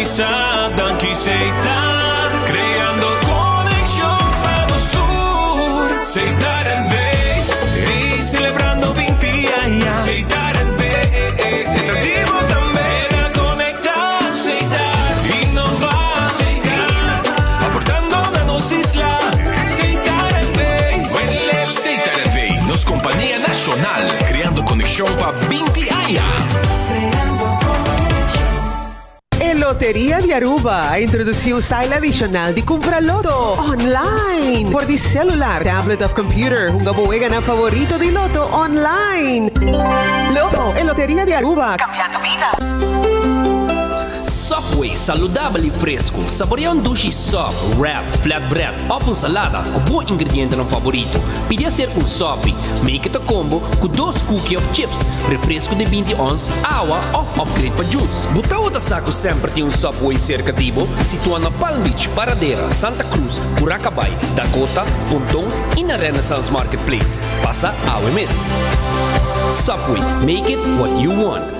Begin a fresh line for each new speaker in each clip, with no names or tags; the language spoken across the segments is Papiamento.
bisa danki Setar, creando conexion pa nos tur. Setar NV, ey celebrando 20 aña. Setar NV, ta di bo tambe. Keda conecta, Setar, innova, Setar, aportando na nos isla. Setar NV,
Setar NV, nos compania nacional, creando conexion pa 20 aña.
E Loteria di Aruba a introduci un style adicional di cumpra loto online por di celular, tablet of computer. Hunga bo weganan favorito di loto online. Loto, e Loteria di Aruba, cambiando bida.
Subway, saludabel y fresco. Saborea un dushi sub, wrap, flatbread of un salada cu bo ingredientenan favorito. Pidi acerca un sopi. Make it a combo cu dos cookie of chips, refresco di 20 ons, awa of upgrade pa juice. Bo tawata sa cu semper tin un Subway cerca di bo? Situa na Palm Beach, Paradera, Santa Cruz, Curacabai, Dakota, Ponton y na Renaissance Marketplace. Pasa awe mes. Subway, make it what you want.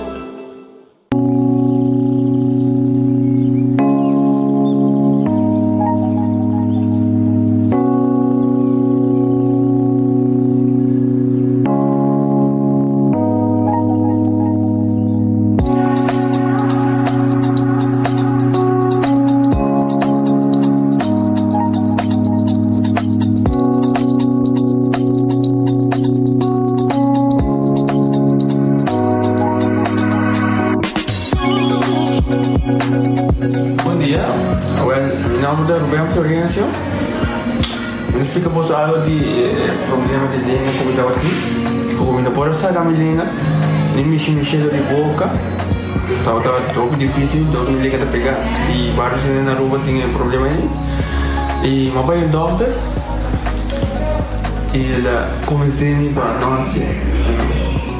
Bon dia, wel mi nomber ta Ruben Florencio. Mi ta splika boso algo di e problema di lenga ku mi tabatin. Ku mi no por a saka mi lenga, ni mishi mi shelo di boka. Tabata hopi dificil, dor mi lenga ta pega. I varios hende na Aruba tin e problema ei. I mi a bai un dokter i el a konvensé mi pa no hasié.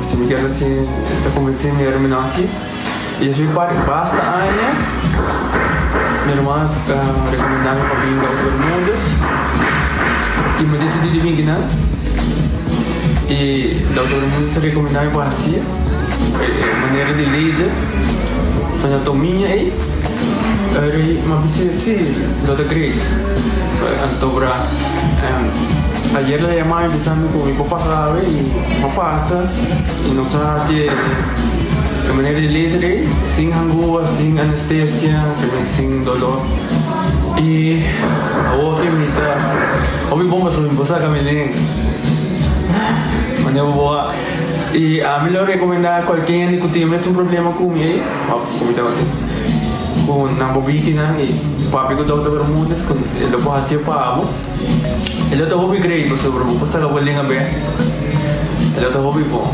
Si mi kier hasié, el a konvensé mi ora mi no hasié. I esei parti basta aña mi ruman a rekomendá mi pa bin Dokter Bermudez i mi disidí di bin kinan. I Dokter Bermudez a rekomendá mi pa hasié e manera di laser anatomia ei. Mi a bisa si lo ta great. Anto bra ayer el a yama mi bisa mi ku mi por pasa awe i mi a pasa i nos a hasi e manera di laser ei sin hangua, sin anestesia, sin dolor i awor ke mi ta hopi bon pasobra mi por saka mi lenga manera bo a i ami lo rekomenda kualke hende ku tin e mesun problema ku mi ei òf ku mi tabatin ku nan por biki nan i papia ku dokter Bermudez ku e lo por hasi pa bo e lo ta hopi great pasobra bo por saka bo lenga bek e lo ta hopi bon.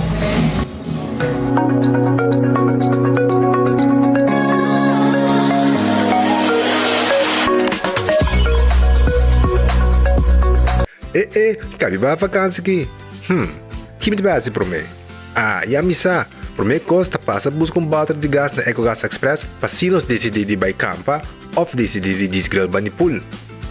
E e, kabi bai vakansi ki? Hm, ki mi ta bai hasi promé? Ah, ya mi sa! Promé kos ta pasa buska un bòter di gas na Ecogas Express pa si nos disidí di bai kampa òf disidí di djis grill bani pool.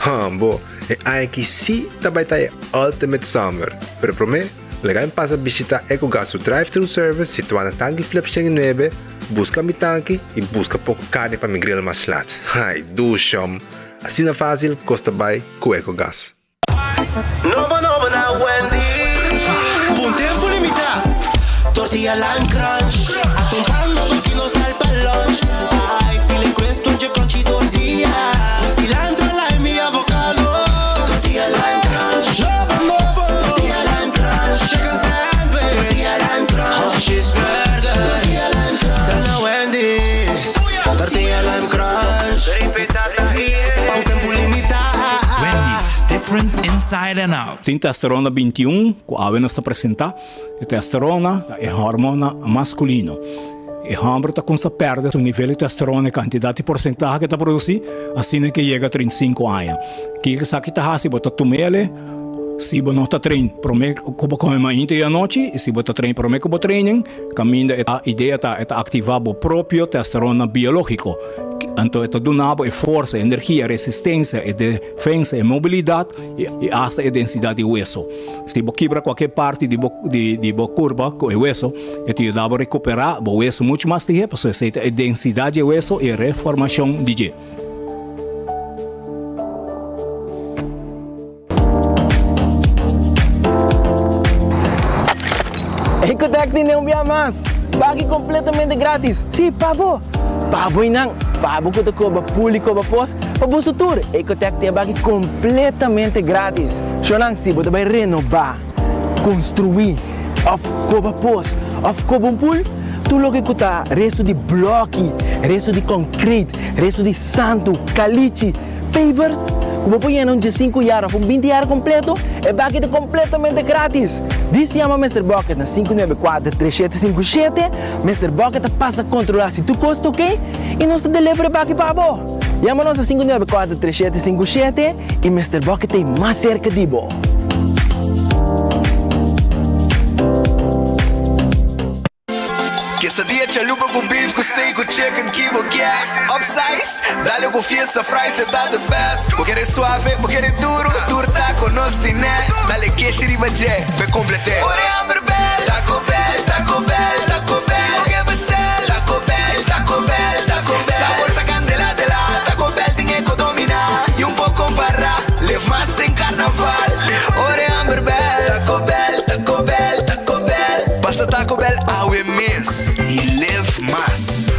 Hambo, e aña aki sí ta bai ta e ultimate summer! Pero promé, Laga mi pasa bishita Ecogas su drive-thru service situá na Tanki Flip 109, buska mi tanki i buska poko karni pa mi grill mas lat. Ai, dushom! Asina fásil kos ta bai ku Ecogas.
Nobo nobo na Wendy's.
Pa un tempu limitá, tortilla lime crunch. Ata un pan nobo ki nos sal pa lunch. Ai, feeling crisp tur dje crunchy tortilla. Ku cilantro, lime i avocado. Tortilla lime crunch. Nobo nobo. Tortilla lime crunch. Chicken sandwich. Tortilla lime crunch. Of cheeseburger. Tortilla lime crunch. Ta na Wendy's. Tortilla lime crunch. Pa un tempu limitá.
Wendy's, different inside and out.
Tin testosterona 21 ku awe nos ta presentá. E testosterona ta e hormona maskulino. E hòmber ta kumsa pèrdè su nivel di testosterona, e kantidat i porsentahe ke ta produsí, asina ke yega 35 aña. Kiko esaki ta hasi? Bo ta tum'el si bo no ta train promé ku bo kome mainta i anochi, i si bo ta train promé ku bo training, kaminda e idea ta e ta aktivá bo propio testosterona biológiko. Anto e ta duna bo e forsa, e energia, e resistencia, e defensa, e mobilidad y hasta e densidad di weso. Si bo kibra cualkier parti di bo di bo curpa cu e weso, e ta yuda bo recupera bo weso mucho mas lihe pasobra esey ta e densidad di e weso y e reformacion di dje.
Ecotec tin un bia mas! Baki completamente gratis! Si, pa bo! Pa bo y nan! Pa bo cu ta coba pool y coba pos, pa boso tur! Ecotec tin e baki completamente gratis! Shownan, si bo ta bay renoba, construi, of coba pos, of coba un pool, tur loke cu ta resto di bloki, resto di concrete, resto di santu, calichi, Pavers ku bo por yena un diesinku yar òf un binti yar kompleto, e baki ta kompletamente gratis! Dis yama Mister Bucket na 594 3757, Mister Bucket ta pasa kontrolá si tur kos ta oke i nos ta deliver e baki pa bo! Yama nos na 594 3757 i Mister Bucket ta ei mas serka di bo!
Quesadilla chalupa cu beef cu steak cu chicken ki bo kier Upsize, dale cu fiesta fries e ta the best Bo kere suave, bo kere duro, tur taco nos tine Dale keshi riba dje, p'e complete Ora e hamber bel, Taco Bell, Taco Bell, Taco Bell Bo ke bestel, Taco Bell, Taco Bell, Taco Bell Sabor ta candela de la, Taco Bell tin e co domina Y un poco compara, live mas den carnaval Ora e hamber bel, Taco Bell, Taco Bell, Taco Bell Pasa Taco Bell awe mes y live mas.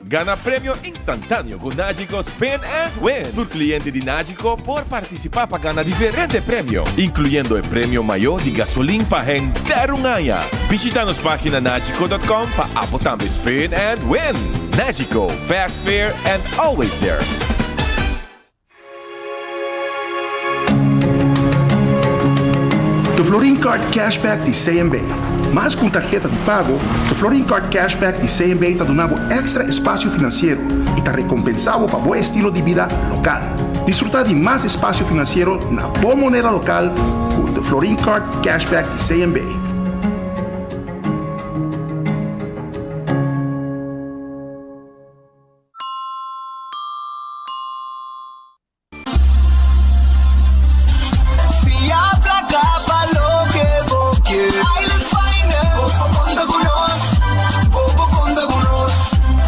Gana premio instantaneo cu Nagico Spin and Win! Tur cliente di Nagico por participa pa gana diferente premio, incluyendo e premio mayo di gasolin pa henter un aña. Bishita nos pagina nagico.com pa abo tambe spin and win! Nagico, fast, fair and always there!
The Florin Card Cashback di CMB. Mas ku un tarheta di pago, The Florin Card Cashback di CMB ta duna bo èkstra espasio finansiero i ta rekompensá bo pa bo estilo di bida lokal. Disfrutá di mas espasio finansiero na bo moneda lokal ku The Florin Card Cashback di CMB.
Fia placa pa loke bo ke. Island Finance. Bo por conta cu nos. Bo por conta cu nos.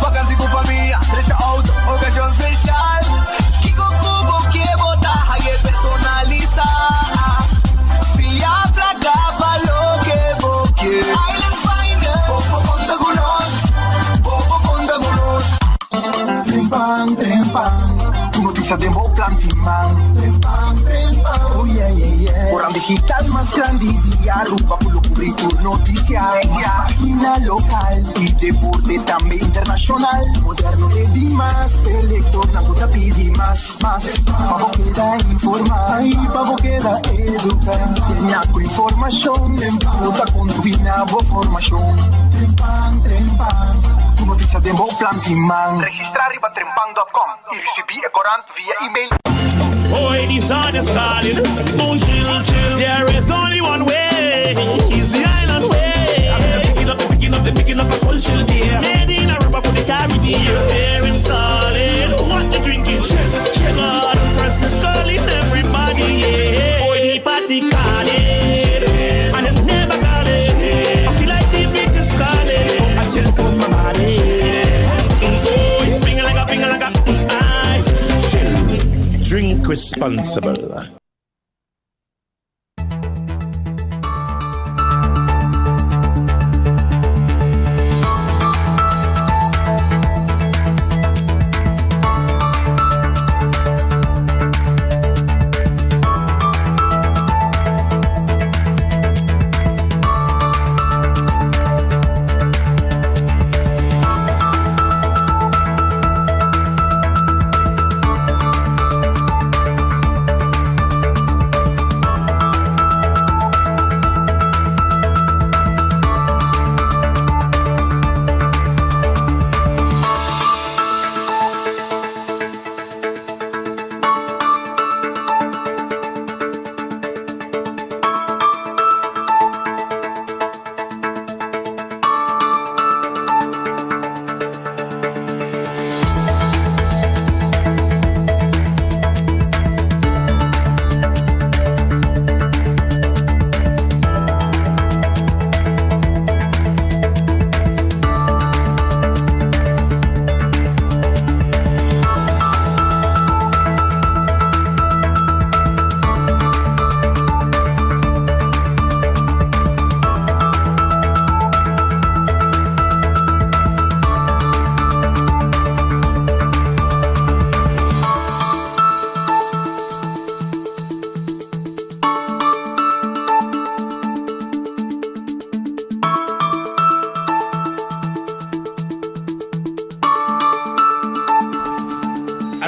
Vakantie cu famia, drecha auto, ocasion special. Kico cu bo ke bo ta haye personalisa. Fia placa pa loke bo ke. Island Finance. Bo por conta cu nos. Bo por conta cu nos.
Trempan, trempan, ku notisia den bo plan tin man. Trempan, trempan, oh yeah, yeah, yeah. Koran digital mas grandi di Aruba ku lo kubri tur notisia. Mas pagina lokal i deporte tambe internashonal. Moderno te dimas, p'e lektornan ku ta pidi mas, mas. Pa bo keda informá i pa bo keda eduká. Genia ku informashon ku ta kontribuí na bo formashon. Trempan, trempan, ku notisia den bo plan tin man.
Registrá riba trempan dòt kòm i risibí e korant via email.
Hoy di sun is calling, un chill chill. There is only one way, is the island way. I see them picking up, picking up, picking up a culture there. Made in Aruba for the Caribbean. They're installing what they drinking. Chill, chill. God, freshness calling everybody, yeah. Hoy di party calling, and it never calling. I feel like the beach is calling. I chill for my body. Oh, ping like a ping like a I chill. Drink responsible.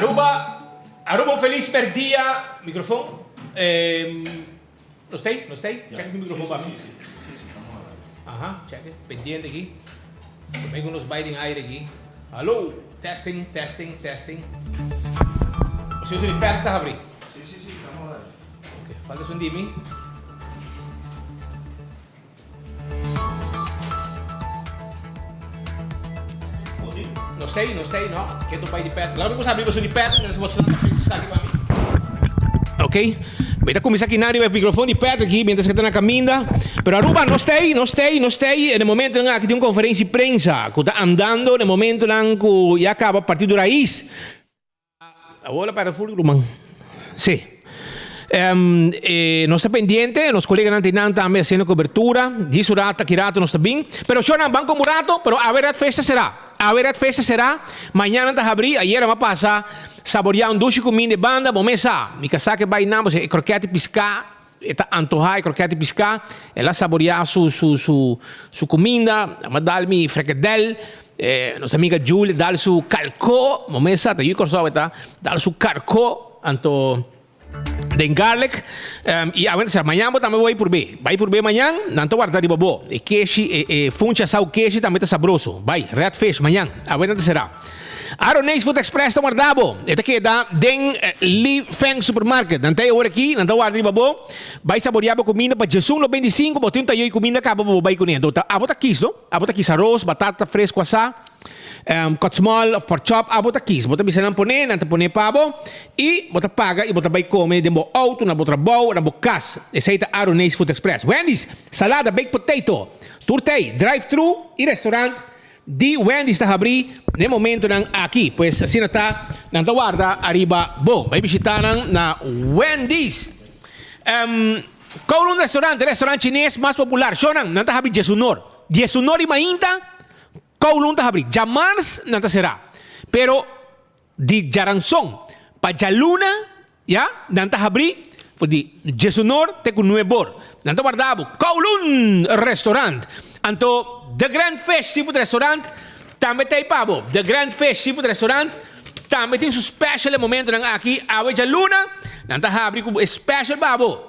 Aruba, Aruba un feliz merdia. Microfon. Eh, no está ahí, no está ahí. Check mi microfon pa mi. Aha, check it. Pendiente aquí. Promé ku nos bai den aire aquí. Hallo, testing, testing, testing. Osio di pet ta habri.
Sí, sí, sí, estamos al aire.
Ok, falta esun di mi. No stay, no stay, no. Keto bai di pet. Laga mi kusa abri boso di pet, mientras boso ta fix esaki pa mi. Ok, mi ta kuminsá kinan riba e microfoon di Patrick aki mientras ke ta na kaminda. Pero Aruba no stay, no stay, no stay. En e momentonan aki tin un konferensia di prensa ku ta andando na e momentonan ku ya kaba Partido Raiz. Awor a para ful ruman. Sí. Nos ta pendiente, nos coleganan ta nan tambe haciendo cobertura. Djis un rato, aki rato nos ta bin. Pero shownan ban como un rato, pero awe ret feesta será. Awe ret feesta será. Mañana ta habrí, ayera mi a pasa saboreá un dushi cuminda e banda, bo mes sa. Mi casá ke bai nan, pasobra e croquet di piscá E ta antohá e krokèt di piská, el a saboriá su su su su kuminda, a dal mi frekedèl, nos amiga Julie dal su kalkó, bo mes sa ta yu Kòrsou e ta, dal su karkó, anto den garlic, i awe ta sa mañan bo tambe bo bai purb'é, bai purb'é mañan, nan ta warda riba bo, e keshi e e funchi asau keshi tambe ta sabroso, bai, red fish mañan, awe nan ta será. Aronees Food Express ta warda bo. E ta keda den Li Feng Supermarket. Nan ta e ora aki, nan ta warda riba bo. Bai saborea bo kuminda pa djesun lo 25, bo tin un tayo di kuminda kaba pa bo bai kuné. Anto ta abo ta kis no. Abo ta kis aros, batata fresco asá, cut small of pork chop, abo ta kis. Bo ta bisa nan pone, nan ta pone pa bo i bo ta paga i bo ta bai kome den bo auto, na bo trabou, na bo kas. Esei ta Aronees Food Express. Wendy's, salada, baked potato, tur tei, drive thru i restaurant. Di Wendy's ta habrí n'e momentonan aki, pues asina ta nan ta warda ariba bo. Bai bishitá nan na Wendy's. Kowloon Restaurant, e restaurant chines mas popular. Shownan, nan ta habrí diesunor. Diesunor di mainta, Kowloon ta habrí. Djamars nan ta será. Pero di djaranson pa djaluna Ya, nan ta habrí for di djesunor te ku nuebor. Nan ta warda bo. Kowloon Restaurant. Anto The Grand Fish Seafood Restaurant tambe ta ei pa bo. The Grand Fish Seafood Restaurant tambe tin su special e momentonan aki. Awe djaluna nan ta habri ku e special pa bo.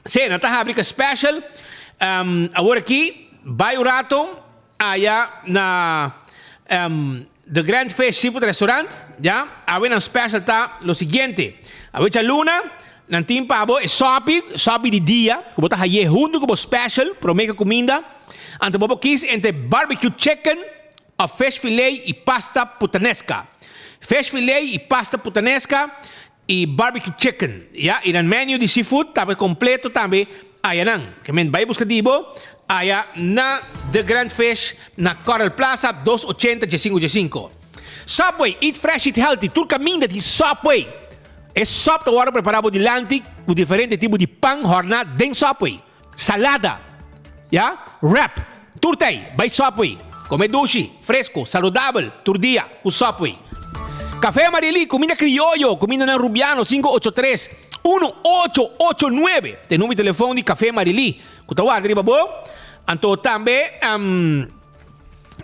Sí, nan ta habri ku special. Awor aki bai un rato aya na The Grand Fish Seafood Restaurant, ya. Awe nan special ta lo siguiente. Awe djaluna nan tin pa bo e sopi, sopi di dia, ku bo ta haye huntu ku bo special prome ku kuminda. Anto bo por kis entre barbecue chicken of fish fillet i pasta puttanesca. Fish fillet i pasta puttanesca I barbecue chicken, ya, i nan menu di seafood tabata completo tambe aya nan. Ke men bai busca di bo aya na The Grand Fish na Coral Plaza dos ochenta diesinco diesinco. Subway, eat fresh eat healthy, tur caminda tin Subway. E sub ta worde prepara bo dilanti cu diferente tipo di pan horna den Subway. Salada, ya, wrap, tur ta ei. Bai Subway, come dushi, fresco, saludabel, tur dia cu Subway. Café Amarili, cuminda crioyo, cumindanan Rubiano, 583 1889 ta e numero di telefon di Café Amarili cu ta warda riba bo. Anto tambe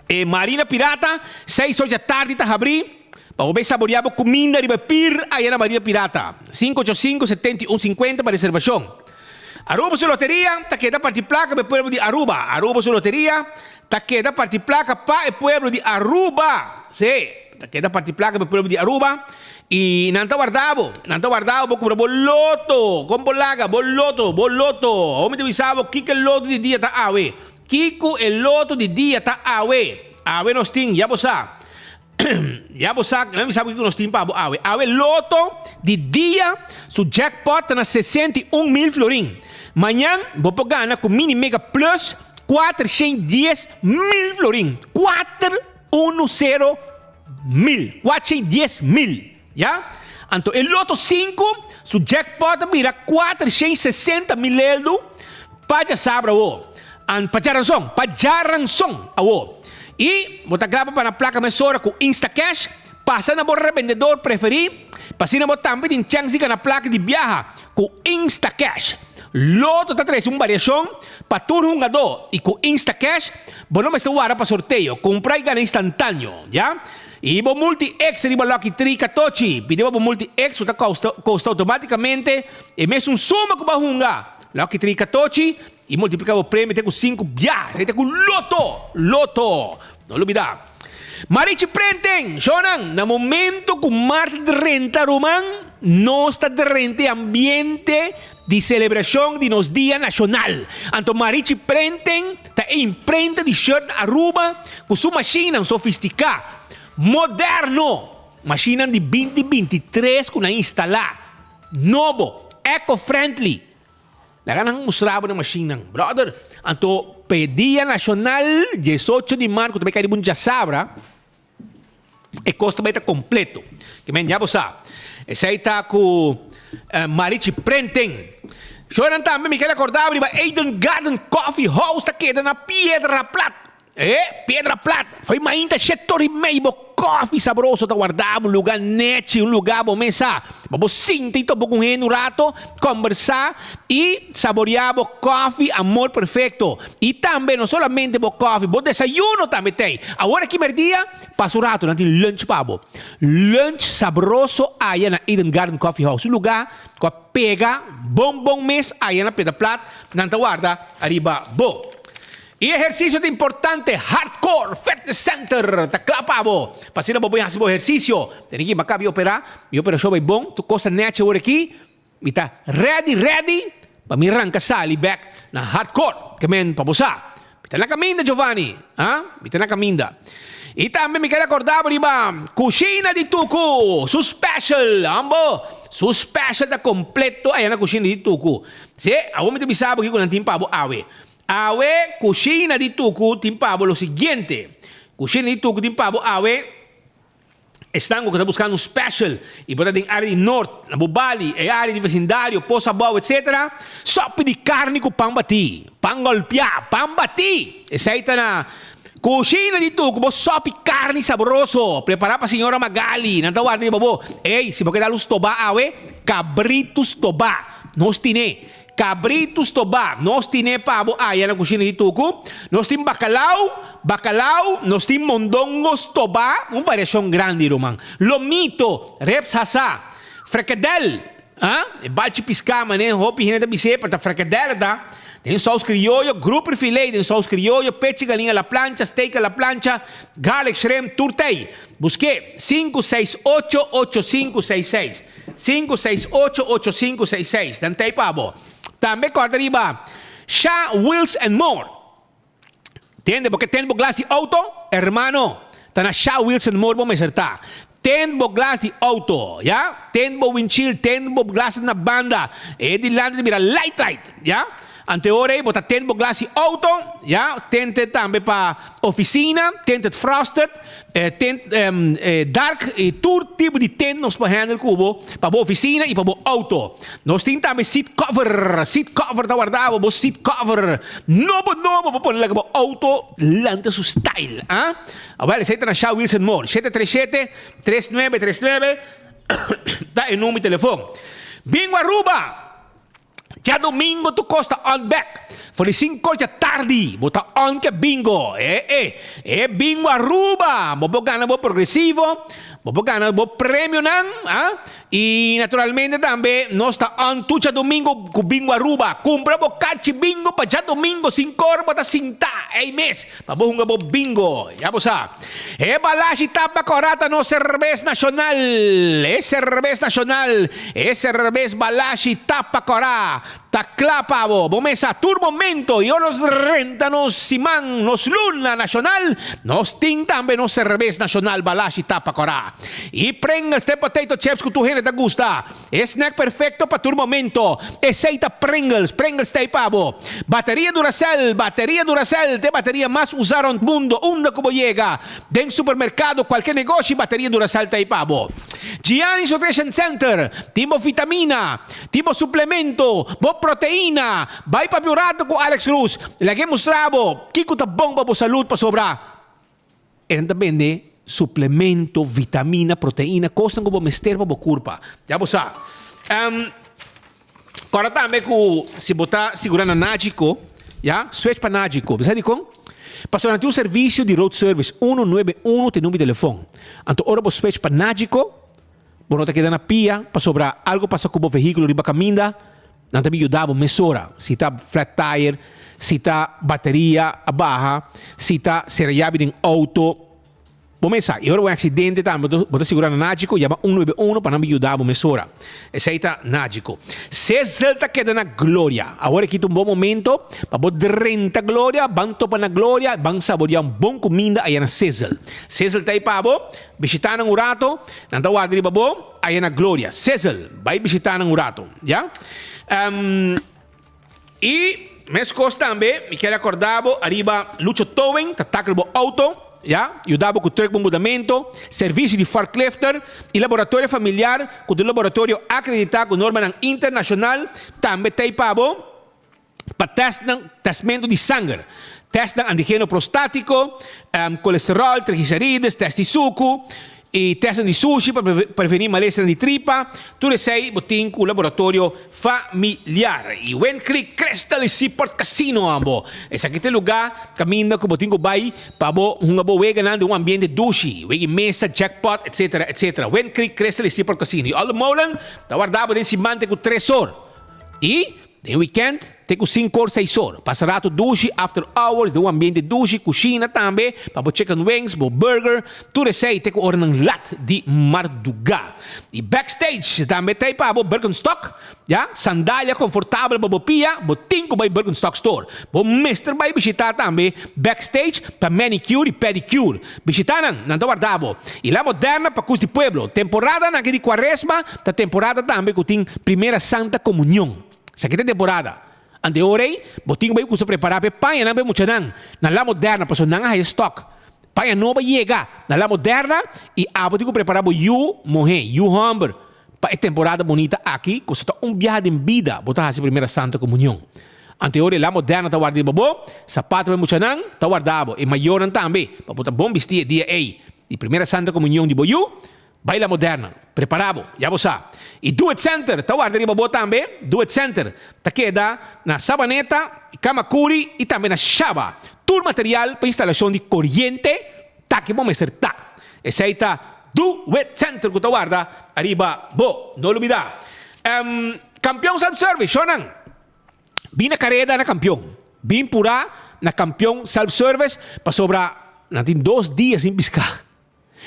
e Marina Pirata, seis or dja tardi ta habri pa bo bay saborea bo cuminda riba e pir aya na Marina Pirata. 585 71 50 pa reservacion. Aruba su loteria ta keda parti placa pa e pueblo di Aruba. Aruba su loteria ta keda parti placa pa e pueblo di Aruba. Sí, ta keda parti placa pa e pueblo di Aruba. Y nan ta warda bo, nan ta warda bo pa cumpra bo loto. Con bo laga bo loto, bo loto. Awor mi ta bisa bo kico e loto di dia ta awe. Kico e loto di dia ta awe. Awe nos tin, ya bo sa. Ya bo sa, nan mi sa kiko nos tin pa bo awe. Awe loto di dia su jackpot ta na 61 mil florin. Mañan bo por gana ku Mini Mega Plus 410 mil florin. Kuater unu sero mil. 410 mil. Ya? Anto e loto sinku su jackpot a bira 460 mil eldo pa djasabra awo. An pa djaranson, pa djaranson awo. I bo ta kla pa pana plaka mesora ku Instacash, pasa na bo rebendedor preferí pa asina bo tambe tin chèns di gana plaka di biaha ku Instacash. Loto ta trese un variashon pa tur hungadó i ku Instacash bo no mester wara pa sorteo, kumpra i gana instantáneo, ya. I bo multi X riba Lucky Tree Katochi, pidi pa bo multi X ku ta kosta kosta outomátikamente e mesun suma ku bo a hunga Lucky Tree Katochi i multipliká bo premio te ku sinku bia. Esei ta ku Loto! Loto! No lubidá. Marichi Prenten, Shownan, na momento ku Mart drenta ruman, nos ta drenta e ambiente di selebrashon di nos Dia Nashonal. Anto Marichi Prenten ta e imprenta di shirt na Aruba ku su mashinnan sofistiká, moderno, mashinnan di 2023 ku nan instalá, nobo, eco-friendly. Laga nan mustra bo na mashinnan, brother. Anto p'e Dia Nashonal, diesocho di mart, ku ta bai kai riba un djasabra, e kos ta bai ta kompleto. Ke men ya bo sa. Esei ta ku Marichi Prenten. Shownan tambe mi ker akorda bo riba Eden Garden Coffee House ta keda na Piedra Plat. E Piedra Plat, fo'i mainta shet tor i mei bo kofi sabroso ta warda bo, un luga nechi, un luga bo mesa pa bo sinta i topa ku hende un rato, kombersá i saboriá bo kofi amor perfekto. I tambe no solamente bo kofi, bo desayuno tambe t'ei. Awor aki merdia, pasa un rato nan tin lunch pa bo. Lunch sabroso aya na Eden Garden Coffee House, un luga ku a pega bon bon mes aya na Piedra Plat, nan ta warda ariba bo. E ehersisio ta importante, Hardcore Fitness Center ta kla pa bo. Pa asina bo por hasi bo ehersisio. Tene ki maka mi opera, mi operashon bai bon, tur kos ta nechi awor aki. Mi ta ready ready pa mi ranka sali bek na Hardcore. Ke men pa bo sa. Mi ta na kaminda Giovanni, ha? Mi ta na kaminda. I tambe mi ker akorda bo riba Kushina di Tuku, su special, ambo. Su special ta kompleto aya na Kushina di Tuku. Si, awor mi ta bisa bo kiko nan tin pa bo awe. Awe kushina di tuku tin pa bo lo siguiente, Kushina di tuku tin pa bo awe esnan ku ta buskando un special i bo ta den área di nort, na bo bali, e área di vesindario, Pos Abou etc. Sopi di karni ku pan batí, pan golpiá, pan batí! Esei ta na Kushina di tuku bo sopi karni sabroso prepará pa señora Magali. Nan ta warda riba bo. Ey, si bo ke dal un stobá awe, kabritu stobá. Nos tine. Kabritu stobá, nos tine pa bo aya na kushina di tuku. Nos tin bakalau, bakalau, nos tin mondongo stobá, un variashon grandi ruman. Lomito, reps hasá, frekedèl, ah, e balchi piská manera hopi hende ta bis'é, pero ta frekedèl e ta, den sous krioyo, grouper filé den sous krioyo, pechi galin a la plancha, steak a la plancha, garlic shrimp, tur t'ei. Busk'é, sinku seis ocho, ocho sinku seis seis. Sinku seis ocho ocho sinku seis seis nan tei pa bo. Tambe kòrda riba Sha Wheels and More. Tende bo ke tende bo glas di outo? Hermano, ta na Sha Wheels and More bo mester ta. Tende bo glas di outo, ya. Tende bo windshield, tende bo glas na banda. E dilanti ta bira light light, ya. Ante ora ei bo ta tende bo glas di outo, ya. Tende tambe pa oficina, tende frosted. Tent dark y tur tipo di tent nos por handle cu bo pa bo oficina y pa bo auto. Nos tin tambe seat cover, seat cover ta warda bo, bo seat cover nobo nobo bo pone laga bo auto lanta su style ah. Awel esey ta na Shah Wilson Mall, shete tres shete, tres nuebe tres nuebe ta e number di telefon. Bingo Aruba! Djadomingo tu kos ta on bek. For di sinku dja tardi bo ta on ke bingo. E e e bingo Aruba. Bo por gana bo progresivo, bo por gana bo premionan, ah. I naturalmente tambe nos ta on tur djadomingo ku bingo Aruba. Kumpra bo karchi bingo pa djadomingo sinkor bo ta sinta ei mes pa bo hunga bo bingo. Ya bo sa. E balashi tapa kòrá ta nos serbes nashonal. E serbes nashonal, e serbes balashi tapa kòrá ta kla pa bo. Bo mesa tur momento i ora nos renta nos siman, nos luna nashonal, nos tin tambe nos serbes nashonal balashi tapa kòrá. I Pringles te potato chips ku tur hende ta gusta. E snack perfecto pa tur momento. Esey ta Pringles. Pringles ta ey pa bo. Bateria Duracell, Bateria Duracell ta e bateria mas usa rond mundo. Unda cu bo yega, den supermercado, cualke negoshi, bateria Duracell ta ey pa bo. Gianni's Nutrition Center, tin bo vitamina, tin bo suplemento, bo proteina. Bay papia un rato cu Alex Cruz. Laga e mustra bo kico ta bon pa bo salud pasobra. E nan ta bende suplemento, vitamina, proteina, kosnan ku bo mester pa bo kurpa. Ya bo sa.
Kòrda tambe ku si bo ta sigurá na Nagico, ya, switch pa Nagico. Bo sa dikon? Pasobra nan tin un servisio di road service, 191 ta e number di telefòn. Anto ora bo switch pa Nagico, bo no ta keda na pia pasobra algu pasa ku bo vehíkulo riba kaminda, nan ta bin yuda bo mesora. Si ta flat tire, si ta bateria a baha, si ta sera yabi den outo. Bo mesa, i ora bo un aksidente tambe bo ta sigurá na Nagico, yama un nuebe uno pa nan bin yuda bo mesora. Esei ta Nagico. Sizzle ta keda na Gloria. Awor aki ta un bon momento pa bo drenta Gloria, ban topa na Gloria, ban saboreá un bon kuminda aya na Sizzle. Sizzle ta ei pa bo, bishitá nan un rato, nan ta warda riba bo aya na Gloria. Sizzle, bai bishitá nan un rato, ya. I meskos tambe mi kier akorda bo ariba Lucho Towing ta tackle bo auto, ya, yuda bo ku truck bo mudamento, servisio di forklifter i laboratorio familiar ku ta un laboratorio akreditá ku normanan internashonal tambe ta ei pa bo pa testnan testmento di sanger, testnan antigeno prostátiko, kolesteròl, triglicerides, test di suku. E testnan di sushi pa prevení malesanan di tripa, tur esei bo tin ku laboratorio familiar. I Wind Creek Crystal i Seaport Casino abo. Esaki ta e lugá kaminda ku bo tin ku bai pa bo hunga bo weganan den un ambiente dushi, wega i mesa, jackpot, etcetera, etcetera. Wind Creek Crystal i Seaport Casino. I Olde Molen ta warda bo den siman te ku tres or. I. Den weekend te ku sinkor seis or. Pasa rato dushi after hours den un ambiente dushi, kushina tambe pa bo chicken wings, bo burger, tur esei te ku oranan lat di marduga. I backstage tambe t'ei pa bo Birkenstock, ya, sandalia konfortabel pa bo pia, bo tin ku bai Birkenstock store. Bo mester bai bishita tambe backstage pa manicure i pedicure. Bishita nan, nan ta warda bo. I La Moderna pa kus di pueblo. Temporada nan aki di Cuaresma ta temporada tambe ku tin Primera Santa Comunion. Esaki ta temporada. Ante ora ei, bo tin ku bai kusa prepara pa e pañanan pa e muchanan na La Moderna pasobra nan a haya stock. Paña nobo a yega na La Moderna i abo tin ku prepara bo yu muhé, yu hòmber pa e temporada bunita aki ku sa ta un biaha den bida bo ta hasi Primera Santa Comunion. Ante ora e La Moderna ta warda riba bo, sapato pa e muchanan ta warda bo, e mayornan tambe, pa bo ta bon bisti e dia ei di Primera Santa Comunion di bo yu. Bai La Moderna, prepara bo, ya bo sa. I Do It Center ta warda riba bo tambe. Do It Center ta keda na Sabaneta, Camacuri i tambe na Shaba. Tur material pa instalashon di koriente ta ke bo mester ta. Esei ta Do It Center ku ta warda ariba bo. No lubida. Kampion Self Service, shownan! Bin na kareda na kampion. Bin purá na kampion self service pasobra nan tin dos dia sin piská.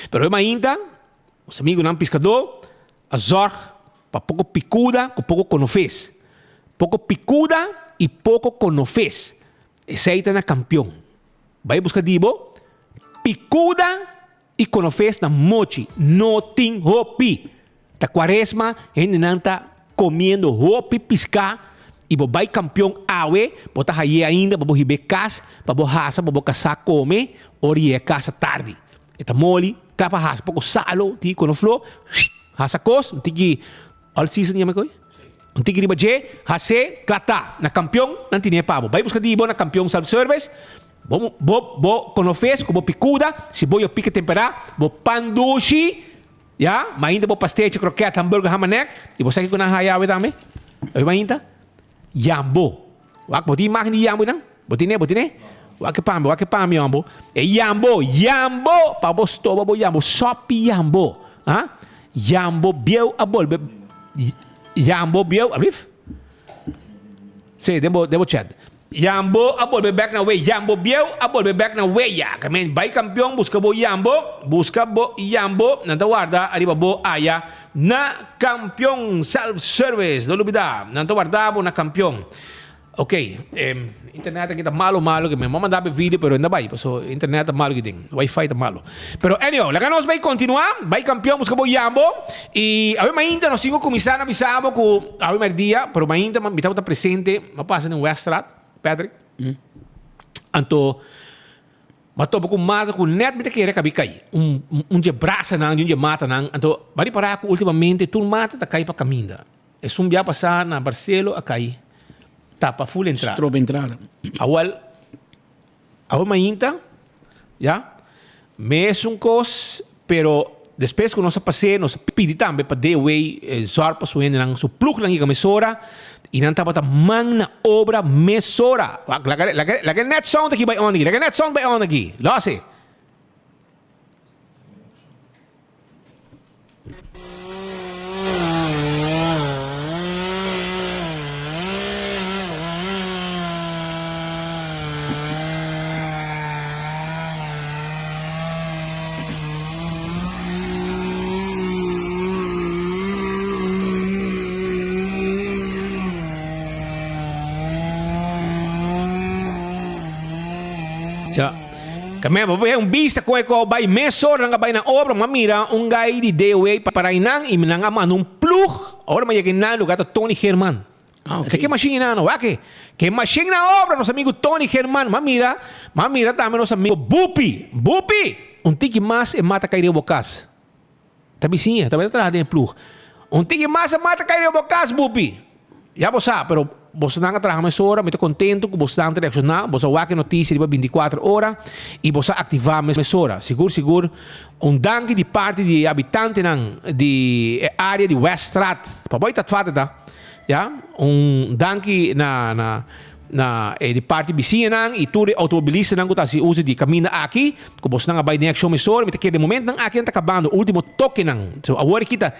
Pero e mainta nos amigunan piskadó a zòrg pa poko pikuda ku poko konofes. Poko pikuda i poko konofes. Esei ta na kampion. Bai buska di bo pikuda i konofes na mochi. No tin hopi. Ta cuaresma hendenan ta comiendo hopi pisca y bo bay campeon awe bo ta haye ainda pa bo hibe cas pa bo hasa pa bo casa come ora yega casa tardi e ta moli cla pa hasa poco salo tiki conoflo hasa cos un tiki all season yama koe un tiki riba dje hase cla ta na campeon nan tine pa bo bay busca di bo na campeon self service bo bo bo conofes cu bo picuda si bo yo pica tempera bo pan dushi. Ya, mainta bo pastechi, kroket, hamburger, hamanek, i bo sa kiko nan haya awe tambe? Awe mainta? Yambo. Wak, bo tin imagen di yambo einan? Bo tine, bo tine? Wak e pambe, wak e pambe yambo. E yambo, yambo! Pa bo stoba bo yambo, sopi yambo. Ha? Yambo bieu a bolbe, yambo bieu, ablief? Sí, den bo, den bo chat. Yambo a bolbe bek na wei. Yambo bieu a bolbe bek na weya. Ke men bai kampion buska bo yambo, buska bo yambo, nan ta warda ariba bo aya na Kampion Self Service. No lubida, nan ta warda bo na Kampion. Ok, internet aki ta malo malo ke men. Bo a manda bo e video pero e no bai paso internet ta malo aki den. Wifi ta malo. Pero anyhow, laga nos bai continua, bai Kampion buska bo yambo y awe mainta nos tin ku kuminsa na bisa bo ku awe merdia, pero mainta mi tabata presente. M'a pasa den Weststraat, Patrick. Anto, m'a topa ku un mata ku nèt mi ta kere kabi kai. Un un dje brasanan di un dje matanan. Anto, m'a ripará ku últimamente tur mata ta kai pa kaminda. Esun bia pasá na Barcelo a kai tapa ful entrada.
Stroba entrada.
Awèl, awe mainta, ya, mesun kos, pero despues ku nos a pas'é, nos a pidi tambe pa DOW zòrg pa su hendenan, su plugnan yega mesora. I nan tabata man na obra mesora. Wak, laga, laga, laga e net sound aki bai on aki. Laga e net sound bai on aki. Los e. Ja. Kame, bo un bista kon e ko bai mesora nan a bai na obra, ma mira un gai di DOA para einan i nan a manda un ploeg. Ora mi a yega einan lugar ta Tony German. Ah, okay. Ke machine nano, wak ke machine na obra, nos amigo Tony German. Ma mira, ma mira tambe nos amigo Bupi. Bupi! Un tiki mas e mata kai riba bo kas. Ta bisiña, ta bai traha den e ploeg. Un tiki mas e mata kai riba bo kas, Bupi. Ya bo sa, pero bosonan a traha mesora, mi ta contento cu bosonan ta reacciona, boso a wak e noticia riba 24 ora y boso a activa mesora. Sigur sigur un danki di parti di e habitantenan di e area di Weststraat. Pa boy ta twate ta. Ya, un danki na na na e di parti bisiñanan y tur e automobilistanan cu ta haci uso di caminda aki, cu bosonan a bay den accion mesora. Mi ta kere den momentonan aki nan ta cabando ultimo tokenan. So awor aki ta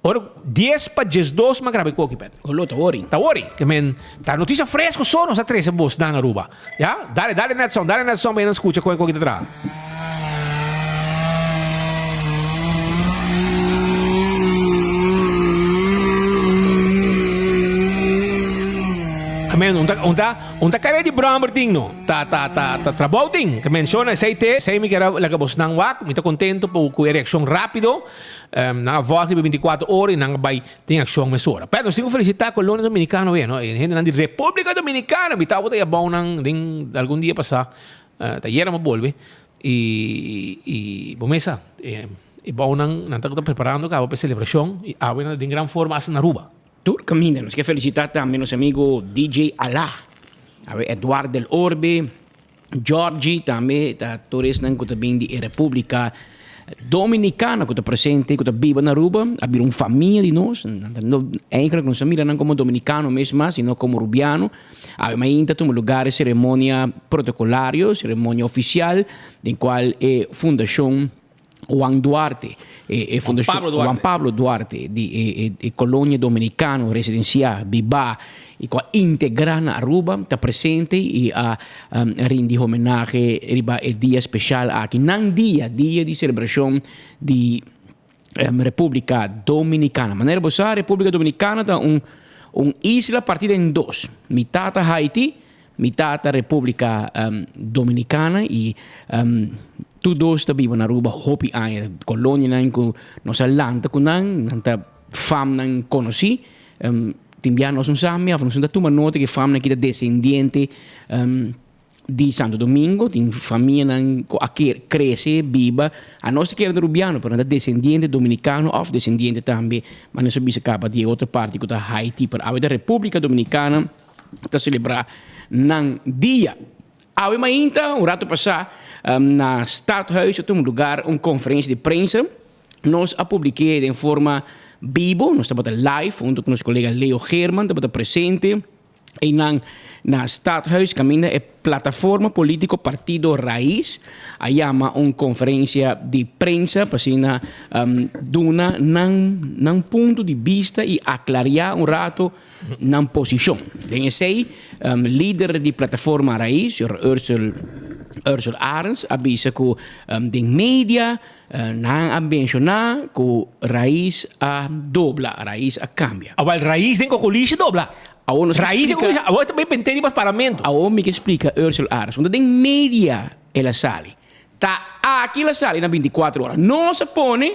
ora dies pa diesdos mas graba e koki, Pedro.
Olo, ta wori.
Ta wori. Ke men ta noticia fresco so nos a trece bosnan Aruba. Ya, dale dale Nedson, dale Nedson pa nan scucha con e koki ta traha. Amen, un ta, un ta, un ta kare di brommer tin no. Ta, ta, ta, ta trabou tin. Ke menciona esei te, esei mi kier a laga bosnan wak. Mi ta contento po ku e reaccion rapido. Nan a volg riba 24 ora y nan a bai den accion mesora. Pero nos tin ku felicita Colonia Dominicana wea no. E hendenan di Republica Dominicana. Mi tabata yabou nan den algun dia pasa. Ta yera mi a bolbe y y bo mesa e bounan nan ta preparando caba pa e celebracion y awe nan ta den gran forma hasta na Aruba.
Tur caminda nos ke felicita tambe nos amigo DJ Ala, awe Eduard del Orbe, Georgie tambe ta tur esnan cu ta bin di e Republica Dominicana cu ta presente, cu ta biba na Aruba, a bira un famia di nos, eigenlijk nos ta mira nan como Dominicano mes mas y no como Rubiano. Awe mainta tuma lugar e ceremonia protocolario, ceremonia oficial, den cual e Fundacion Juan Duarte, e, e Fundacion
Pablo Duarte.
Juan Pablo Duarte di e, e, e colonia dominicano residencia biba y cu a integra na Aruba ta presente y a um, rindi homenahe riba e dia special aki. Nan dia, dia di celebracion di Republica Dominicana. Manera bo sa, Republica Dominicana ta un un isla partida en dos. Mitad ta Haiti, mitad ta Republica Dominicana y tur dos ta biba na Aruba hopi aña. Colonianan cu nos a lanta cu nan, nan ta famnan conoci. Tin bia nos no sa mi of nos no ta tuma nota cu e famnan aki ta descendiente di Santo Domingo, tin famianan ku a krese, biba, a no sikiera ta rubiano, pero nan ta desendiente dominikano òf desendiente tambe, ma nos a bisa kaba di e otro parti ku ta Haiti, pero awe ta Repúblika Dominikana ta selebrá nan dia. Awe mainta, un rato pasá, na Stadhuis a tuma lugar un konferensia di prensa, nos a publik'é den forma bibo, nos tabata live huntu ku nos kolega Leo Geerman tabata presente. Einan na Stadhuis kaminda e plataforma politico Partido Raiz a yama un conferencia di prensa pa asina duna nan nan punto di bista y aclaria un rato nan posicion. Den esey lider di Plataforma Raiz, señor Ursel Ursel Arends a bisa cu den media nan a menciona cu Raiz a dobla, Raiz a cambia.
Awel Raiz den Cocoliche dobla.
Awor nos
Raíz
explica,
di awor ta bay bent'e riba parlamento.
Awor mi ke splika Ursel Aras. Unda den media el a sali. Ta aki el a sali na 24 ora. Nos a pone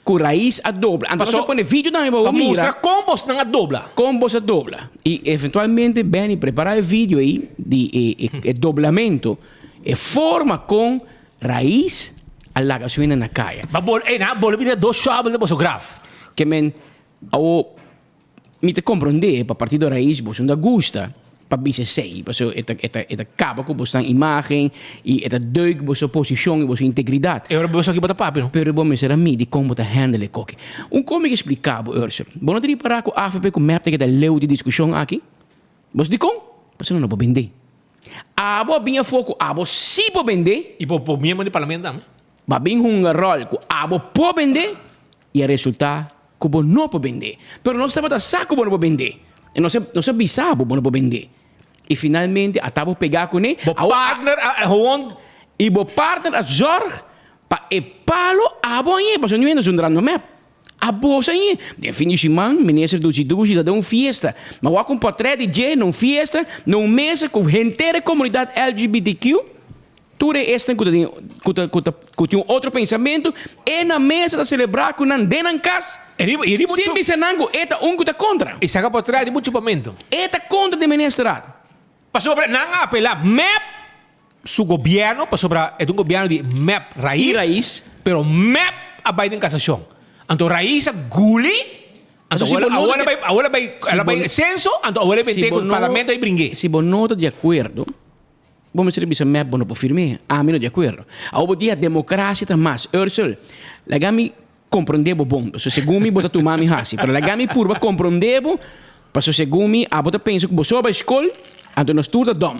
ku Raiz a dobla. Anto nos a pone video tambe pa bo
Pa
mira.
mustra kon bosnan a dobla.
Kon bos a dobla. I eventualmente Benny prepara e video ei di e e e doblamento. E forma kon Raiz a laga su hende na kaya.
Ba bol ey nan a bolbe bira dos shovel den boso graf.
Ke men awor Mi ta komprondé pa Partido Raiz boso no ta gusta. pa bisa esei, pasobra e ta e ta e ta kaba ku bosnan imágen i e ta duik boso posishon i boso integridat.
E ora boso aki bo ta papia no?
Pero bo mester a midi kon bo ta handle e koki. Un kon mi ke splika bo, Ursel. Bo no ta ripará ku avp ku mep ta keda leu di diskushon aki? Bo sa dikon? Pasobra nan no por bendé. Abo a bin afó ku abo sí por bendé.
I bo bo miembro di parlamento tambe.
Bo a bin hunga ròl ku abo por bendé i a resultá ku bo no por bendé. Pero nos tabata sa ku bo no por bendé. I nos a nos a bisa bo bo no por bendé. I finalmente ata bo pegá kuné.
Bo partner a gewoon.
I bo partner a zòrg pa e palo abo hañ'é pasobra niun hende a zundra no mep. Abo sa hañ'é. Den fin di siman minister Dushi Dushi ta den un fiesta. Ma wak un pòtrèt di dje na un fiesta na un mesa ku henter e komunidat LGBTQ. Tur e esnan ku ta den ku ta ku ta ku tin un otro pensamentu, e na mesa ta selebrá ku nan den nan kas,
E riba i riba un
sin bisa nan ku e ta un ku ta kontra.
E saka por tras di un chupamentu.
E ta kontra den ministerat.
Pasobra nan a apelá mep su gobièrnu, pasobra e ta un gobièrnu di mep rais,
I rais.
pero mep a bai den kasashon. Anto rais a guli, anto
Anto si bo no
awor
ta
a bai awor a bai
si
el a
bo
bai senso, anto awor a
si
bent'é
bo
ku
no
parlamento a bring'é.
si bo no ta di akuerdo. Bo mester bisa mep bo no por firm'é. Ami no di akuerdo. Awor bo dia demokrasia ta mas. Ursel, laga mi komprondé bo bon. Pasobra segun mi bo ta tuma mi hasi. Pero laga mi purba komprondé bo, pasobra segun mi abo ta pensa ku bo so a bai skol, anto nos tur ta dòm.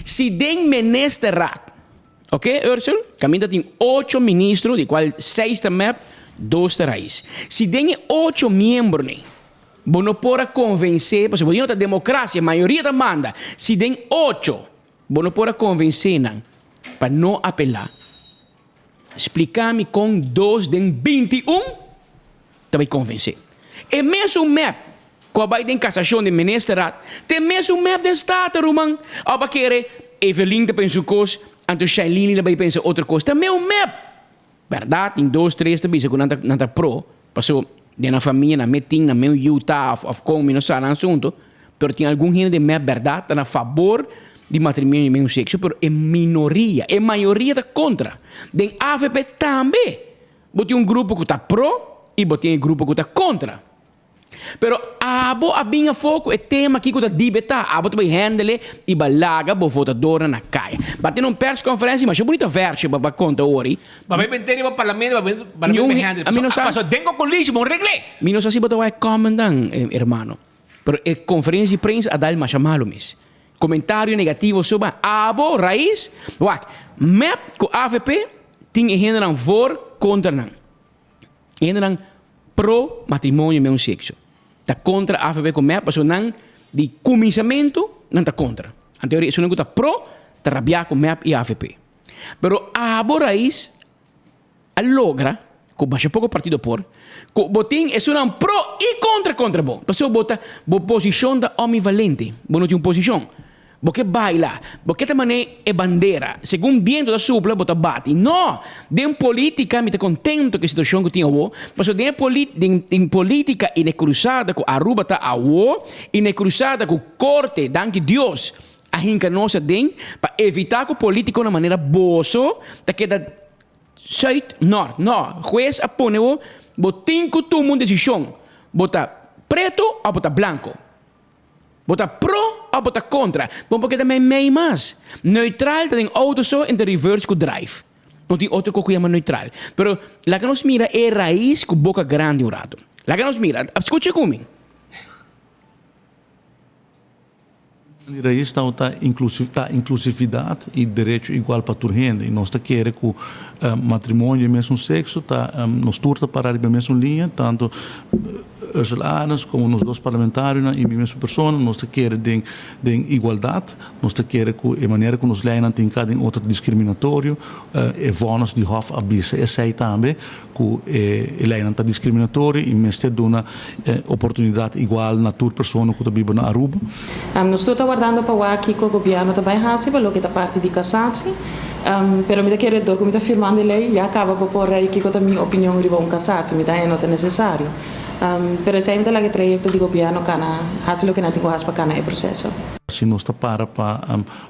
Si den ministerraad, oke Ursel, kaminda tin ocho ministro, di kual seis ta mep, dos ta rais. Si den e ocho miembronan Bo no por a konvensé, pasobra bo di no ta demokrasia, mayoria ta manda. Si den ocho bo no por a konvensé nan pa no apelá, splika mi kon dos den 21 ta bai konvensé. E mesun mep ku a bai den kasashon den ministerat, ta e mesun mep den Staten, ruman. Òf a kere Evelyn ta pensa un kos, anto Shailene ta bai pensa otro kos. Ta meun mep. Bèrdat, tin dos, tres ta bisa ku nan ta nan ta pro, paso den nan famia nan mes tin nan mes yu ta òf òf kon, mi no sa nan asuntu, pero tin algun hende den mep bèrdat ta na fabor di matrimonio di mesmo sekso, pero e minoria, e mayoria ta kontra. Den avp tambe bo tin un grupo ku ta pro i bo tin e grupo ku ta kontra. Pero abo a bin afó ku e tema kiko ta dibetá, abo ta bai hendele i ba laga bo votadornan na kaya. Ba tene un persconferencia masha bunita versio pa ba konta ori.
Ba bai bent'é riba parlamento, ba bai
Ni un
bai
he
hendele.
ami no sa.
Paso den ko coalition bo regl'é.
Mi no sa si bo ta wak e comment dan, hermano. Pero e conferencia di prensa a dal masha malo mes. Comentario negativo so ba abo rais, wak, mep ku avp tin e hendenan voor kontra nan. Hendenan pro matrimonio meun sekso ta kontra avp ku mep pasobra nan di kuminsamentu nan ta kontra. Anto esunnan ku ta pro ta rabiá ku mep i avp. Pero abo rais a logra ku masha poko partido por ku bo tin esunnan pro i kontra kontra bo pasobra bo ta bo posishon ta omnivalente bo no tin un posishon. Bo ke baila, bo ke ta man'é e bandera, segun biento ta supla bo ta bati. No! Den politica mi ta contento ku e situacion ku tin awo, pasobra den e poli den den politica i na e cruzada ku Aruba ta awo i na e cruzada ku Corte, danki Dios, a hinka nos aden pa evita ku politiconan manera boso ta keda zuid, nort. No! Hues a pone bo, bo tin ku tuma un decision, bo ta preto of bo ta blanco. Bo ta pro of bo ta kontra? Bo por keda meimei mas. Neutral ta den auto so en ta reverse ku drive. No tin otro kos ku yama neutral. Pero laga nos mira e rais ku boka grandi un rato. Laga nos mira. Skucha ku mi.
Di rais ta ta ta inklusividat i derecho igual pa tur hende. I nos ta kere ku matrimonio di mesun sekso ta nos tur ta para riba e mesun liña, tantu Ursula Arends komo nos dos parlamentarionan i mi mesun persona, nos ta kere den den igualdat, nos ta kere ku e manera ku nos leinan tin ka den otro ta diskriminatorio, e vònes di hòf a bisa esei tambe, ku e leinan ta diskriminatorio i mester duna oportunidat igual na tur persona ku ta biba na Aruba.
Nos tur ta wardando pa wak kiko gobièrnu ta bai hasi pa loke ta parti di kasatsi, pero mi ta kere dor ku mi ta firmando e lei ya kaba pa por rei kiko ta mi opinion riba un kasatsi, mi ta haña no ta nesesario. Pero esei mi ta laga e trayekto di gobièrnu kana hasi loke nan tin ku hasi pa kana e proseso.
Si nos ta para pa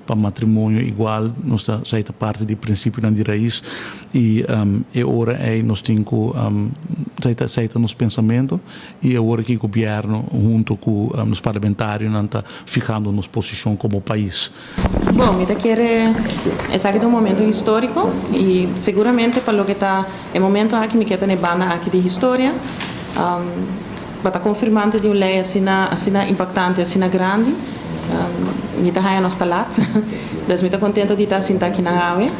pa matrimonio igual, nos ta esei ta parti di prinsipionan di rais i e ora ei nos tin ku. Esei ta nos pensamentu i awor aki gobièrnu huntu ku nos parlamentarionan ta fihando nos posishon komo pais.
Bon, mi ta kere esaki ta un momento historico y seguramente pa loke ta e momento aki mi kier ta na e banda aki di historia pa ta confirmante di un ley asina asina impactante asina grandi mi ta haya nos ta lat dus mi ta contento di ta sinta akinan awe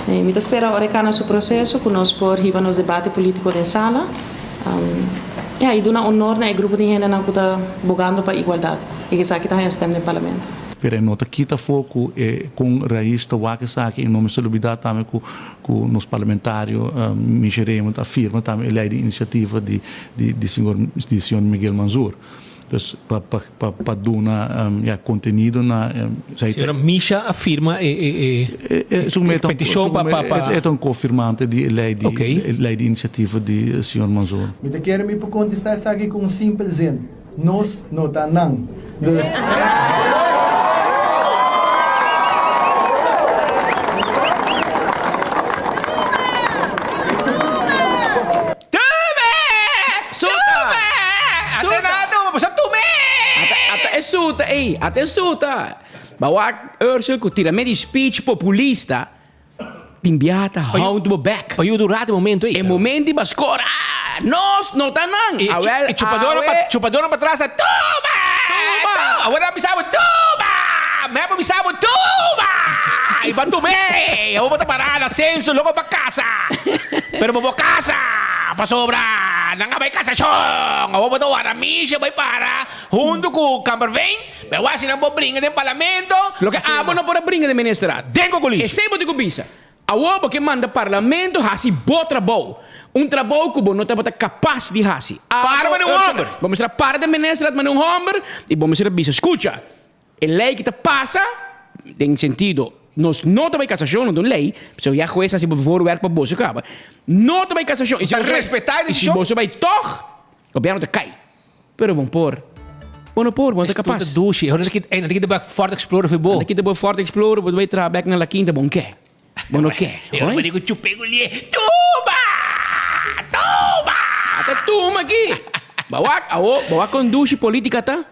y mi ta spera ora e cana su proceso cu nos por hiba nos debate politico den sala ya y duna honor na e grupo di hendenan cu ta bogando pa igualdad y esaki ta haya stem den parlamento.
Pero e no ta kita afó ku e kon Rais ta wak esaki i no mester lubidá tambe ku ku nos parlamentario Misha Raymond a firma tambe e lei di inisiativa di di señor di señor Miguel Manzoor. Dus pa pa pa pa duna ya kontenido na esei
Señora Misha a firma e e e
e
petishon pa pa pa
E ta un kofirmante di e lei di e lei di inisiativa di señor Manzoor.
Mi ta kere mi por kontestá esaki ku un simpel zin. Nos no ta nan. Dus.
Tume! Suta! Ate na tuma, boso tume!
Ata, ata e suta ei, ata e suta. Ba wak Ursel ku tira me di speech populista, tin biaha ta hound bo bek.
Pa yuda un rato e momento ei.
E momento di ba score, ah, nos no ta nan.
E
Awel,
e chupadornan pa,
awe.
chupadornan pa tras ta, tuma!
Tuma!
Awor nan a bisa bo, tuma! Mep a bisa bo, tuma! I bo a tum'é! Awor bo ta pará na senso loko pa kasa. Pero bo bo kasa, pasobra nan a bai kasashon. Awor bo ta wara misha bai para huntu ku Kamperveen. Pero wak si nan por bringa den parlamento.
Loke abo no por a bringa den ministerat.
Den kokolisho.
Esei bo tin ku bisa. Awor bo ke manda parlamento hasi bo trabou. Un trabou ku bo no tabata kapas di hasi.
Para manera un homber.
Bo mester a para den ministerat manera un homber i bo mester a bisa, skucha, e lei ki ta pasa, den sentido nos no ta bai kasashon, no ta un lei, pasobra ya hues hasi bo voorwerk pa boso kaba. No ta bai kasashon.
I si boso bai,
respetá e desishon. I si boso bai tòg, gobièrnu ta kai. Pero bon por. Bo no por, bo no ta kapas.
Esto ta dushi. Ahora nan ta kita bo Ford Explorer for bo.
Nan ta kita bo Ford Explorer, bo ta bai traha bek na La Quinta, bo no ke. Bo no ke.
E ora bo di ku chupe ku lie. Tuma! Tuma!
Ata tuma aki. Ba wak awo, ba wak kon dushi politica ta.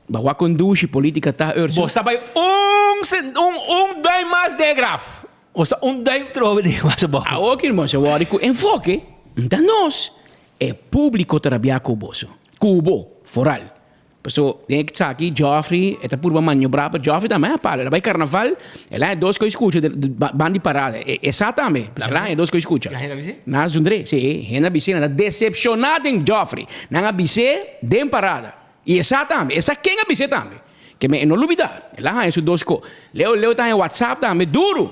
Ba wak kon dushi politica ta, Ursula.
Bo sta bai un un un duim mas de graf. Bo sta un duim trobe de mas abou.
Awo ki hermoso, wòrdu ku enfoke, nta nos. E públiko ta rabiá ku boso, ku bo, foral. Paso, den e esaki, Geoffrey, e ta purba maniobrá, pero Geoffrey tambe a palo. El a bai karnaval, el a haña dos kos skucha de ban di parada. E sa tambe, pasobra el a haña dos kos skucha.
La hende a bis'é?
Nan a zundr'é, sí, hende a bis'é, nan ta desepshoná den Geoffrey. Nan a bis'é den parada. I e sa tambe, e sa ken a bis'é tambe. Ke men e no lubidá, el a haña su dos kos. Leo Leo ta haña WhatsApp tambe duru.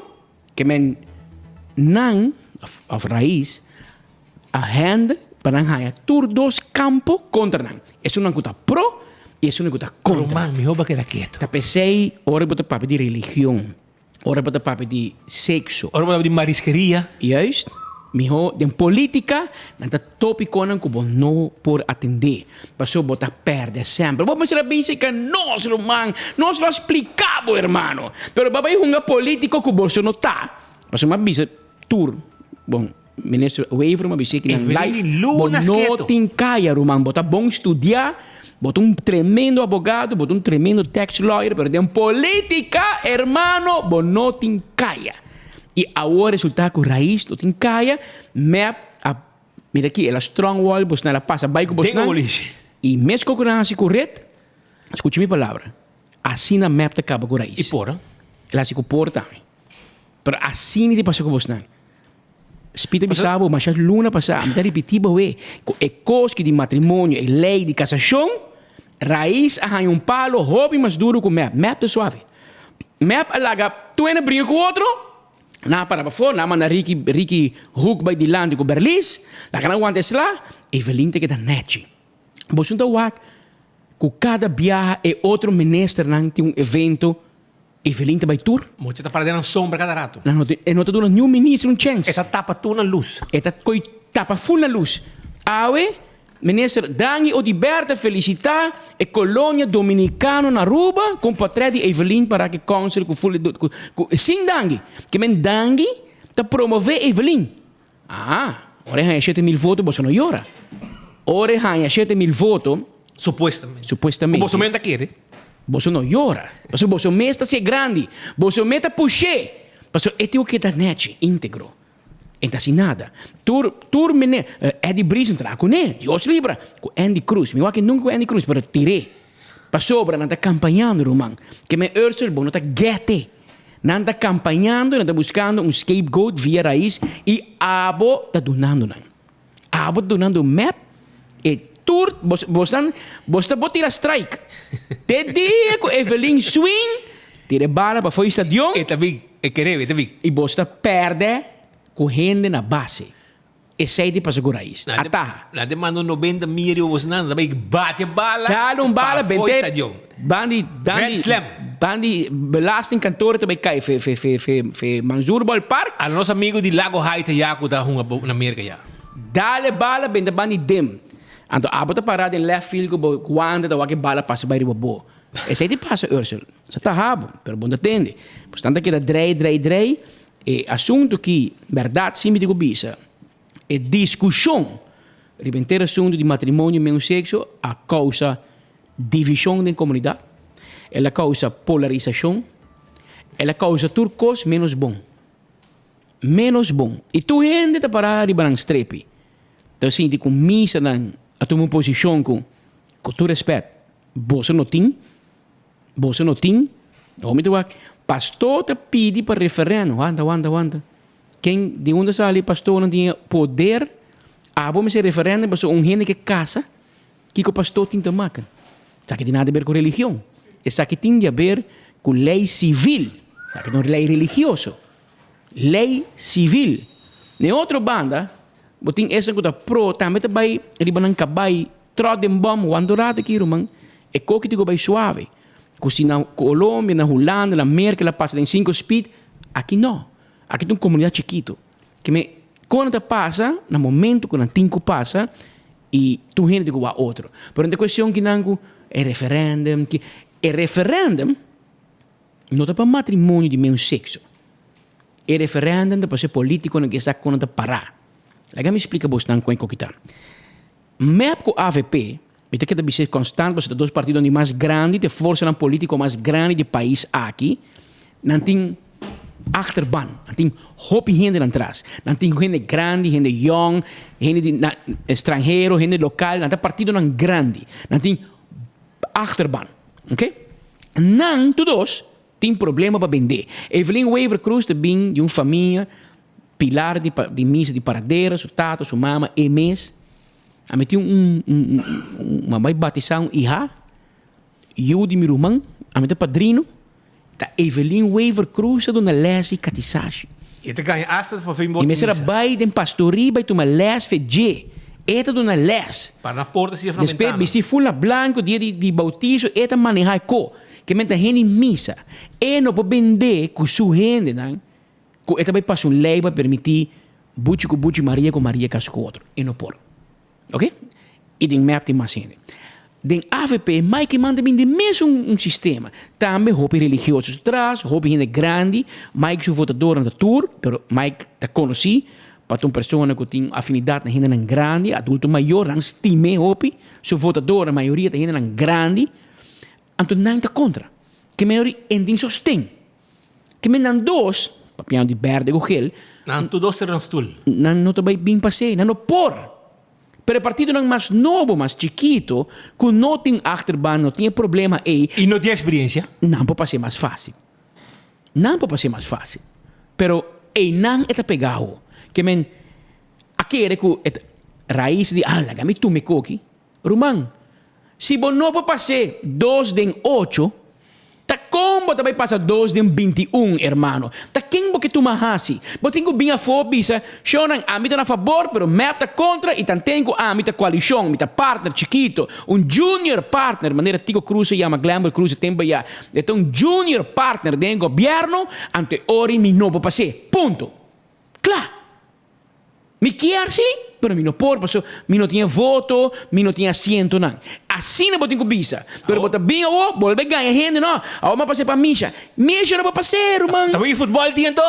Ke men nan, òf Raiz, a handle pa nan haña tur dos kampo kontra nan. Esunnan ku ta pro i esunnan ku ta kontra.
Ruman, mihó bo keda ketu.
Ta p'esei ora bo ta papia di religion, ora bo ta papia di sekso.
Ora bo ta papia di mariskeria.
Juist, mihó den polítika nan ta tópikonan ku bo no por atendé, pasobra bo ta pèrdè semper. Bo mester a bin serka nos, ruman, nos lo a splika bo, hermano. Pero bo a bai hunga polítiko ku boso no ta, pasobra mi a bisa tur, bon. Minister Wever ma bis'é ki nan life bo no tin kaya ruman bo ta bon studiá bo ta un tremendo abogado bo ta un tremendo tax lawyer pero den politica hermano bo no tin kaya y awor resulta ku Raiz no tin kaya mep a mira aki el a strong wall bosnan el a pasa bai ku bosnan y mes ku nan hasi ku red skucha mi palabra asina mep ta kaba ku Raiz el hasi ku por tambe pero asina ta pasa ku bosnan. Spita bisa bo masha luna pasá, mi ta ripití bo awe, ku e kos ki di matrimonio, e lei di kasashon, Rais a haña un palo hopi mas duru ku mep. Mep ta suave. Mep a laga tuena bringa ku otro, nan a para pafó, nan a manda Ricky, Ricky Hoek bai dilanti ku Berlis, laga nan wanta e sla, Evelyn ta keda nèchi. Boso ta wak ku kada biaha e otro ministernan tin un evento Evelyn ta bai tur.
Mochi ta para den nan sombra kada rato.
Nan no e no ta duna niun minister un chèns.
E ta tapa tur nan lus.
E ta koi tapa ful nan lus. Awe, minister Dangui Oduber ta felisitá e kolonia dominikano na Aruba ku un pòtrèt di Evelyn para ku kònsel ku ful ku sin Dangui. Ke men Dangui ta promové Evelyn. Aha. Ora e haña 7000 voto boso no yora. Ora e haña 7000 voto.
Supuestamente.
Supuestamente.
Ku boso mes ta kere.
Boso no yora. Pasobra boso mes ta hasié grandi. Boso mes ta push'é. Pasobra e tin ku keda nechi, íntegro. E ta hasi nada. Tur, tur mene, Eddie Brice no traha kuné. Dios libra. Ku Andy Cruz. Mi wak nunka ku Andy Cruz, pero tir'é. Pasobra nan ta kampañando, ruman. Ke men Ursel, bo no ta gèt'é. Nan ta kampañando, nan ta buskando un scapegoat via Raiz i abo ta dunando nan. Abo ta dunando mep e tur, bos, bosnan, bos ta bo tira strike. Te dia ku Evelyn swing, tira e bala pa fo'i stadion.
E ta bin, e kere, e ta bin.
I bos ta pèrdè ku hende na base. Esei di pasa ku Raiz. Ataha.
Nan te manda un 90 mia riba boso nan, nan ta bai bati e bala.
Dal un bala,
pa fo'i
bente
stadion.
Bandi,
Grand
dandi,
slam.
bandi belastingkantoor ta bai kai fe, fe, fe, fe, fe Manzoor Ballpark.
Ala nos amigo di Lago Heights ya ku ta hunga na Merka ya.
Dal e bala benta bandi dem. Anto abo ta para den left field ku bo guante ta wak e bala pasa bai riba bo. Esei di pasa Ursel. Sa ta habo, pero bo no ta tende. Pues nan ta keda drei, drei, drei. E asuntu ki bèrdat si mi tin ku bisa, e diskushon riba henter asuntu di matrimonio meun sekso a kousa divishon den komunidat, el a kousa polarisashon, el a kousa tur kos ménos bon. Ménos bon. I tur hende ta pará riba nan strepi. Ta sinti ku misanan a tuma un posishon ku, ku tur rèspèt, boso no tin. Boso no tin? Awor mi ta wak, Pastor ta pidi pa referendum. Wanta, wanta, wanta. Ken, di unda sali pastornan tin e poder? Abo mester referendum pasobra un hende ke kasa, kiko pastor tin ta maka? Esaki tin nada di ber ku religion. Esaki tin di haber ku lei sivil. Esaki no lei religioso. Lei sivil. Na e otro banda, bo tin esnan ku ta pro, tambe ta bai riba nan kabai tròt den bòm, wanta un rato aki ruman, e koki tin ku bai suave. Ku si na Colombia, na Hulanda, na Merka el a pasa den sinku speed, aki no. Aki ta un komunidat chikitu. Ke men, kon nan ta pasa na momento ku nan tin ku pasa i tur hende tin ku wak otro. Pero no ta kuestion kinan ku e referendum, ki e referendum No ta pa matrimonio di meun sekso. E referendum ta pa se politikonan ke sa kon nan ta pará. Laga mi splika bosnan kon e koki ta. Mep ku avp, mi ta keda bis'é konstant pasobra ta dos partidonan di mas grandi, ta e forsanan politiko mas grandi di pais aki, nan tin achterban, nan tin hopi hende nan tras. Nan tin hende grandi, hende yòn, hende di stranhero, hende lokal, nan ta partidonan grandi. Nan tin achterban. Ok. Nan tur dos tin problema pa bendé. Evelyn Wever Croes ta bin di un famia pilar di di misa di Paradera, su tata, su mama, e mes. A mi tin un un un a bai batisá un iha, yu di mi ruman, a mi ta padrino, ta Evelyn Wever Croes ta duna lès di katisashi.
E ta gaña asta pa fin
E
bot
mester a
misa.
bai den pastorí bai tuma lès fe dje. E ta duna lès.
Para na porta si
Despues
bentana.
bisti ful na blanco dia di di bautiso e ta maneha e ko. Ke men ta hende misa. E no por bende ku su hendenan ku e ta bai pasa un lei pa permiti buchi ku buchi Maria ku Maria kasa ku otro. E no por. Ok? I den mep tin mas hende. Den avp Mike Eman ta bin den mesun un sistema. Tambe hopi religioso su tras, hopi hende grandi. Mike su votadornan ta tur, pero Mike ta konosí pa ta un persona ku tin afinidat na hendenan grandi, adulto mayor, nan stim'é hopi. Su votadornan mayoria ta hendenan grandi. Anto nan ta kontra. Ke mayoria en tin sosten. Ke men nan dos, papiando di berde ku gel.
Nan tur dos ta den stul.
Nan no ta bai bin pas'é, nan no por. Pero e partidonan mas nobo, mas chikito, ku no tin achterban, no tin e problema ei.
I no tin eksperiencia.
Nan por pas'é mas fásil. Nan por pas'é mas fásil. Pero einan e ta pegá awo. Ke men a kere ku e ta rais di, ah, laga mi tuma e koki. Ruman, si bo no por pas'é dos den ocho, ta kon bo ta bai pasa dos den 21, hermano? Ta ken bo ke tuma hasi? Bo tin ku bin afó bisa, Shownan, ami ta na fabor, pero mep ta kontra i tanten ku ami ta koalishon, mi ta partner chikito, un junior partner, manera Tico Croes a yama Glenbert Croes e tempu ayá. E ta un junior partner den e gobièrnu, anto e ora mi no por pas'é. Punto. Kla. Mi kier si, pero mi no por paso mi no tin e voto, mi no tin asientonan. Asina bo tin ku bisa. Pero bo ta bin awo, bolbe gaña hende no. Awo mi a pasa pa Misha. Misha no por pas'é, ruman.
Ta bo e futbòl tin anto?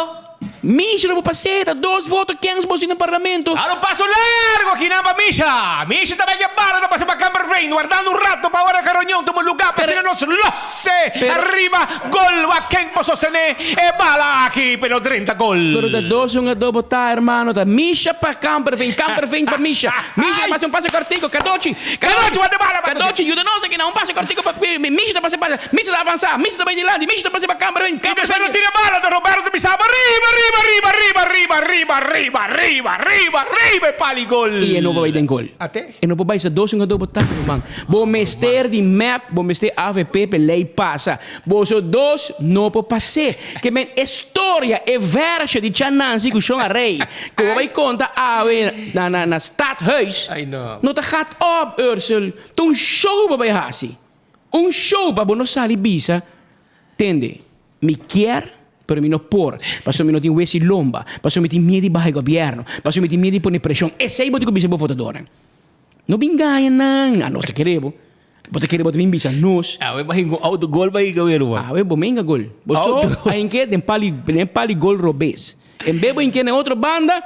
Misha lo por pas'é, ta dos voto kens bo sin den parlamento. Dal un paso largo akinan pa Misha. Misha ta bai ke bala ta pasa pa Kamperveen, wardando un rato pa ora ke reunion tuma luga pa asina nos lose ariba gol. Wak ken por sostené e bala aki pero no drenta gol.
Pero ta dos hungadó bo ta, hermano. Ta Misha pa Kamperveen, Kamperveen pa Misha. Misha ta pasa un pase kortiko, Kadochi,
Kadochi wak de bala pa
Kadochi yuda nos akinan, un pase kortiko pa Misha ta pasa pasa. Misha ta avansá, Misha ta bai dilanti, Misha ta pasa pa Kamperveen,
I despues no tira bala ta Roberto ta bisa riba, riba, riba, riba, riba, riba, riba, riba, riba, riba e pali gol.
I e no por bai den gol. E no por bai sa dos hungadó bo ta ruman. Bo mester di mep, bo mester avp p'e lei pasa. Boso dos no por pas'é. Ke men e storia, e versio di Cha Nancy ku Shon Arey ku bo bai konta awe na na na Stadhuis no ta gat op, Ursel. Ta un show bo bai hasi. Un show pa bo no sali bisa, Tende, mi kier, pero mi no por, pasobra mi no tin wesi lomba, pasobra mi tin miedu di baha e gobièrnu, pasobra mi tin miedu di pone preshon. Esei bo tin ku bisa bo votadornan. No bin gaña nan. A nos ta kere bo. Bo ta kere bo ta bin bisa nos.
Awe bo a hinka un autogol pa hinka wero bo.
Awe bo menga gol. Bo so a hink'é den pali, den pali gol robes. En be bo hink'é na e otro banda,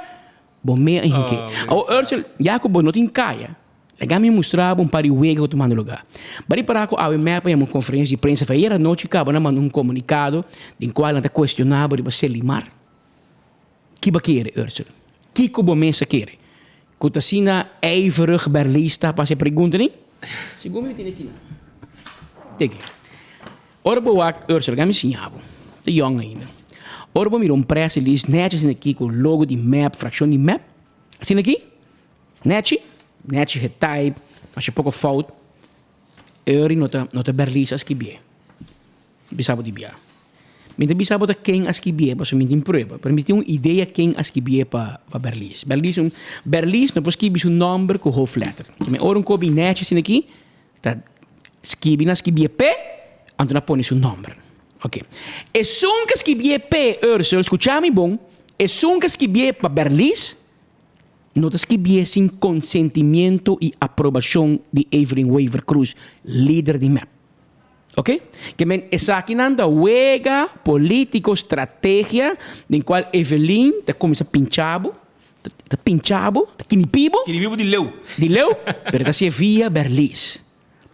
bo me a hink'é. Awor Ursel, ya ku bo no tin kaya, Laga mi mustra bo un par di wega ku ta manda lugá. Bari pará ku awe mep a yama un konferensia di prensa for ayer anochi kaba nan manda un komunikado den kual nan ta kuestioná bo riba Selimar. Ki bo a kere, Ursel? Kiko bo mes a kere? Ku ta asina ijverig Berlies ta pa hasi e pregunta ni? Segun mi tene kinan. Teke. Ora bo wak, Ursel, laga mi siña bo. Ta yòn ainda. Ora bo mira un press release nèchi asina aki ku logo di mep, frakshon di mep, asina aki, Nechi, nechi getype, masha poko fout. Eury no ta no ta Berlies a skibié. Bisa bo di bia. Mi ta bisa bo ta ken a skibié pasobra mi tin prueba, pero mi tin un idea ken a skibié pa pa Berlies. Berlies un Berlies no por skibi su nomber ku hoofdletter. Mi ora un kobi nechi asina aki ta skibi nan skibié p'e, anto nan pone su nomber. Oke. Esun ke skibié p'e, Ursel, skucha mi bon, esun ke skibié pa Berlies, No ta skibié sin konsentimiento i aprobashon di Evelyn Wever-Croes, lider di mep. Ok? Ke men esakinan ta wega politiko, strategia den kual Evelyn ta kuminsá pincha bo, ta pincha bo, ta kinipi bo.
Kinipi bo di leu.
Di leu, pero ta hasié via Berlies.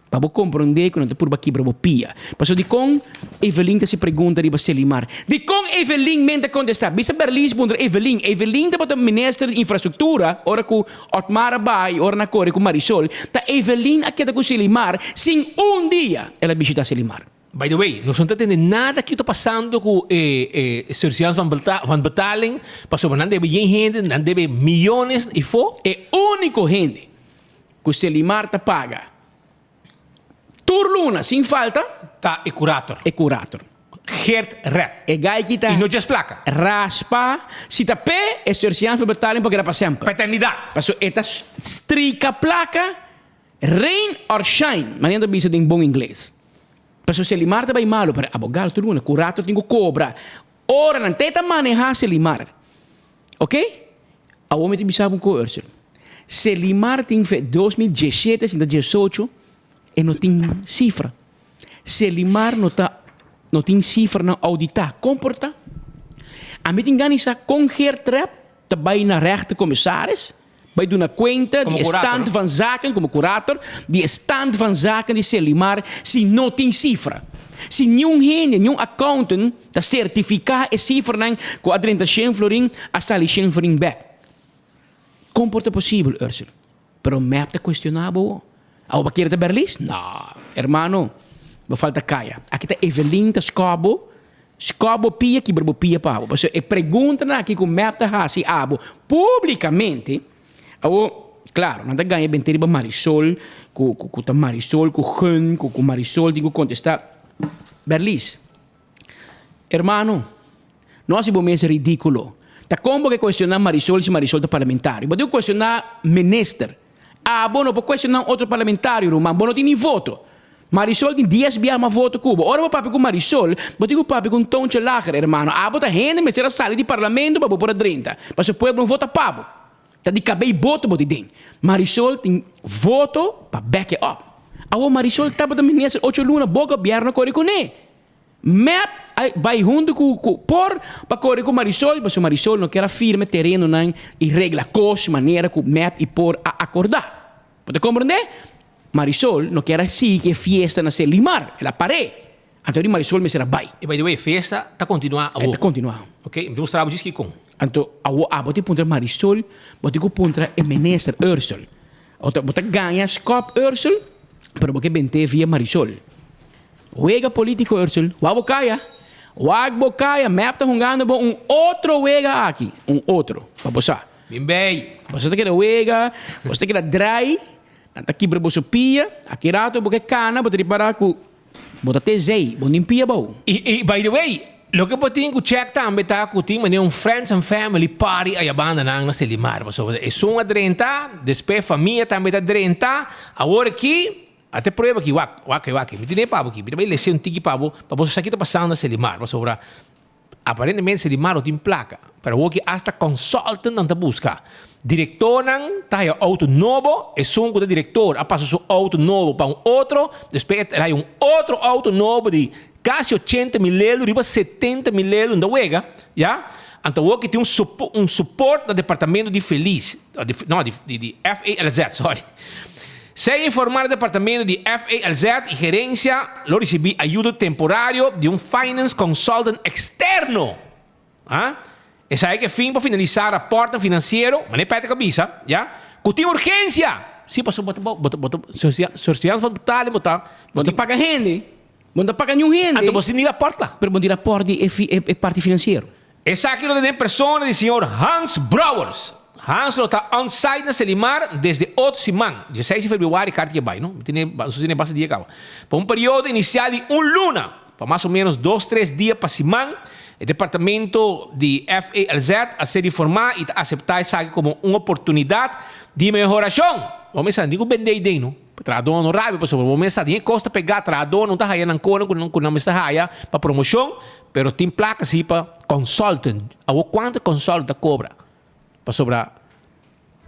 Pa bo komprondé ku nan ta purba kibra bo pia. Pasobra dikon Evelyn ta hasi pregunta riba Selimar? Dikon Evelyn men ta kontestá? Bisa Berlies puntra Evelyn. Evelyn tabata minister di infrastruktura ora ku Otmar a baha i ora nan a kore ku Marisol. Ta Evelyn a keda ku Selimar sin un dia el a bishitá Selimar.
By the way, nos no ta tende nada kiko ta pasando ku e surseance van betaling pasobra nan debe yen hende, nan debe miyones i fo.
E úniko hende Ku Selimar ta paga tur luna sin falta.
Ta e kurator.
E kurator.
Geert Rep.
E gai ki ta.
I no djes plaka.
Raspa. Si ta p'e, e surseance pa betaling por keda pa semper.
Pa eternidat.
Paso e ta strika plaka rain or shine, manera nan ta bisa den bon ingles. Paso Selimar ta bai malu, pero abogado tur luna, kurator tin ku kobra. Ora nan te ta maneha Selimar. Ok? Awor mi ta bisa bo un koe, Ursel. Selimar tin fe 2017 sinta 18 e no tin sifra. Selimar no ta no tin sifranan auditá. Kon por ta? Ami tin gana di sa kon Geert Rep ta bai na rechtercommissaris bai duna kuenta di e stand van zaken komo kurator di e stand van zaken di Selimar si no tin sifra. Si niun hende, niun accountant ta sertifiká e sifranan ku a drenta shen florin a sali shen florin bèk. Kon por ta posibel, Ursel? Pero mep ta kuestioná bo awor. Awor bo kere ta Berlis? No, hermano, bo falta kaya. Aki ta Evelyn ta skòp bo, skòp bo pia, kibra bo pia pa bo. Pasobra e preguntanan aki ku mep ta hasi abo públikamente, awor, klaro, nan ta gaña bent'é riba Marisol, ku ku ta Marisol ku gun, ku ku Marisol tin ku kontestá. Berlis, hermano, no hasi bo mes ridíkulo. Ta kon bo ke kuestioná Marisol si Marisol ta parlamentario? Bo tin ku kuestioná minister. Abo no por cuestiona un otro parlamentario ruman, bo no tin ni voto. Marisol tin dies biaha mas voto cu bo. Ora bo papia cu Marisol, bo tin cu papia cu un toontje lager, hermano. Abo ta hende mester a sali di parlamento pa bo por a drenta, pasobra pueblo no vota pa bo. Ta di cabey boto bo tin den. Marisol tin voto pa back e up. Awor Marisol tabata minister ocho luna, bo gobierno a core cune. Mep. a bai huntu ku ku por pa kore ku Marisol pasobra Marisol no kier a firma e terenonan i regla kos manera ku mep i por a akordá. Bo ta komprendé? Marisol no kier a sigui e fiesta na Selimar, el a par'é. Anto di Marisol mester a bai.
E by the way, fiesta ta kontinuá
awor. E ta kontinuá.
Ok, mi ta mustra bo djis kikon.
Anto awor abo tin puntra Marisol, bo tin ku puntra e minister Ursel. Bo ta bo ta gaña skòp Ursel, pero bo ke bent'é via Marisol. Wega polítiko Ursel, wak bo kaya. Wak bo kaya, mep ta hungando bo un otro wega aki, un otro, pa bo sa.
Bin bei.
Boso ta keda wega, boso ta keda drai, nan ta kibra boso pia, aki rato bo ke kana bo ta ripará ku Bo ta te zei, bo nin pia bou.
I i by the way, loke bo tin ku check tambe ta ku tin manera un friends and family party aya banda nan na Selimar pasobra esun a drenta, despues famia tambe ta drenta, awor aki a te prueba aki wak wak wak mi tene pa bo aki mi ta bai lese un tiki pa bo pa bo sa ki ta pasando na Selimar pasobra Aparentemente Selimar no tin plaka, pero awor ki asta consultant nan ta buska. Directornan ta haya auto nobo, esun ku ta director a pasa su auto nobo pa un otro, despues el haya un otro auto nobo di kasi ochenta mil lelu riba setenta mil lelu no ta wega, ya. Anto awor ki tin un un support na departamento di Feliz, no di di FALZ, sorry. Sea informá e departamento di FALZ i gerensia lo risibí ayudo temporario di un finance consultant eksterno. A Esaki ke fin pa finalisá raportnan finansiero, manera Patrick a bisa, ya, ku tin urgensia. Sí, pasobra bo ta, bo ta, bo ta, surseance van betaling bo ta.
Bo ta paga hende, bo no ta paga niun hende.
Anto bo sin di rapòrt la.
Pero bo tin rapòrt di e parti finansiero.
Esaki lo ta den persona di señor Hans Brouwers. Hans lo ta on site na Selimar desde otro siman, dieseis di februari karta ke bai, no? Mi tene, nos tene basta dia kaba. Pa un periodo inisial di un luna, pa mas o menos dos tres dia pa siman, e departamento di FALZ a ser informá i ta aseptá esaki komo un oportunidat di mehorashon. Bo mester sa, tin ku bende ei den, no? Trahadónan no rabia pasobra bo mester sa den e kos ta pegá, trahadónan no ta haya nan kona ku nan mester haya pa promoshon. Pero tin plaka si pa consultant. Awor cuanto consultant ta cobra? Pasobra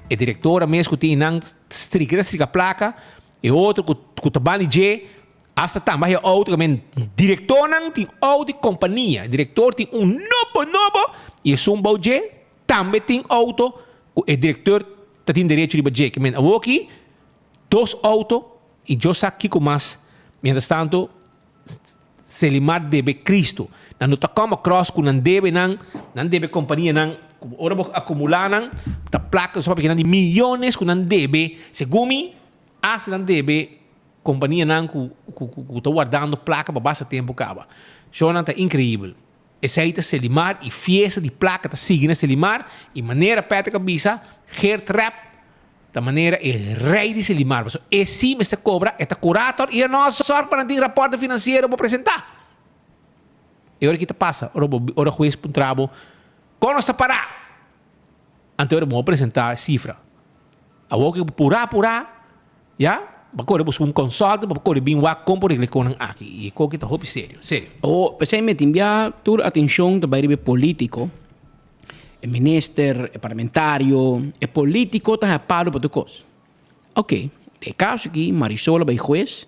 e directora mes cu tin nan strika ta strika plaka, e otro cu cu ta bani dje hasta tamba haya auto men directornan tin auto di compania, director tin un nobo nobo y esun bou dje tambe tin auto cu e director ta tin derecho riba dje. Ke men awoki dos auto y Dios sa kico mas. Mientras tanto Selimar debe Cristo. Nan no ta come across cu nan debe nan, nan debe companianan, cu ora bo acumula nan, ta placa, nos ta papia di miyones cu nan debe, segun mi, hasta nan debe companianan cu cu cu ta wardando placa pa basta tempo caba. Shownan ta increibel. Esey ta Selimar y fiesta di placa ta sigui na Selimar y manera Patrick a bisa, Geert Rep Ta manera e rey di Selimar, pasobra e si mester cobra, e ta curator y e no a zorg pa nan tin raporte financiero bo presenta. E ora ki ta pasa? Ora bo, ora huez puntra bo, con nos ta para? Anto ora bo a presenta e cifra. Awor ki bo pura pura, ya, bo a core busca un consultant pa bo core bin wak con por regla e conan aki. Y e coki ta hopi serio, serio.
Awor, p'esei mi tin bia tur atencion ta bai riba e politico. E minister, e parlamentario, e politico ta haña palo pa tur cos. Ok, den e caso aki Marisol a bay huez,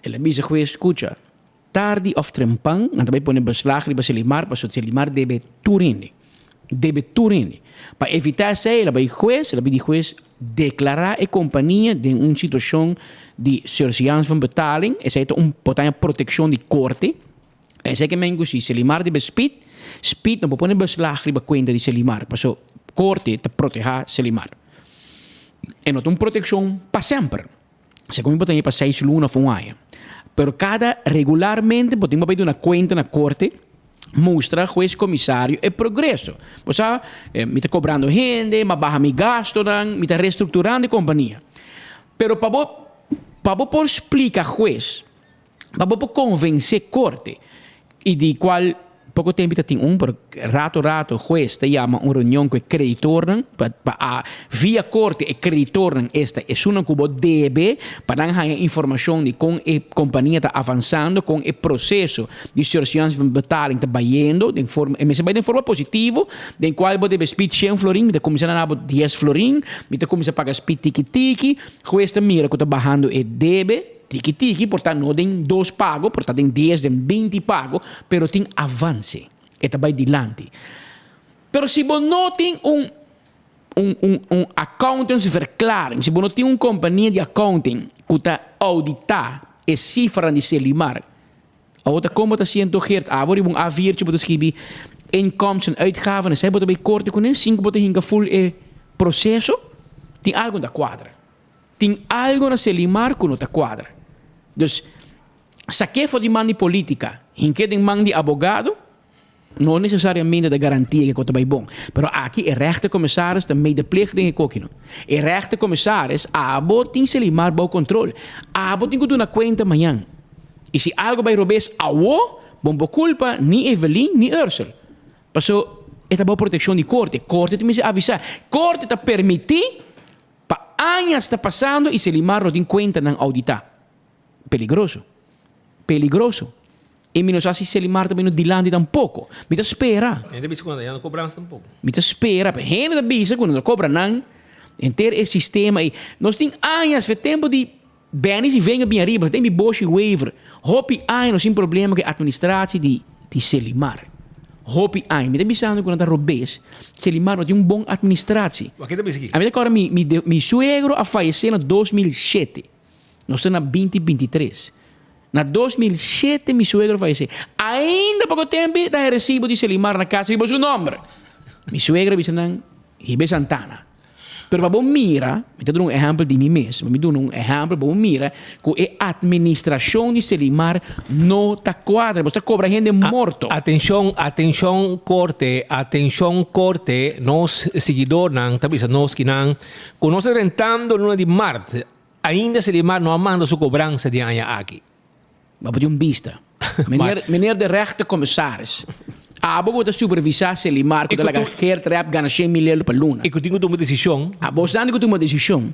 el a bisa huez, scucha, tardi of trempan nan ta bay pone beslag riba Selimar pasobra Selimar debe tur hende, debe tur hende. Pa evita esey el a bay huez, el a pidi huez declara e compania den un situacion di surseance van betaling, esey ta un por ta haña proteccion di corte. Esei ke men ku si Selimar debe spit, spit no por pone beslag riba kuenta di Selimar, paso korte ta protehá Selimar. E no ta un protekshon pa semper. Segun mi por tene pa seis luna òf un aña. Pero kada regularmente bo tin pa bai duna kuenta na korte, mustra hues komisario e progreso. Bo sa, mi ta kobrando hende, mi a baha mi gastonan, mi ta restrukturando e kompania. Pero pa bo pa bo por splika hues Pa bo por konvensé korte i di kual poko tempu ta tin un, pero rato rato hues ta yama un reunion ku e kreditornan pa pa a via korte e kreditornan esta esunnan ku bo debe pa nan haña informashon di kon e kompania ta avansando, kon e proseso di surseance van betaling ta bayendo den forma e mester bai den forma positivo den kual bo debe spit shen florin mi ta kuminsá na bo dies florin mi ta kuminsá paga spit tiki tiki hues ta mira ku ta bahando e debe. Tiki tiki, por ta no den dos pago, por ta den dies, den binti pago, pero tin avance. E ta bai dilanti. Pero si bo no tin un un un un accountantsverklaring, si bo no tin un compania di accounting cu ta audita e cifranan di Selimar, Awor ta kon bo ta siento Geert? Abo riba un A4 bo ta skibi inkomsten, uitgaven en esei bo ta bay korte kuné sin ku bo ta hinka ful e proseso? Tin algo no ta kuadra. Tin algo na Selimar ku no ta kuadra. Dus sak'é for di man di politika, hink'é den man di abogado, no nesesariamente ta garantia ku e ta bay bon. Pero aki e rechtercommissaris ta medeplicht den e koki no. E rechtercommissaris, abo tin Selimar bou kontrol. Abo tin ku duna kuenta mañan. I si algo bai robes awo, bon bo kulpa ni Evelyn ni Ursel. Paso e ta bou protekshon di korte. Korte ta mester avisá. Korte ta permití pa añas ta pasando i Selimar no tin kuentanan ouditá. Peligroso. Peligroso. I mi no sa si Selimar ta bini dilanti tampoko. Mi ta spera.
Hende ta bisa ku nan ya no kobransa tampoko.
Mi ta spera. Pero hende ta bisa ku nan ta kobra nan. Henter e sistema ei. Nos tin añas, fe tempu di Benny si venga bin ariba, ten mi boshi waiver. Hopi aña nos tin problema ku e administratie di di Selimar. Hopi aña. Mi ta bisando ku nan ta robes. Selimar no tin un bon administratie.
Wak ke ta bisa aki?
Ami ta kòrda mi mi mi suegro a fayesé na 2007. Nos ta na 2023. Na 2007 mi suegro fayesé. Ainda poko tempu ta e resibo di Selimar na kas riba su nòmber. Mi suegro a bisa nan, Hibe Santana. Pero pa bo mira, mi ta duna un ehèmpel di mi mes, mi duna un ehèmpel pa bo mira ku e atministrashon di Selimar no ta kuadra, bo ta kobra hende morto.
Atenshon, atenshon korte, atenshon korte, nos siguidornan ta bisa nos kinan ku nos ta drentando luna di mart, ainda Selimar no a manda su kobransa di e aña aki.
Bo por tin un bista. Meneer, meneer de rechtercommissaris, abo ku ta supervisá Selimar ku ta laga Geert Rep gana shen mil euro pa luna.
I ku tin ku tuma desishon.
Abo esnan tin ku tuma desishon.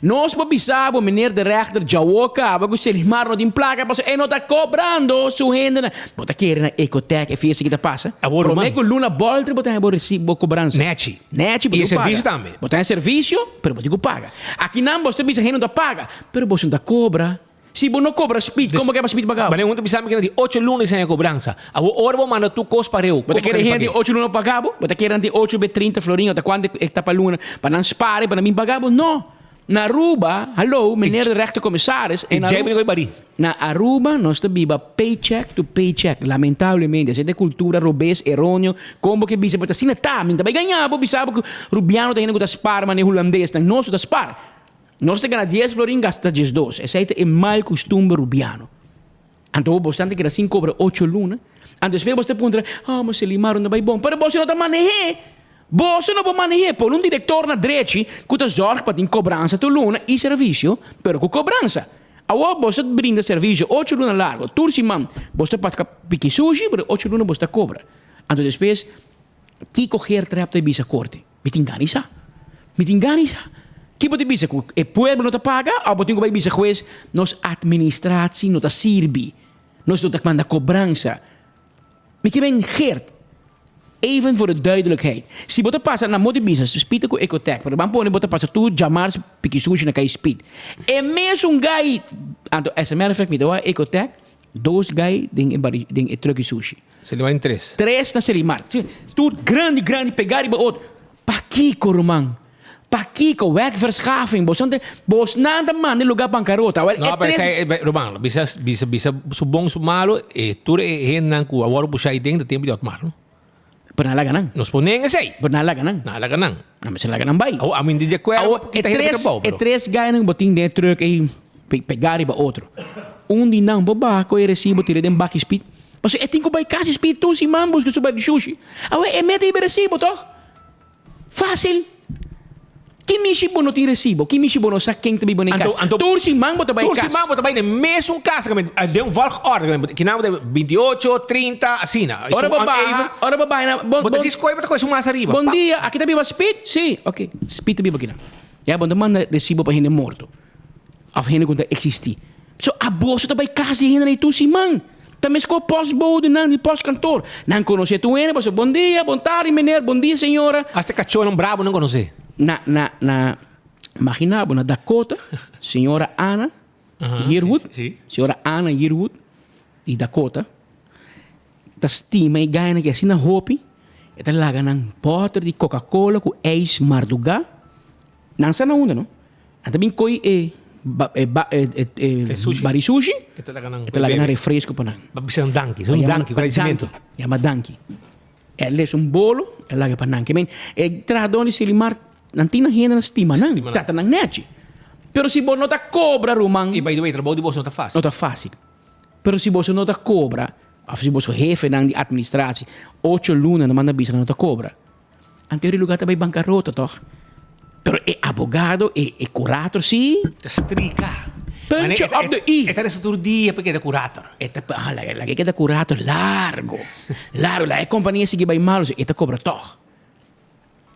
Nos por bisa bo, meneer de rechter, djawo kaba ku Selimar no tin plaka pasobra e no ta kobrando su hendenan. Bo ta kere na Ecotec e fiesta ki ta pasa? Promé ku luna bolter bo ta haña bo resibo, bo kobransa.
Nechi.
Nechi bo
I
tin
e
ku paga.
servisio tambe.
Bo ta haña servisio, pero bo tin ku paga. Akinan bo ta bisa hende no ta paga, pero boso no ta kobra. Si bo no cobra speed, como ke pa speed pagabo?
Wanneer hunto bisa mi keda di ocho luna sin haña cobransa. Awor ora bo manda tur cos pareu,
Bo ta
como
kere
ke
hende di
pag'é?
ocho luna pagabo? Bo ta kere nan di ocho be trinta florin o ta cuanto e ta pa luna pa nan spare pa nan bin pagabo? No! Na Aruba, hallo, meneer de rechtercommissaris,
E
en
djei
Aruba,
bo di bari.
na Aruba nos ta biba paycheck to paycheck, lamentablemente. Esei ta e cultura robes, eroneo, con bo ke bisa, pero ta asina ta, mi no ta bay gaña bo, bisa bo cu Rubiano ta hende cu ta spar manera Hulandesnan, nos no ta spar. Nos ta gana dies florin gasta diesdos. Esei ta e mal kustumber rubiano. Anto bo bosnan ta keda sin kobra ocho luna. Anto despues bos ta puntra, Oh, ma Selimar no ta bai bon. Pero boso no ta maneh'é. Boso no por maneh'é. Pone un direktor na drechi ku ta zòrg pa tin kobransa tur luna i servisio, pero ku kobransa. Awor boso ta brinda servisio ocho luna largu. Tur siman boso ta paska piki sushi, pero ocho luna boso ta kobra. Anto despues, kiko Geertrap ta bisa korte? Mi tin gana i sa. Mi tin gana i sa. Ki bo ta bisa ku e pueblo no ta paga òf bo tin ku bai bisa hues nos atministratie no ta sirbi, nos no ta manda kobransa. Mi ke ben Geert, even voor de duidelijkheid, si bo ta pasa na mo di bisa spita ku Ecotec, pero ban pone bo ta pasa tur djamars piki sushi na kai spit. E mesun gai, anto as a matter of fact mi ta wak Ecotec, Dos gai den e bari den e truck di sushi.
Selimar tin tres.
Tres na Selimar. Tur grandi grandi pegá riba otro. Pakiko ruman? Pakiko? Werkverschaffing. Boso ta bosnan ta manda e lugá bankarota. Awel
No,
e
pero
tres.
esei, ruman, bisa bisa bisa su bon su malo, e tur e hendenan ku a wòrdu pushá ei den ta tempu di Otmar, no?
Pero nan laga nan.
Nos ponen esei.
Pero nan laga nan.
Nan laga nan.
Nan mester laga nan bai.
Awor, ami no ta di akuerdo
Awor,
ku
e
kita hende
tres,
trabou,
e
pero.
tres gainan ku bo tin den e truck ei pegá riba otro. Un di nan bo baha ku e resibo tira den baki spit. Pasobra e tin ku bai kas di spit tur siman buska su baki shushi. Awor e mete riba e resibo tòg. Fásil. Ki mishi bo no tin resibo? Ki mishi bo no sa ken ta biba na e kas? Tur siman bo ta bai
Tur
kas.
siman bo ta bai na e mesun kas, den un volgorde, kinan bo ta 28, 30, asina.
Ora bo baha, ora bo baha na, bon,
Bo ta djis koe, bo ta koe su mas ariba.
Bon dia, aki ta biba Speed? Si, ok, Speed ta biba akinan. Ya, bo no ta manda resibo pa hende morto of hende ku no ta eksistí. So, aboso ta bai kas di hende na e tur siman. Ta meskos postbodenan di postkantoor. Nan konosé tur hende pasobra bon dia, bon tardi meneer, bon dia señora.
Hasta kachónan brabo nan konosé.
Na, na, na, maginá bo na Dakota, señora Ana. Yearwood, señora Ana Yearwood di Dakota, ta stima e gainan ki asina hopi, e ta laga nan bòter di Coca-Cola ku ijs mardugá. Nan sa na unda no. Nan ta bin koi e e e bari sushi, e ta laga nan refresco pa nan.
Pa bisa nan danki, un danki, gradicimento.
Yama danki. E les un bolo, e laga pa nan. Ke men, e trahadónan di Selimar, nan tin nan hende nan stima nan, trata nan nèchi. Pero si bo no ta kobra, ruman.
I by the way, trabou di boso no ta fásil.
No ta fásil. Pero si boso no ta kobra, òf si boso hefenan di atministratie, ocho luna nan manda bisa nan no ta kobra. Anto e lugá ta bai bankarota tòg. Pero e abogado, e e kurator sí.
Ta strika.
Puntje op de i.
E ta resa tur dia pa e keda kurator.
E ta, ah, laga laga e keda kurator largo. Largo, laga e kompania sigui bai malo, e ta kobra tòg.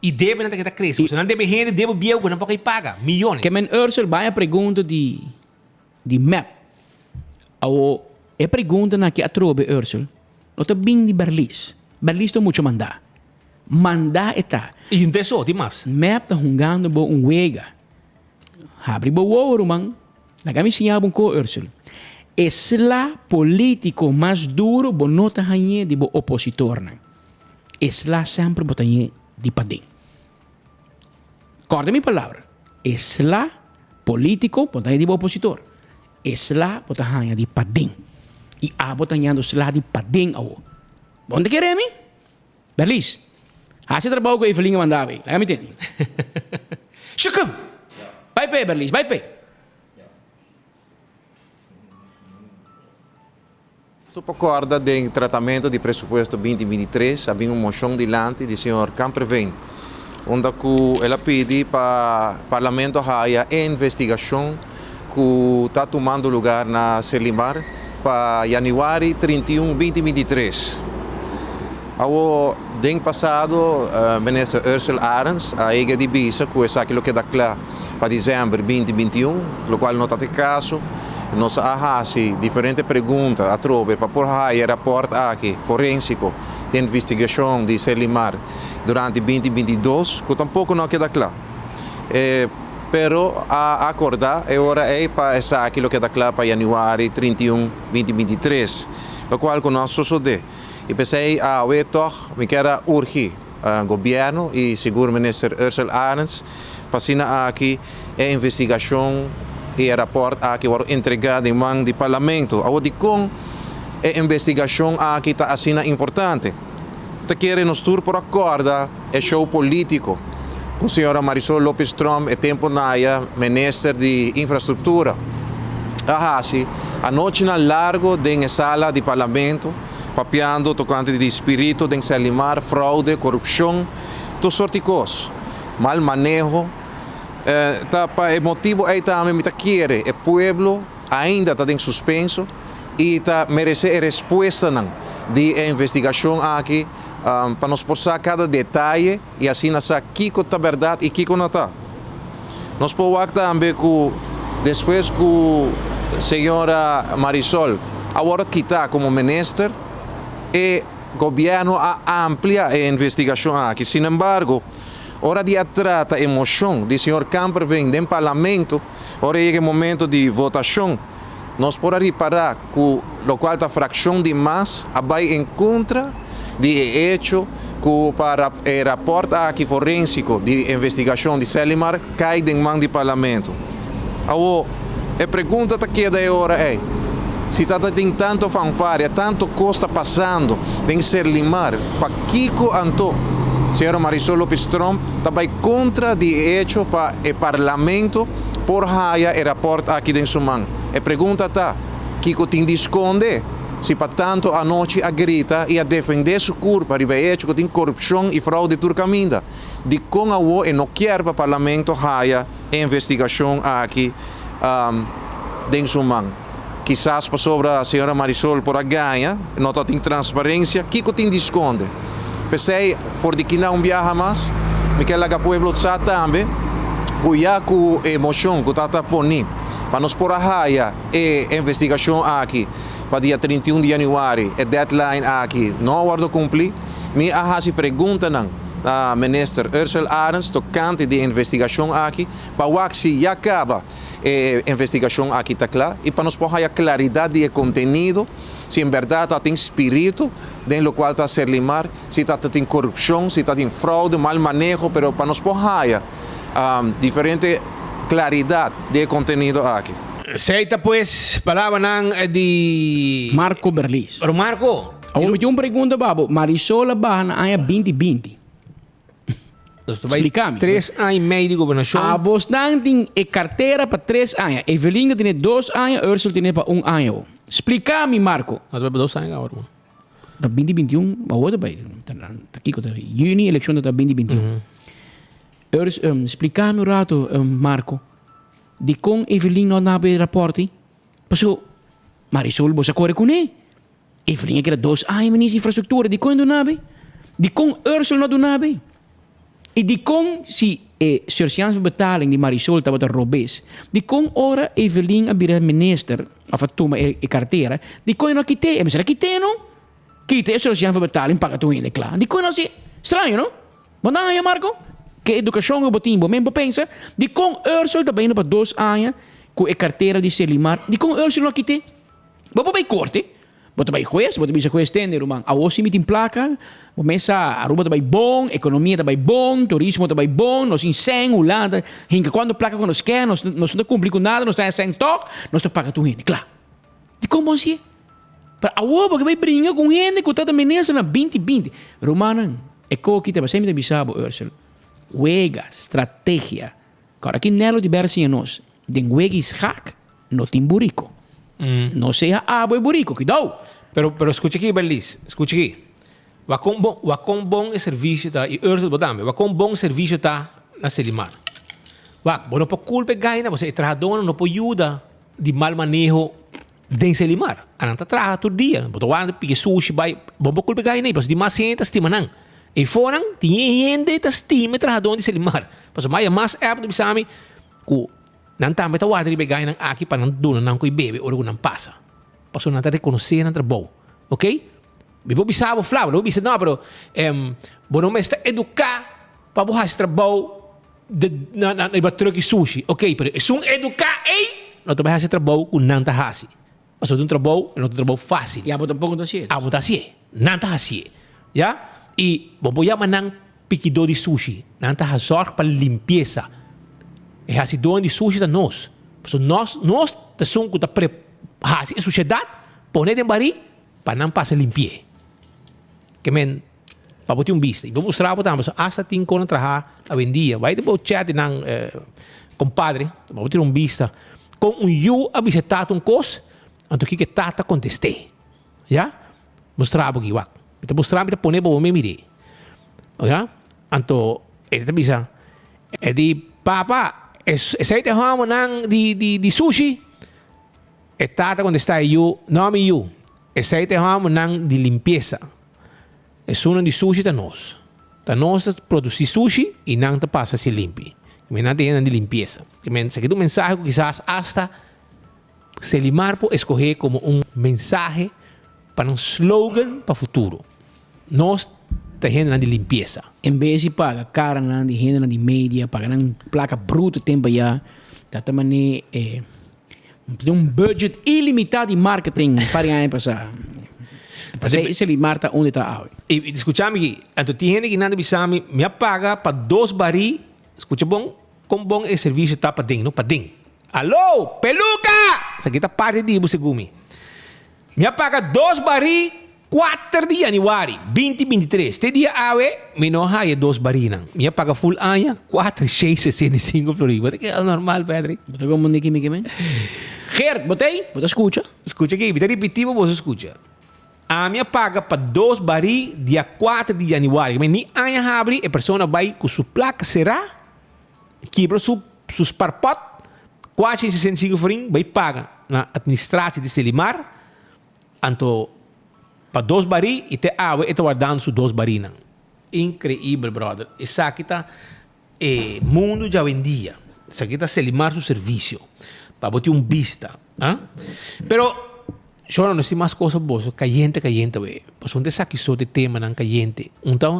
I debenan ta keda krese. Pasobra nan debe hende, debe bieu ku nan por kai paga. Miyones.
Ke men Ursel bai a pregunta di di mep. Awo e preguntanan aki atrobe Ursel no ta bin di Berlis. Berlis ta mucho mandá. Mandá e ta.
I hende so, tin mas.
Mep ta hungando bo un wega. Habri bo wowo ruman. Laga mi siña bo un ko Ursel. E sla politico mas duro bo no ta hañ'é di bo opositornan. E sla semper bo ta hañ'é di paden. Kòrda mi palabra. E sla politico bo ta haña di bo opositor. E sla bo ta haña di paden. I abo ta hañando sla di paden awo. Bo no ta kere mi? Berlies, hasi e trabou ku Evelyn a manda bo ei. Laga mi tende. Shukum! Bai p'e, Berlies, bai p'e.
Su pa corda den tratamento di presupuesto binti binti tres a bin un mocion dilanti di señor Kamperveen unda cu el a pidi pa Parlamento haya e investigacion cu ta tumando lugar na Serlimar pa januari 31 binti binti tres. Awo den pasado Minister Ursell Arends a yega di bisa cu esaki lo keda cla pa december binti 21, locual no ta e caso. Nos a haci diferente pregunta atrobe pa por haya e raport aki forensico di investigacion di Serlimar durante binti 22 cu tampoco no a keda cla. Pero a acorda e ora ey pa esaki lo keda cla pa januari 31 binti 23, locual cu no a sosode. Y p'esey awe tog mi kier a urgi Gobierno y sigur Minister Ursell Arends pa asina aki e investigacion y e raport aki worde entrega den man di Parlamento. Awor dicon e investigacion aki ta asina importante? Ta kere nos tur por a corda e show politico cu señora Marisol Lopez Tromp e tempo naya Minister di Infrastructura a haci anochinan largo den e sala di Parlamento papiando tocante di spirito den Serlimar, fraude, corupcion, tur soort di cos, mal maneho. Ta pa e motibo ey tambe mi ta kere e pueblo ainda ta den suspenso y ta merece e respuestanan di e investigacion aki pa nos por sa cada detaye y asina sa kico ta berdad y kico no ta. Nos por wak tambe cu despues cu señora Marisol a wordo kita como minister e gobierno a amplia e investigacion aki. Sinembargo, ora di a trata e mocion di señor Kamperveen den parlamento, Ora yega e momento di votacion, nos por a ripara cu locual ta fraccion di mas a bay en contra di e hecho cu pa e raport aki forensico di investigacion di Selimar cay den man di Parlamento. Awo, e pregunta ta keda e ora ey, si ta ta tin tanto fanfaria, tanto cos ta pasando den Serlimar, pakico anto Señora Marisol Lopez Tromp ta bay contra di e hecho pa e Parlamento por haya e raport aki den su man? E pregunta ta, kico tin di sconde si pa tanto anochi a grita y a defende su curpa riba e hecho cu tin corupcion y fraude tur caminda? Dicon awo e no kier pa Parlamento haya e investigacion aki den su man? Kisas pasobra señora Marisol por a gaña, no ta tin transparencia, kico tin di sconde? P'esey for di kina un biaha mas mi kier laga pueblo sa tambe cu ya cu e mocion cu ta ta poni pa nos por a haya e investigacion aki pa dia 31 di januari, e deadline aki no a wordo cumpli, mi a haci preguntanan. na Minister Ursell Arends tokante di e investigashon aki pa wak si ya kaba e investigashon aki ta kla i pa nos por haya klaridat di e kontenido si en bèrdat ta tin spiritu den lokual ta Serlimar, si ta tin korupshon, si ta tin froude, mal maneho, pero pa nos por haya diferente klaridat di e kontenido aki.
Esei ta pues palabranan di.
Marco Berlis.
Pero Marco.
Awor mi tin un pregunta pa bo. Marisol a baha na aña binti binti.
Nos ta bai
Splica mi.
tres aña y medio di gobernacion.
Abosnan tin e cartera pa tres aña. Evelinda tene dos aña, Ursel tene pa un aña awo. Splica mi Marco.
Nos ta bai pa dos aña awor man.
Ta binti binti un, awor ta bai. Ta kico ta juni eleccion ta ta binti binti un. Urs, splica mi un rato Marco. Dicon Evelyn no a naba e rapport ei? Paso Marisol bo sa core cune. Evelyn a keda dos aña minister di infrastructura, dikon e duna be? Dikon Ursula no duna be? I dikon si e surseance van betaling di Marisol tabata robes, dikon ora Evelyn a bira minister of a tuma e cartera, dikon e no a kit'é? E mester a kit'é no? Kita e surseance van betaling paga tur hende kla. Dikon e no hasi? Straño no? Bo nan haña Marco? Ke edukashon ku bo tin bo men bo pensa? Dikon Ursula ta bayendo pa dos aña ku e cartera di Selimar? Dikon Ursula no a kit'é? Bo por bai korte, bo ta bai hues, bo ta bisa hues tende ruman, awor si mi tin plaka, bo mes sa Aruba ta bai bon, ekonomia ta bai bon, turismo ta bai bon, nos tin sèn, Hulanda hinka kuantu plaka ku nos ke, nos nos no ta kumpli ku nada, nos ta haña sèn tòg, nos ta paga tur hende, kla. Dikon bo hasié? Pero awor bo ke bai bringa ku un hende ku ta ta minister na binti binti. Rumannan, e koki ta bai, mi ta bisa bo Ursel, wega, strategia, kòrda ki Nelo di bèr siña nos, den wega i schak, No tin burico. No sea abo e burico, cuidao!
Pero, pero scucha aki, Berlies, scucha aki. Wak con bon, wak con bon e servicio ta, y Ursel bo tambe, wak con bon servicio ta na Selimar. Wak, bo no por culpa e gainan, pasobra e trahadornan no por yuda di mal maneho den Selimar. Anan ta traha tur dia, bo ta wak nan ta piki sushi bai, bo no por culpa e gainan ei, pasobra di mas hende ta stima nan. Eifonan tin e hende ta stima e trahadornan di Selimar. Pasobra maya mas app ta bisa mi cu Nan tambe ta warda riba e gainan aki pa nan duna nan ku e bebe ora ku nan pasa. Pasobra nan ta rekonosé nan trabou. Ok? Mi por bisa bo fla, bo no por bisa no, pero bo no mester eduká pa bo hasi trabou de na na riba truck di sushi. Ok, pero esun eduká ei no ta bai hasi trabou ku nan ta hasi. Pasobra ta un trabou, e no ta un trabou fásil.
I abo tampoko no ta hasié.
Abo ta hasié. Nan ta hasié. Ya? I bo por yama nan pikidó di sushi. Nan ta hazòrg pa limpiesa. E hasidónan di sushi ta nos. Pasobra nos, nos ta esun ku ta pre hasi e sushedat, pone den barí pa nan pasa limpi'é. Ke men, pa bo tin un bista. I bo mustra bo tambe, pasobra asta tin kon a traha awendia. Bai den bo chat di nan kompadre, pa bo tin un bista. Kon un yu a bisa e tata un kos, anto kiko e tata kontest'é. Ya? Mustra bo aki, wak. Mi ta mustra, mi ta pone bo bo mir'é. Ya? Anto e ta bisa, e di, Papa, esei ta e hòmbernan di di di sushi? E tata kontestá e yu, No, mi yu, esei ta e hòmbernan di limpiesa. Esunnan di sushi ta nos. Ta nos ta produsí sushi i nan ta pasa si limpi. Nan ta hende di limpiesa. Esaki ta un mensahe ku kisas asta Selimar por escoge como un mensahe pa nan slogan pa futuro. Nos ta hendenan di limpiesa.
En bes di paga karanan di hendenan di media, paga nan plaka bruto tempo ya, ta ta mane e tin un budget ilimitá di marketing un par di aña pasá. Pasei Selimar ta unda e ta awe.
I skucha mi aki, anto tin hende ki nan ta bisa mi, mi a paga pa dos barí, skucha bon, kon bon e servisio ta paden, no paden. Alo, peluka! Esaki ta parti di bo segun mi. Mi a paga dos barí kuater di yanüari binti binti tres. Te dia awe mi no a haya dos barínan. Mi a paga ful aña kuater shei sesenta i sinku florin. Bo ta keda normal, Patrick?
Bo ta komprendé kimi ke men? Geert, bo ta ei? Bo ta skucha?
Skucha aki, mi ta ripití pa boso skucha. Ami a paga pa dos barí dia kuater di yanüari. Mi ni aña habri e persona bai ku su plaka será. Kibra su su sparpot, kuashi i 65 florin bai paga na administratie di Selimar, anto pa dos barí i te awe e ta wardando su dos barínan. Increibel brother, esaki ta e mundo djawendia, esaki ta Selimar su servicio, pa bo tin un bista, ah. Pero. Shona, nos tin mas cos pa boso, cayente cayente we. Pasobra un ta esaki so t'e temanan cayente. Un ta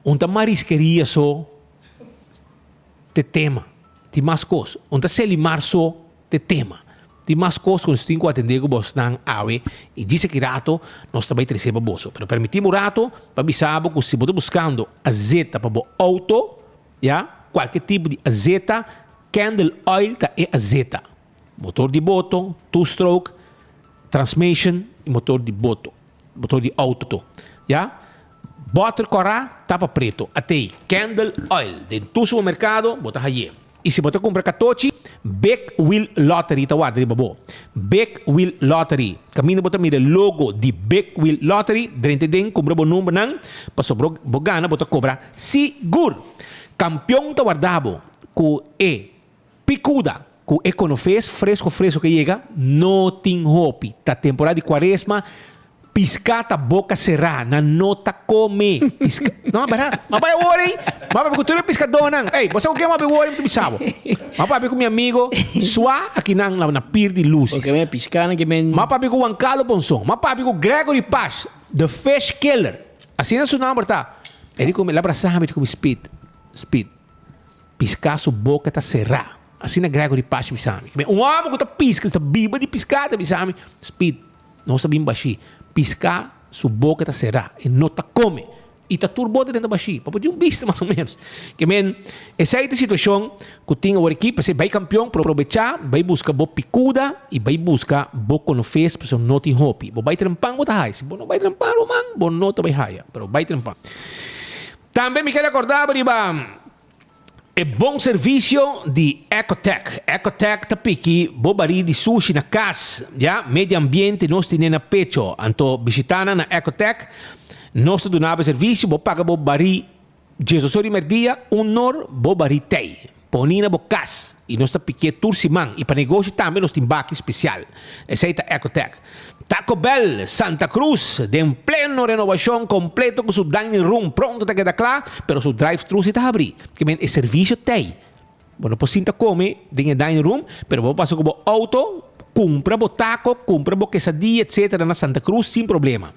un ta mariskeria so t'e tema. Tin mas cos. Un ta Celimar so t'e tema. Tin mas cos cu nos tin cu atende cu bosnan awe y djis aki rato nos ta bay trece pa boso. Pero permiti mi un rato pa bisa bo cu si bo ta buscando azeta pa bo auto, ya, cualke tipo di azeta, candle oil ta e azeta. Motor di boto, two stroke, transmission y motor di boto, motor di auto. Ya? Boter cora, tapa preto. Atey, candle oil. Den tur supermercado bo ta haye. Y si bo ta cumpra catochi, Big Wheel Lottery ta warda riba bo. Big Wheel Lottery. Caminda bo ta mira e logo di Big Wheel Lottery, drenta den, cumpra bo numbernan, pasobra bo gana bo ta cobra sigur. Campeon ta warda bo cu e Picuda cu e conofes fresco fresco ke yega no tin hopi. Ta temporada di cuaresma, pisca ta boca cera, nan no ta come pisca. No, berdad. Ma bai awor ey, ma papia cu tur e piscadornan. Ey, bo sa cu ken ma papia awor ey? Mi ta bisa bo. Ma papia cu mi amigo Swa akinan na na Pier di Lucis.
Porque men piscanan ke men.
Ma papia cu Juan Carlo Ponson. Ma papia cu Gregory Pash, the fish killer. Asina su nomber ta. E di cu mi, el a brasa mi, di cu mi, Speed, Speed. Piská su boka ta será. Asina Gregory Pash bisa mi. Un hòmber ku ta piska, ta biba di piská, ta bisa mi, Speed, nos ta bin bashí. Piská su boka ta será, e no ta kome. I ta tur bote den ta bashí. Pa bo tin un bista mas o ménos. Ke men, esei ta e situashon ku tin awor aki. P'esei bai kampion, probechá, bai buska bo pikuda i bai buska bo konofes, pasobra no tin hopi. Bo bai trempan bo ta haya. Si bo no bai trempan, ruman, bo no ta bai haya. Pero bai trempan. Tambe mi ke rekorda bo riba e bon servisio di Ecotec. Ecotec ta piki bo barí di sushi na kas, ya, medio ambiente nos tine na pecho. Anto bishita nan na Ecotec, nos ta duna bo e servisio, bo paga bo barí diesdos or di merdia, un nor bo barí tei. Poni na bo kas y nos ta pikié tur siman y pa negoshi tambe nos tin baki special. Esey ta Ecotec. Taco Bell Santa Cruz den pleno renovacion completo cu su dining room pronto ta keda cla pero su drive thru si ta habri. Kimen e servicio t'ey. Bo no por sinta come den e dining room pero bo por pasa cu bo auto cumpra bo taco, cumpra bo quesadilla etc na Santa Cruz sin problema.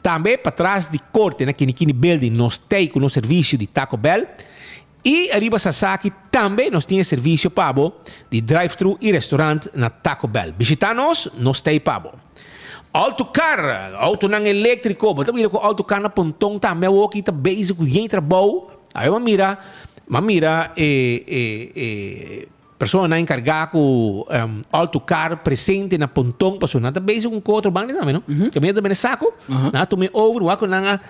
Tambe patras di corte na Kinikini Building nos t'ey cu nos servicio di Taco Bell. I ariba Sasaki tambe nos tin e servisio pa bo di drive-thru i restaurant na Taco Bell. Bishita nos, nos ta ei pa bo. Autocar, autonan eléktriko. Bo ta mira ku autocar na Ponton tambe awoki ta bezig ku yen trabou. Awe m'a mira, m'a mira e e e personanan enkargá ku autocar presente na Ponton pasobra nan ta bezig ku un ku otro banda tambe no. Kaminda ta bini sako, nan a tuma e over, wak ku nan a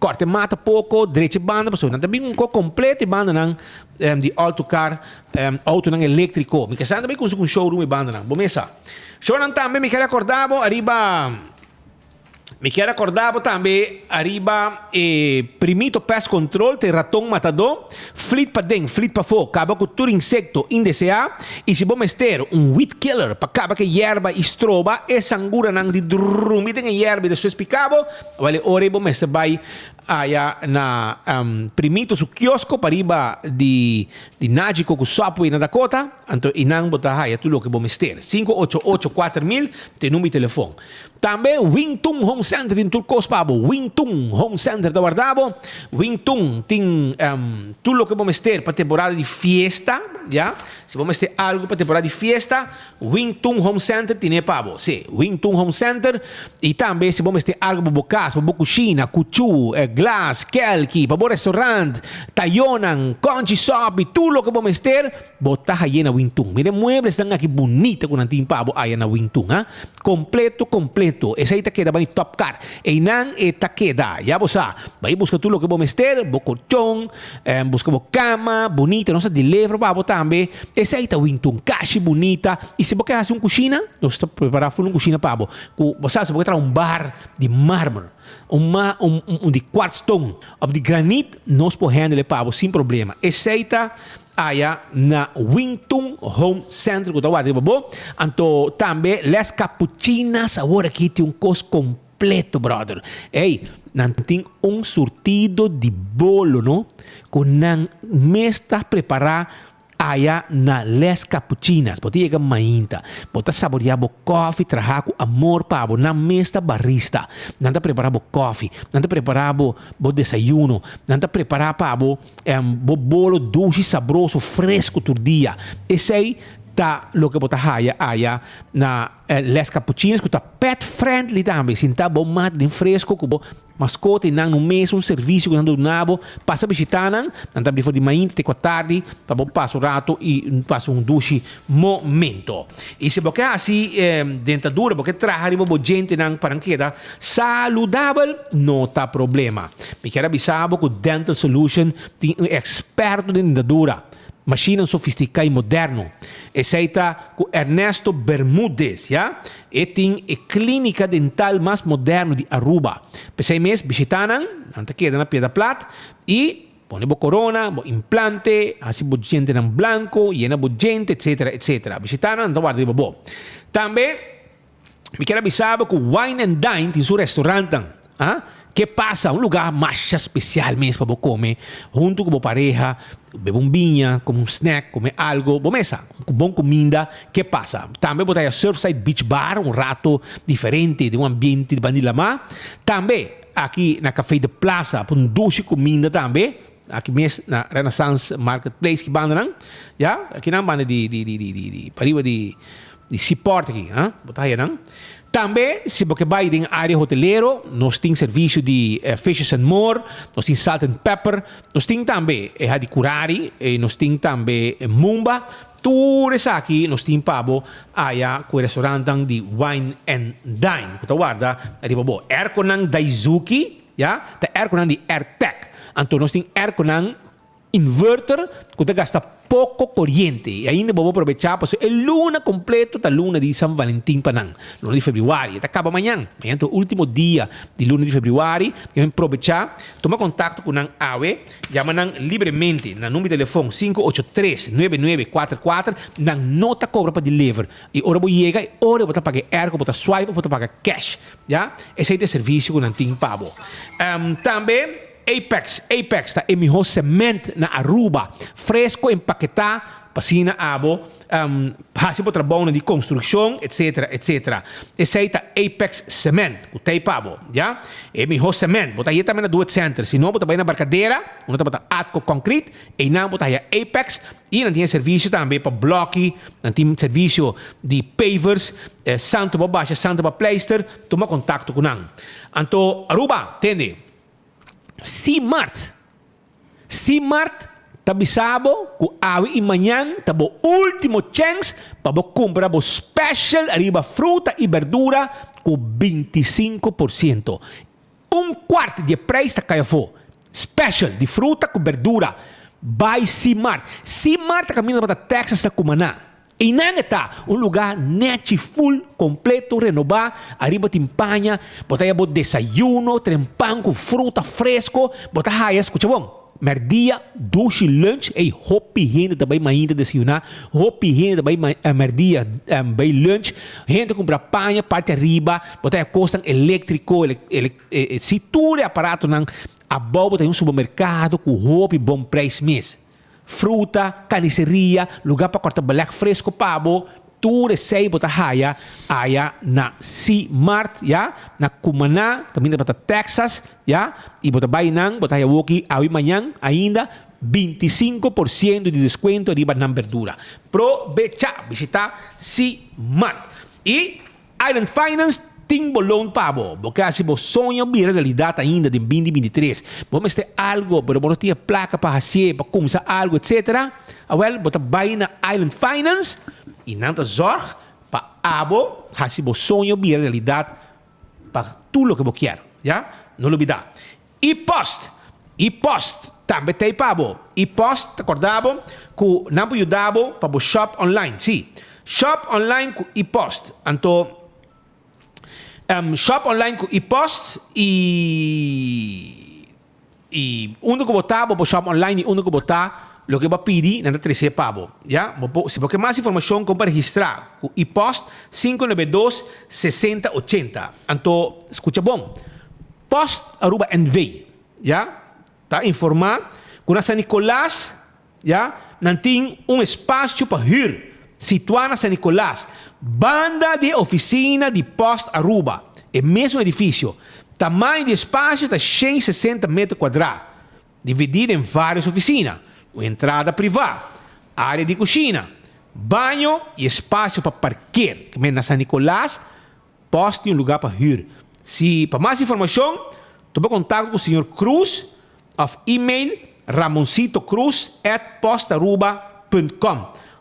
Corte mata poco, drecha e banda pasobra nan ta bin un co completo e bandanan di autocar, autonan electrico. Mi kesa nan ta bin cuminsa cu un showroom e bandanan. Bo mesa. Shownan tambe mi kier acorda bo ariba, mi kier acorda bo tambe ariba e Primito Pest Control te raton matador, flit paden, flit pafo, caba cu tur insecto indesea y si bo mester un weed killer pa caba cu e yerba y stroba e sanguranan di drumi den e yerba y despues pica bo, Wèl e ora ei bo mester bai aya na Primito su kiosko pariba di di Nagico ku Subway na Dakota, anto einan bo ta haya tur loke bo mester. 588 4000 ta e number di telefon. Tambe Wing Tun Home Center tin tur kos pa bo. Wing Tun Home Center ta warda bo. Wing Tun tin tur loke bo mester pa temporada di fiesta, ya. Si bo mester algu pa temporada di fiesta, Wing Tun Home Center tine pa bo. Sí, Wing Tun Home Center. I tambe si bo mester algu pa bo kas, pa bo kushina, kuchú, glas, kelki, pa bo restaurant, tayonan, kònchi sòpi, tur loke bo mester, bo ta haye na Wing Tun. Mira e mueblesnan aki bunita ku nan tin pa bo aya na Wing Tun, ha. Kompleto, kompleto. Esei ta keda bani Top Car. Einan e ta keda. Ya bo sa. Bai buska tur loke bo mester, bo kolchon, Buska bo kama bunita, nos ta deliver pa bo tambe. Esei ta winti un kashi bunita. I si bo ke hasi un kushina, nos ta prepara ful un kushina pa bo. Ku bo sa si bo ke traha un bar di marmer, un ma un un di kwartstone òf di granit, nos por handle pa bo sin problema. Esei ta aya na Wingtun Home Center ku ta warda riba bo. Anto tambe Les Capuchinas awor aki tin un kos Pleto brother. Ey, nan tin un surtido di bolo no, cu nan mes ta prepara. Aya na Les Capuchinas, bo ta yega mainta, bo ta saboreá bo kòfi trahá ku amor pa bo. Nan mes ta barista. Nan ta prepará bo kòfi, nan ta prepará bo bo desayuno, nan ta prepará pa bo bo bolo dushi, sabroso, fresku tur dia. Esei ta loke bo ta haya aya na Les Capuchinas ku ta pet friendly tambe. Sinta bo mat den fresku ku bo Maskota i nan no mes un servisio ku nan ta duna bo. Pasa bishitá nan. Nan ta abri for di mainta te ku atardi pa bo pasa un rato i pasa un dushi momento. I si bo ke hasi dentadura, bo ke traha riba bo djentenan pa nan keda saludabel, no ta problema. Mi kier a bisa bo ku Dental Solution tin un eksperto den dentadura. Mashinnan sofisticá i moderno. Esei ta cu Ernesto Bermudez, ya. E tin e clínica dental mas moderno di Aruba. P'esei mes bishitá nan, nan ta keda na Piedra Plat, i pone bo corona, bo implante, haci bo djentenan blanco, yena bo djente, etcetera, etcetera. Bishitá nan, nan ta warda riba bo. Tambe. Mi kier a bisa bo ku Wine and Dine tin su restaurantnan. Ah, ke pasa? Un lugá masha spesial mes pa bo kome huntu ku bo pareha, bebe un biña, kome un snack, kome algo, bo mesa ku bon kuminda. Ke pasa? Tambe bo ta haya Surfside Beach Bar, un rato diferente den un ambiente di banda di lamá. Tambe aki na Café de Plaza por un dushi kuminda tambe. Aki mes na Renaissance Marketplace ki bandanan, ya, aki nan banda di di di di di di pariba di di Seaport aki, ha, bo ta haya nan. Tambe si bo ke bai den area hotelero, nos tin servisio di Fishes and More, nos tin Salt and Pepper, nos tin tambe e ha di Curari, e nos tin tambe Mumba, tur esaki nos tin pa bo aya ku e restaurantnan di Wine and Dine ku ta warda riba bo. Airconan Daizuki. Ya, ta airconan di Airtec. Anto nos tin airconan inverter cu ta gasta poco coriente. Y ainda bo por probecha pasobra e luna completo ta luna di San Valentin pa nan. Luna di februari. E ta caba mañan. Mañan ta e ultimo dia di luna di februari. Deben probecha. Tuma contacto cu nan awe. Yama nan libremente na number di telefon 583 9944. Nan no ta cobra pa deliver. Y ora bo yega e ora bo ta paga e airco bo ta swipe of bo ta paga cash. Ya, esei ta e servisio ku nan tin pa bo. Tambe Apex, Apex ta e mihó sement na Aruba, fresko empaketá pa asina abo hasi bo trabounan di konstrukshon etsetera etsetera. Esei ta Apex Cement ku t'ei pa bo, ya. E mihó sement, bo ta hañ'é tambe na Doet Center, si no bo ta bai na Barcadera, unda tabata Atco Concrete, einan bo ta haña Apex. I nan tin e servisio tambe pa blòki, nan tin servisio di pavers, santu pa basha, santu pa pleister, tuma kontakto ku nan. Anto Aruba, tende, Simart, Simart ta bisa bo ku awe i mañan ta bo último chèns pa bo kumpra bo special ariba fruta i berdura ku 25%. Un kuart di e prijs ta kai afó. Special di fruta ku berdura. Bai Simart. Simart ta kaminda pa ta Texas ta kumaná. Einan e ta, un lugá nèchi ful, kompleto, renobá, ariba tin paña, bo ta haya bo desayuno, tren pan ku fruta fresko, bo ta haya, skucha bon, Merdia, dushi lunch, ey hopi hende ta bay mainta desayuna, hopi hende ta bay merdia bay lunch, hende ta cumpra paña parti ariba, bo ta haya cosnan electrico, si tur e aparatonan, abao bo ta haya un supermercado cu hopi bon prijs mes. Fruta, carniceria, lugar pa corta beleg fresco pa bo, Tur esei bo ta haya aya na C-Mart, ya, na Cumaná, kaminda pa ta Texas, ya, i bo ta bai nan, bo ta haya woki awe mañan ainda 25% di deskuento riba nan berdura. Probecha! Bishita C-Mart. I Island Finance tin bo loan pa bo. Bo ke hasi bo soño bira realidat ainda den 2023. Bo mester algo, pero bo no tin e plaka pa hasié, pa kumsa algo, etcetera. Awel, bo ta bai na Island Finance i nan ta zorg pa abo hasi bo soño bira realidat pa tur loke bo kier. Ya? No lubida. E-post! E-post tambe t'ei pa bo. E-post ta korda bo ku nan por yuda bo pa bo shop online. Sí, shop online ku e-post. Anto, shop online ku e-post i I unda ku bo ta, bo por shop online i unda ku bo ta, loke bo a pidi, nan ta trese pa bo. Ya? Bo por, si bo ke mas informashon kon pa registrá ku e-post, 592 60 80. Anto, skucha bon, Post Aruba NV, ya, ta informá ku na San Nicolas, ya. Nan tin un espasio pa hür, situá na San Nicolas, banda di e ofisina di Post Aruba, e mesun edifisio. Tamaño di espasio ta 160 meter kuadrá, dividí den vários ofisina, un entrada privá, área di kushina, baño i espasio pa parker. Na San Nicolas, Post tin un lugá pa hür. Si pa mas informashon, tuma kontakto ku señor Cruz òf e-mail ramoncitocruz@postaruba.com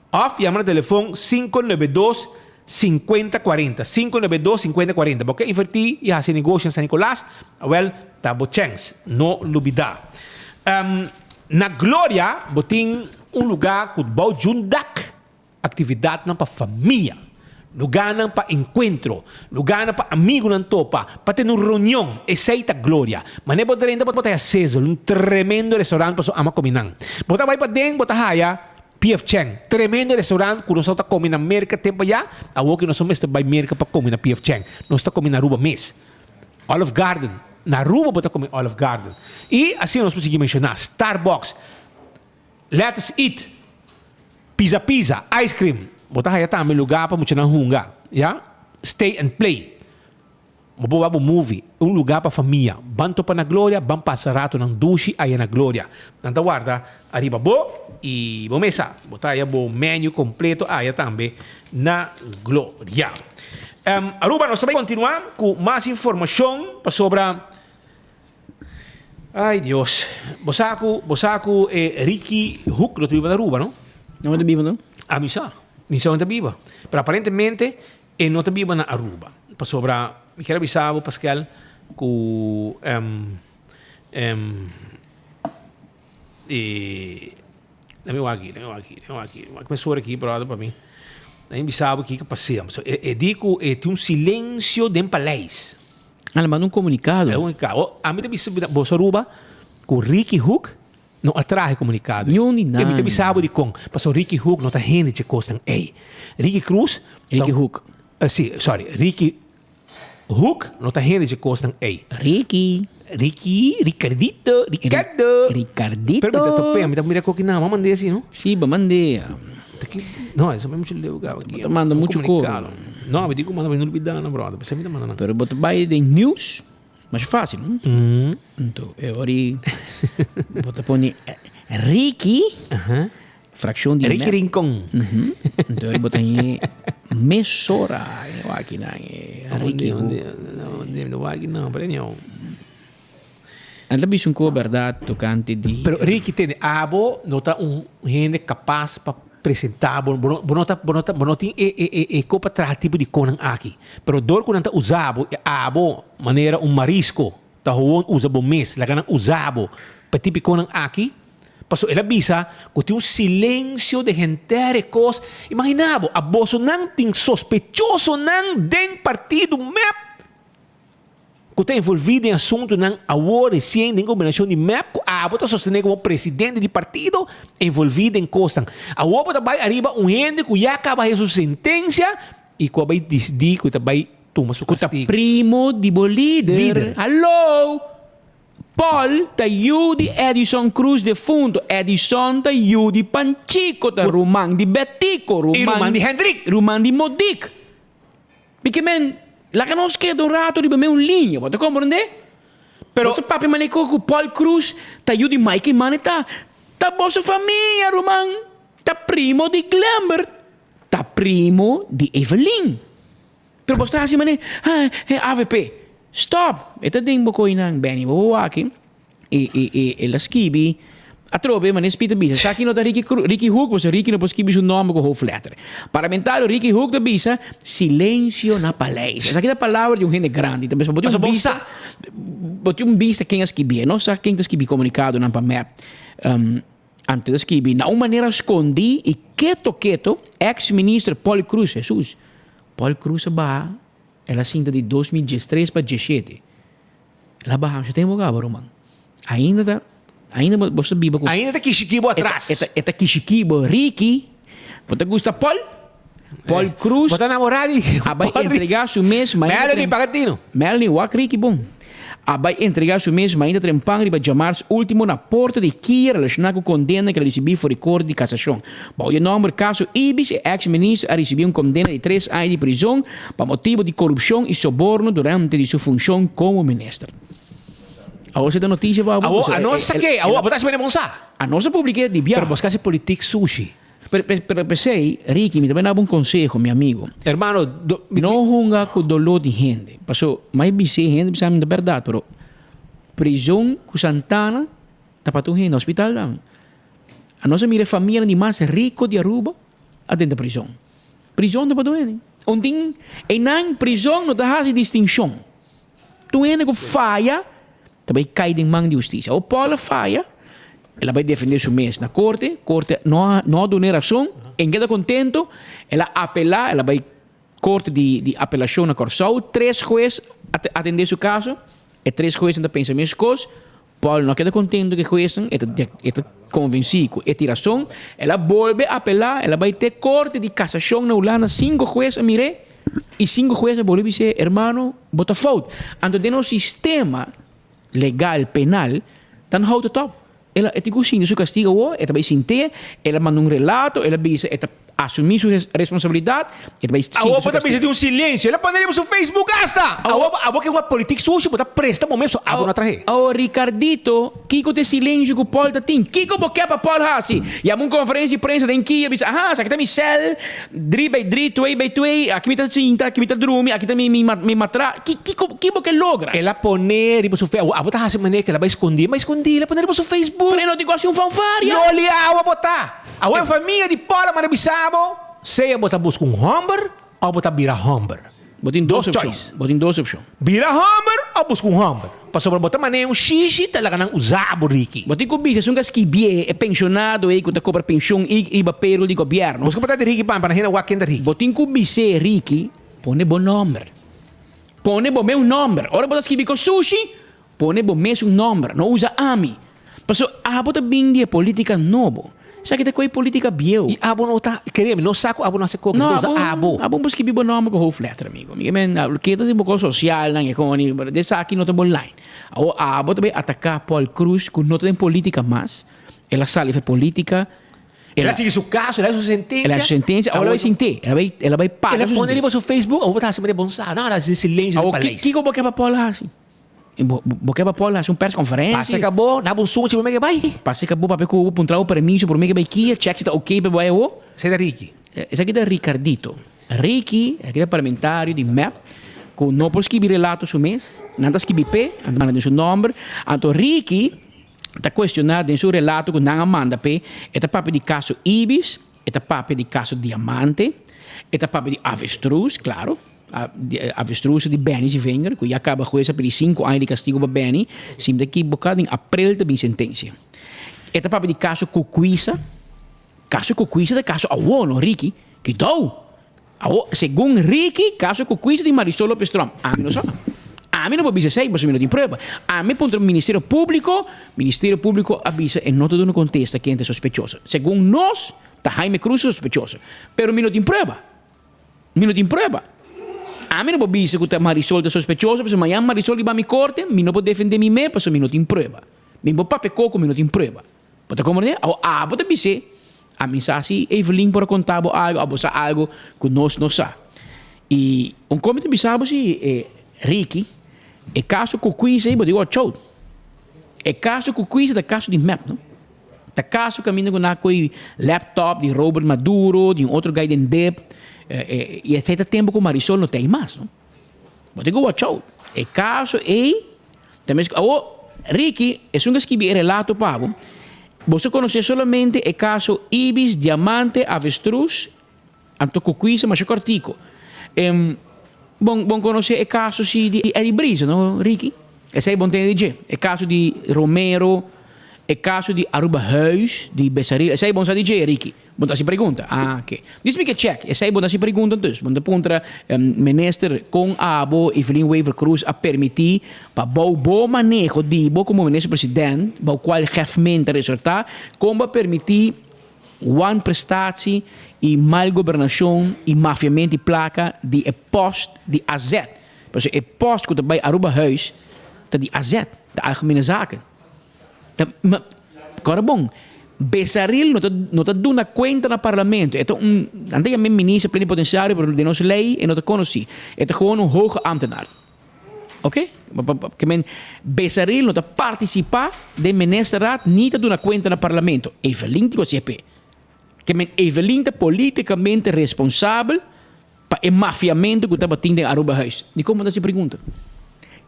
òf yama na telefon 592 50 40, 592 50 40. Bo ke invertí i hasi negoshi na San Nicolas? Awèl, ta bo chèns. No lubidá. Na Gloria bo tin un lugá ku bou djun dak. Aktividatnan pa famia, lugánan pa enkuentro, lugánan pa amigunan topa, pa tene un reunion, esei ta Gloria. Manera bo drenta bo ta haya Sizzle, un tremendo restaurant pasobra ama komi nan. Bo ta bai paden bo ta haya PF Chang, tremendo restaurant ku nos a ta komi na Merka tempu ayá, awor ku nos no mester bai Merka pa komi na PF Chang, nos ta komi na Aruba mes. Olive Garden, na Aruba bo ta komi Olive Garden. I asina nos por sigui menshoná, Starbucks, Let us eat Pizza pizza, ice cream. Bo ta haya tambe lugar pa muchanan hunga, ya. Stay and play. Bo por wak bo movie. Un lugar pa famia. Ban topa na Gloria, ban pasa ratonan dushi aya na Gloria. Nan ta warda ariba bo y bo mesa. Bo ta haya bo menu completo aya tambe na Gloria. Aruba, nos ta bay continua cu mas informacion pasobra. Ay Dios. Bo sa ku, bo sa ku e Ricky Hoek no ta biba na Aruba, no?
No ta biba, no?
Ah, mi sa. Mi sa no ta biba. Pero aparentemente e no ta biba na Aruba. Pasobra, mi kier a bisa bo, Pascal, ku em, em, e, Lami wak aki, lami wak aki, lami wak aki. Wak mi sora aki, brother, pa mi. Lami bisa bo kiko pasea. So, e, e di ku e tin un silencio den paleis.
Ah, le manda un comunicado.
Un comunicado. Oh, a mi ta bisa boso Aruba ku Ricky Hoek no a traha e comunicado.
Ni un ni
E mi ta bisa bo dikon. Pasobra Ricky Hoek no ta hende dje kosnan ei. Ricky Cruz.
Ricky Hoek.
Si, sorry. Ricky Hoek no ta hende dje kosnan ei.
Ricky.
Ricky, Ricardito, Ricardo.
Ricardito.
Pero mi ta topea, mi ta mira koki nan, a mand'é asi, no?
Si, ba mand'é.
No, eso mucho leu gaba
aki. Bo ta manda mucho koro.
No, mi tin ku manda, mi no lubida nan, brother. P'esei mi ta manda nan.
Pero bo ta bai den news, masha fácil, no? Anto, e ora ei bo ta pone Ricky, fraccion di
Ricky Rincon.
Anto, e ora ei bo ta haña mesora aki nan, Ricky.
No, aki nan, pero anyhow.
Nan ta bisa un koe bèrdat tokante di.
Pero Ricky tende, abo no ta un hende kapas pa presentá bo, bo no, bo no ta, bo no ta, bo no tin e, e, e, e ko pa traha tipo di konan aki. Pero dor ku nan ta usa bo, abo manera un marisko ta howon usa bo mes, laga nan usa bo pa e tipo di konan aki. Pasobra el a bisa ku tin un silensio den henter e kos. Imaginá bo, abosonan tin sospechosonan den partido mep. ku ta envolví den asuntunan awor resien den gobernashon di mep ku abo ta sostené komo presidente di partido envolví den kosnan. Awor bo ta bai ariba un hende ku ya kaba haña su sentensia i ku a bai disidí ku e ta bai tuma su
Ku ta
kastigo.
primo di bo lider.
Lider.
Hallo! Paul ta yu di Edison Cruz defunto. Edison ta yu di Panchico, ta ruman di Betico,
I
ruman
ruman di Hendrik.
Ruman di Modik. Mi ke men, laga nos keda un rato riba meun liña, bo ta komprendé? Pero boso papia manera ku Paul Cruz ta yu di Mike Mane ta, ta boso famia ruman, ta primo di Glembert, ta primo di Evelyn. Pero boso ta hasi manera, ha, he avp. Stop! E ta den bo koinan, Benny, bo bo wak E e e el a skibi atrobe manera Speed ta bisa esaki no ta Ricky Cru Ricky Hoek pasobra Ricky no por skibi su nomber ku hoofdletter. Parlamentario Ricky Hoek ta bisa silencio na paleis. Esaki ta palabra di un hende grandi ta bisa bo tin un bista bo tin un bista ken a skibié no sa ken ta skibi komunikadonan pa mep. Anto ta skibi na un manera skondi i keto keto ex minister Paul Croes Hesus Paul Croes a baha el a sinta di 2013 pa 17. El a baha mucho tempo caba ruman. Ainda ta, ainda bo bo ta biba cu.
Ainda ta kishiki bo atras.
E ta, e ta kishiki bo. Ricky, bo ta gusta Paul? Paul Cruz.
Bo ta namora di
A bai entrega su mes.
Melanie, paga tino.
Melanie, wak Ricky bon. A bai entregá su mes mainta trempan riba djamars último na porta di kia relashoná ku kondena ku el a risibí for di Korte di Kasashon. Bou di e nòmber Kaso Ibis e eks minister a risibí un kondena di tres aña di prizon pa motibu di korupshon i soborno durante di su funshon komo minister. Awor si ta notisia pa bo.
Awor a nos sa ke, awor bo ta hasi manera bon sa.
A nos a publik'é di bia.
Pero bo hasi politik sushi.
Pero pero p'esei, Ricky, mi ta bai daba un konseho, mi amigo.
Hermano, do,
mi, No hunga ku doló di hende. Paso, mai bis'é hende bisa mi ta bèrdat, pero prizon ku Santana ta pa tur hende, hospital tambe. Anos a mira e famianan di mas riko di Aruba a drenta prizon. Prizon ta pa tur hende. Un tin, einan prizon no ta hasi distinshon. Tur hende ku faya ta bai kai den man di hustisia. Ora Paul a faya, el a bai defendé su mes na korte, korte no a no a dun'é rason, en keda kontentu, el a apelá, el a bai korte di di apelashon na Kòrsou, tres hues a atendé su kaso, e tres huesnan ta pensa meskos, Paul no a keda kontentu ku e huesnan, e ta e ta konvensí ku e tin rason, el a bolbe apelá, el a bai te korte di kasashon na Hulanda, sinku hues a mir'é i sinku hues a bolbe bis'é, Hermano, bo ta fout. Anto den nos sistema legal penal, dan houdt het op. El a e tin ku sinti su kastigu awor, e ta bai sint'é, el a manda un relato, el a bisa e ta Asumí su responsabilidat, e ta bai sinti
Awor
su
bo ta bisa
kastigu.
di un silencio. El a pone riba su Facebook hasta! Awor bo abo ke un politik sushi bo ta presta bo mes so abo no a trahe.
Awor Ricardito, kiko ta e silencio ku Paul ta tin? Kiko bo ke pa Paul hasi? Yama un konferensia di prensa den kia bisa, aha, esaki ta mi sèl, dri bij dri, twee bij twee, aki mi ta sinta, aki mi ta drumi, aki ta mi mi matra. Kiko ki bo ke logra?
El a pone riba su fe, awor abo ta hasi manera ke el a bai skondí, el bai skondí, el a pone riba su Facebook.
Pero e no tin ku hasi un fanfaria.
Loli awa bo ta. Awor e famia di Paul a manda bisa bo, sea bo ta buska un hòmber òf bo ta bira hòmber.
Bo tin dos opshon. Bo tin dos opshon.
Bira hòmber òf buska un hòmber. Pasobra bo ta manera un shishi ta laga nan usa bo, Ricky.
Bo tin ku bisa esun ku a skibié e penshonado ei ku ta kobra penshon i riba payroll di gobièrnu.
Buska por ta di Ricky pan pa nan hende wak ken ta Ricky.
Bo tin ku bis'é, Ricky, pone bo nòmber. Pone bo meu nòmber. Ora bo ta skibi ku sushi, Pone bo mes un nomber, no usa ami. Paso abo ta bin di e politica nobo. Esaki ta koe politica bieu.
I abo no ta, kere mi, no sa ku abo no hasi koke,
No,
no usa
abo,
abo.
abo bo skibi bo nomber ku hoofdletter, amigo. Mi ke men, keda den bo kos sosialnan, e koni, pero esaki no ta bo line. Awor abo ta bay ataka Paul Croes ku no ta den politica mas, el a sali for politica,
El a sigui su kaso, el a haci su sentencia.
El a haci su sentencia, awor el a bay sinté, el a bay, el a bay paga
El a
su
pone
sentencia.
riba su Facebook, awor bo ta hasi manera bon sa, no, el a hasi silencio den
Awor,
paleis.
kiko bo ke pa Paul hasi? Bo bo ke pa Paul hasi un persconferencia?
Pasa ka bo, na bo un sunchi prome ke bai.
Pasa ka bo papia ku bo, puntra bo permiso prome ke bai kia, check si ta ok pa bai awor.
Esei ta Ricky.
Esaki ta Ricardito. Ricky, esaki ta parlamentario di mep, ku no por skibi relato su mes, nan ta skibi p'e, nan ta manda den su nomber. Anto Ricky ta cuestiona den su relato ku nan a manda p'e, e ta papia di caso Ibis, e ta papia di caso Diamante, e ta papia di Avestruz, claro. Avestruz di Benny Zivinger, ku ya kaba hues a pidi sinku aña di kastigu pa Benny, si mi ta ekiboká den aprel ta bin sentensia. E ta papia di kaso Kukuisa, kaso Kukuisa ta kaso awor no Ricky, kidou! Awor segun Ricky kaso Kukuisa di Marisol Lopez Tromp, ami no sa. Ami no por bisa esei pasobra mi no tin prueba. Ami puntra Ministerio Públiko, Ministerio Públiko a bisa e no ta duna kontesta ken ta e sospechoso. Segun nos ta Jaime Cruz e sospechoso, pero mi no tin prueba. Mi no tin prueba. Ami no por bisa ku ta Marisol ta sospechoso pasobra mañan Marisol riba mi korte, mi no por defendé mi mes pasobra mi no tin prueba. Mi por papia koko, mi no tin prueba. Bo ta komprendé? Awor abo ta bis'é, ami sa si Evelyn por a konta bo algu, abo sa algu ku nos no sa. I un kos mi ta bisa bo si, Ricky, e kaso ku Quincy ei bo di watch out. E kaso ku Quincy ta kaso di mep, no? Ta caso caminda cu nan a coy laptop di Robert Maduro, di un otro guy den dip, y esey ta tempo cu Marisol no ta ey mas, no. Bo tin cu watch out. E caso ey ta mes cu, awor, Ricky, esun cu a skibi e relato pa bo, boso conoce solamente e caso Ibis, Diamante, Avestruz, anto cu Cuisa masha cortico. Bon, bon conoce e caso si di Eddie Brizo, no, Ricky? Esey bon tende di dje. E caso di Romero, e caso di Aruba Huis, di Besaril, esey bon sa di dje, Ricky? Bon ta haci pregunta? Ah, oké. Dis mi ke check. Esey bon ta haci pregunta entus. Bon ta puntra minister con abo Evelyn Wever-Croes a permiti pa bou bo maneho di bo como minister president, bou cual Geftman ta resorta, con bo a permiti Wanprestatie y mal gobernacion y mafiamento di placa di e post di AZ. Pasobra e post cu ta bay Aruba Huis. ta di AZ, ta Algemene Zaken. Ta, ma, kòrda bon, Besaril no ta, no ta duna kuenta na parlamento. E ta un, nan ta yam'é minister plenipotenciario, pero den nos lei e no ta konosí. E ta gewoon un hoge ambtenaar. Oké? Ke men, Besaril no ta partisipá den ministerraad ni ta duna kuenta na parlamento. Evelyn tin ku hasié p'e. Ke men, Evelyn ta politikamente responsabel pa e mafiamento ku tabatin den Arubahuis. Dikon bo ta hasi pregunta?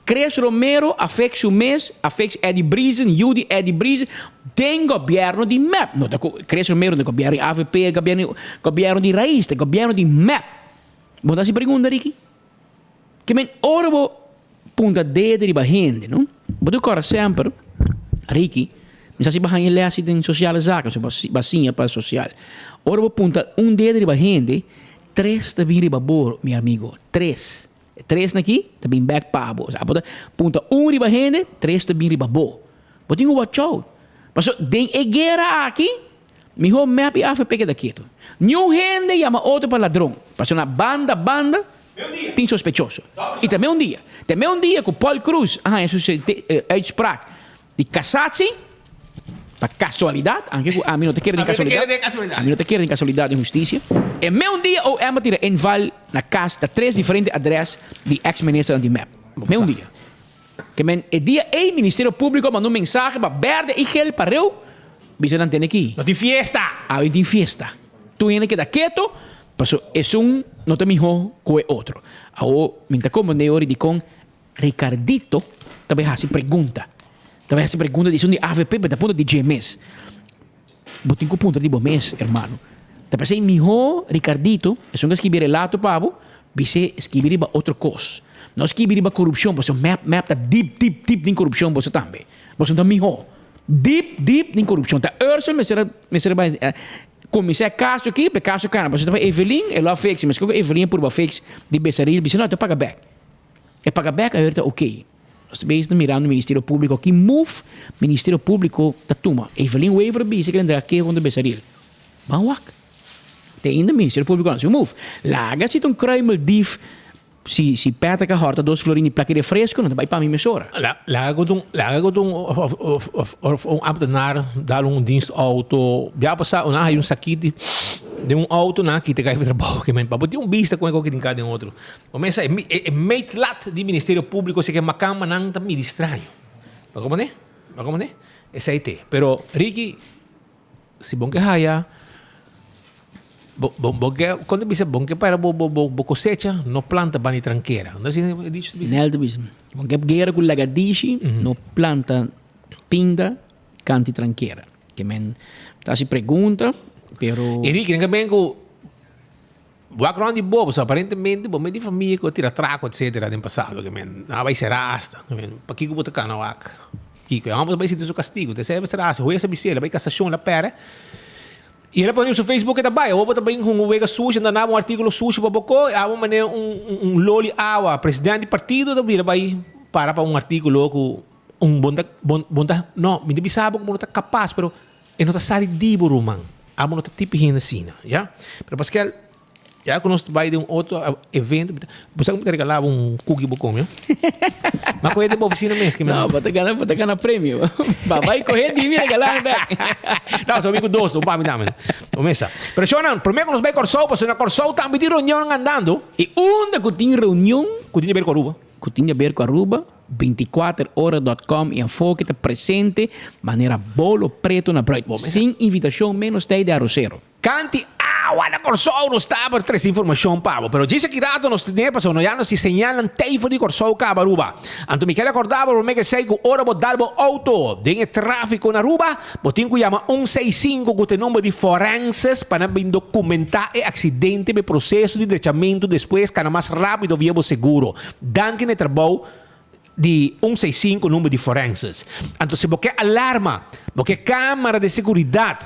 Chris Romero a fix su mes, a fix Eddie Briesen, yu di Eddie Briesen, den gobièrnu di mep. No ta ku Chris Romero ta gobièrnu di avp, gobièrnu gobièrnu di Raiz, ta gobièrnu di mep. Bo ta hasi pregunta, Ricky? Ke men ora bo punta dedo riba hende, no? Bo ta kòrda semper, Ricky, mi sa si bo haña lès den sosiale zaken, so bo a siña pa sosial. Ora bo punta un dedo riba hende, tres ta bin riba bo, mi amigo, tres. E tres nan aki ta bin bèk pa bo. Osea, bo ta punta un riba hende, tres ta bin riba bo. Bo tin ku watch out. Pasobra den e guera aki, Mihó mep i avp keda ketu. Niun hende yama otro pa ladron, pasobra na banda banda tin sospechoso. I ta meun dia, ta meun dia ku Paul Croes a haña su uitspraak di cassatie, pa kasualidat, anke ku ami no ta kere den kasualidat, ami no ta kere den kasualidat den hustisia, e meun dia OM a tira inval na kas na tres diferente adres di eks ministernan di mep. Meun dia. Ke men e dia ei Ministerio Públiko a manda un mensahe pa bèrdè i gel pa reu, bisa nan tene ki.
No tin fiesta!
Awe tin fiesta. Tur hende keda keto, paso esun no ta mihó ku e otro. Awo mi ta komprendé ora dikon Ricardito ta bai hasi pregunta. Ta bai hasi pregunta di esun di avp, pero ta puntra di dje mes. Bo tin ku puntra di bo mes, hermano. Ta p'esei mihó Ricardito, esun ku a skibi e relato pa bo, bis'é skibi riba otro kos. No skibi riba korupshon, pasobra mep mep ta dip dip dip den korupshon boso tambe. Boso no ta mihó. Dip dip den korupshon. Ta Ursel mester a mester a bai kuminsá e kaso aki pa e kaso kana. Pasobra ta pa Evelyn e lo a fix. Meskos ku Evelyn a purba fix di Besaril bisa no e ta paga bèk. E paga bèk aher ta oké. Nos ta bezig ta mirando Ministerio Públiko ki move Ministerio Públiko ta tuma. Evelyn Wever a bisa ku el a entrega keho kontra Besaril. Ban wak. Te ainda Ministerio Públiko no hasi un move. Laga si ta un kruimeldief si si Patrick a hòrta dos florin di plaki refresko no ta bai pa mi mesora.
Laga ku ta un laga ku ta un òf òf òf òf un ambtenaar dal un dienstauto. Bia pasá nan haña un sakit den un outo nan a kita kai trabou. Pa bo tin un bista kon e koki tin ka den otro. Bo mesa e e meetlat di Ministerio Públiko si ke makamba nan ta midi straño. Bo komprendé? Bo komprendé? Esei te. Pero Ricky, si bon ke haya, bo bo bo ke, kon ta bisa, bon ke para bo bo bo kosecha, no planta banda di trankera. No asina e dicho ta bisa?
Nel ta bisa. Bon ke guera ku lagadishi, no planta pinda kanti trankera. Ke men ta hasi pregunta, pero.
E Ricky, nan ke ben ku. Wak rond di bo, pasobra aparentemente bo mes di famia ku a tira trako etcetera den pasado ke men nan a bai sera asta. Ke men pakiko bo ta kana wak? Kiko? E homber ta bai sinti su kastigo. Te esei mester hasi. Hues a bis'é, el a bai kasashon, el a pèrdè. I el a pone su Facebook e ta bai. Awor bo ta bin hunga wega sushi, anda naba un artíkulo sushi pa bo ko, i abo manera un un loli awa. Presidente di partido ta bira bai para pa un artíkulo ku un bon ta bon bon ta no, mi ta bisa bo ku bo no ta kapas, pero E no ta sali di bo ruman. Abo no ta tipi hende asina, ya. Pero Paskel, ya ku nos bai den un otro evento, bo sa ku mi ta regalá bo un cookie bo come, M'a kohe den bo oficina mes.
No, bo ta gana, bo ta gana premio. Ba bai kohe di mi regalá mi bek.
No, so mi ku dos, un pa mi tambe. Bo mesa. Pero shownan, promé ku nos bai Kòrsou, pasobra na Kòrsou tambe tin reunionnan andando.
I unda ku tin reunion.
Ku tin di ber ku Aruba.
Ku tin di ber ku Aruba. Binticuater ora dot com y Enfoke ta presente manera bolo preto na bruid. Sin invitacion menos tey de arrocero.
Kanti awa na Kòrsou nos ta por trese informashon pa bo, pero djis aki rato nos tene pasobra no ya nos tin señalnan tey for di Kòrsou kaba Aruba. Anto mi ker akordá bo promé ke esei ku ora bo dal bo outo den e tráfiko na Aruba, bo tin ku yama un seis sinku ku ta e number di forenses pa nan bin dokumentá e aksidente pa e proseso di drechamentu despues kana mas rápido via bo seguro. Danki na e trabou di un seis sinku number di forenses. Anto si bo ke alarma, bo ke kamara di seguridat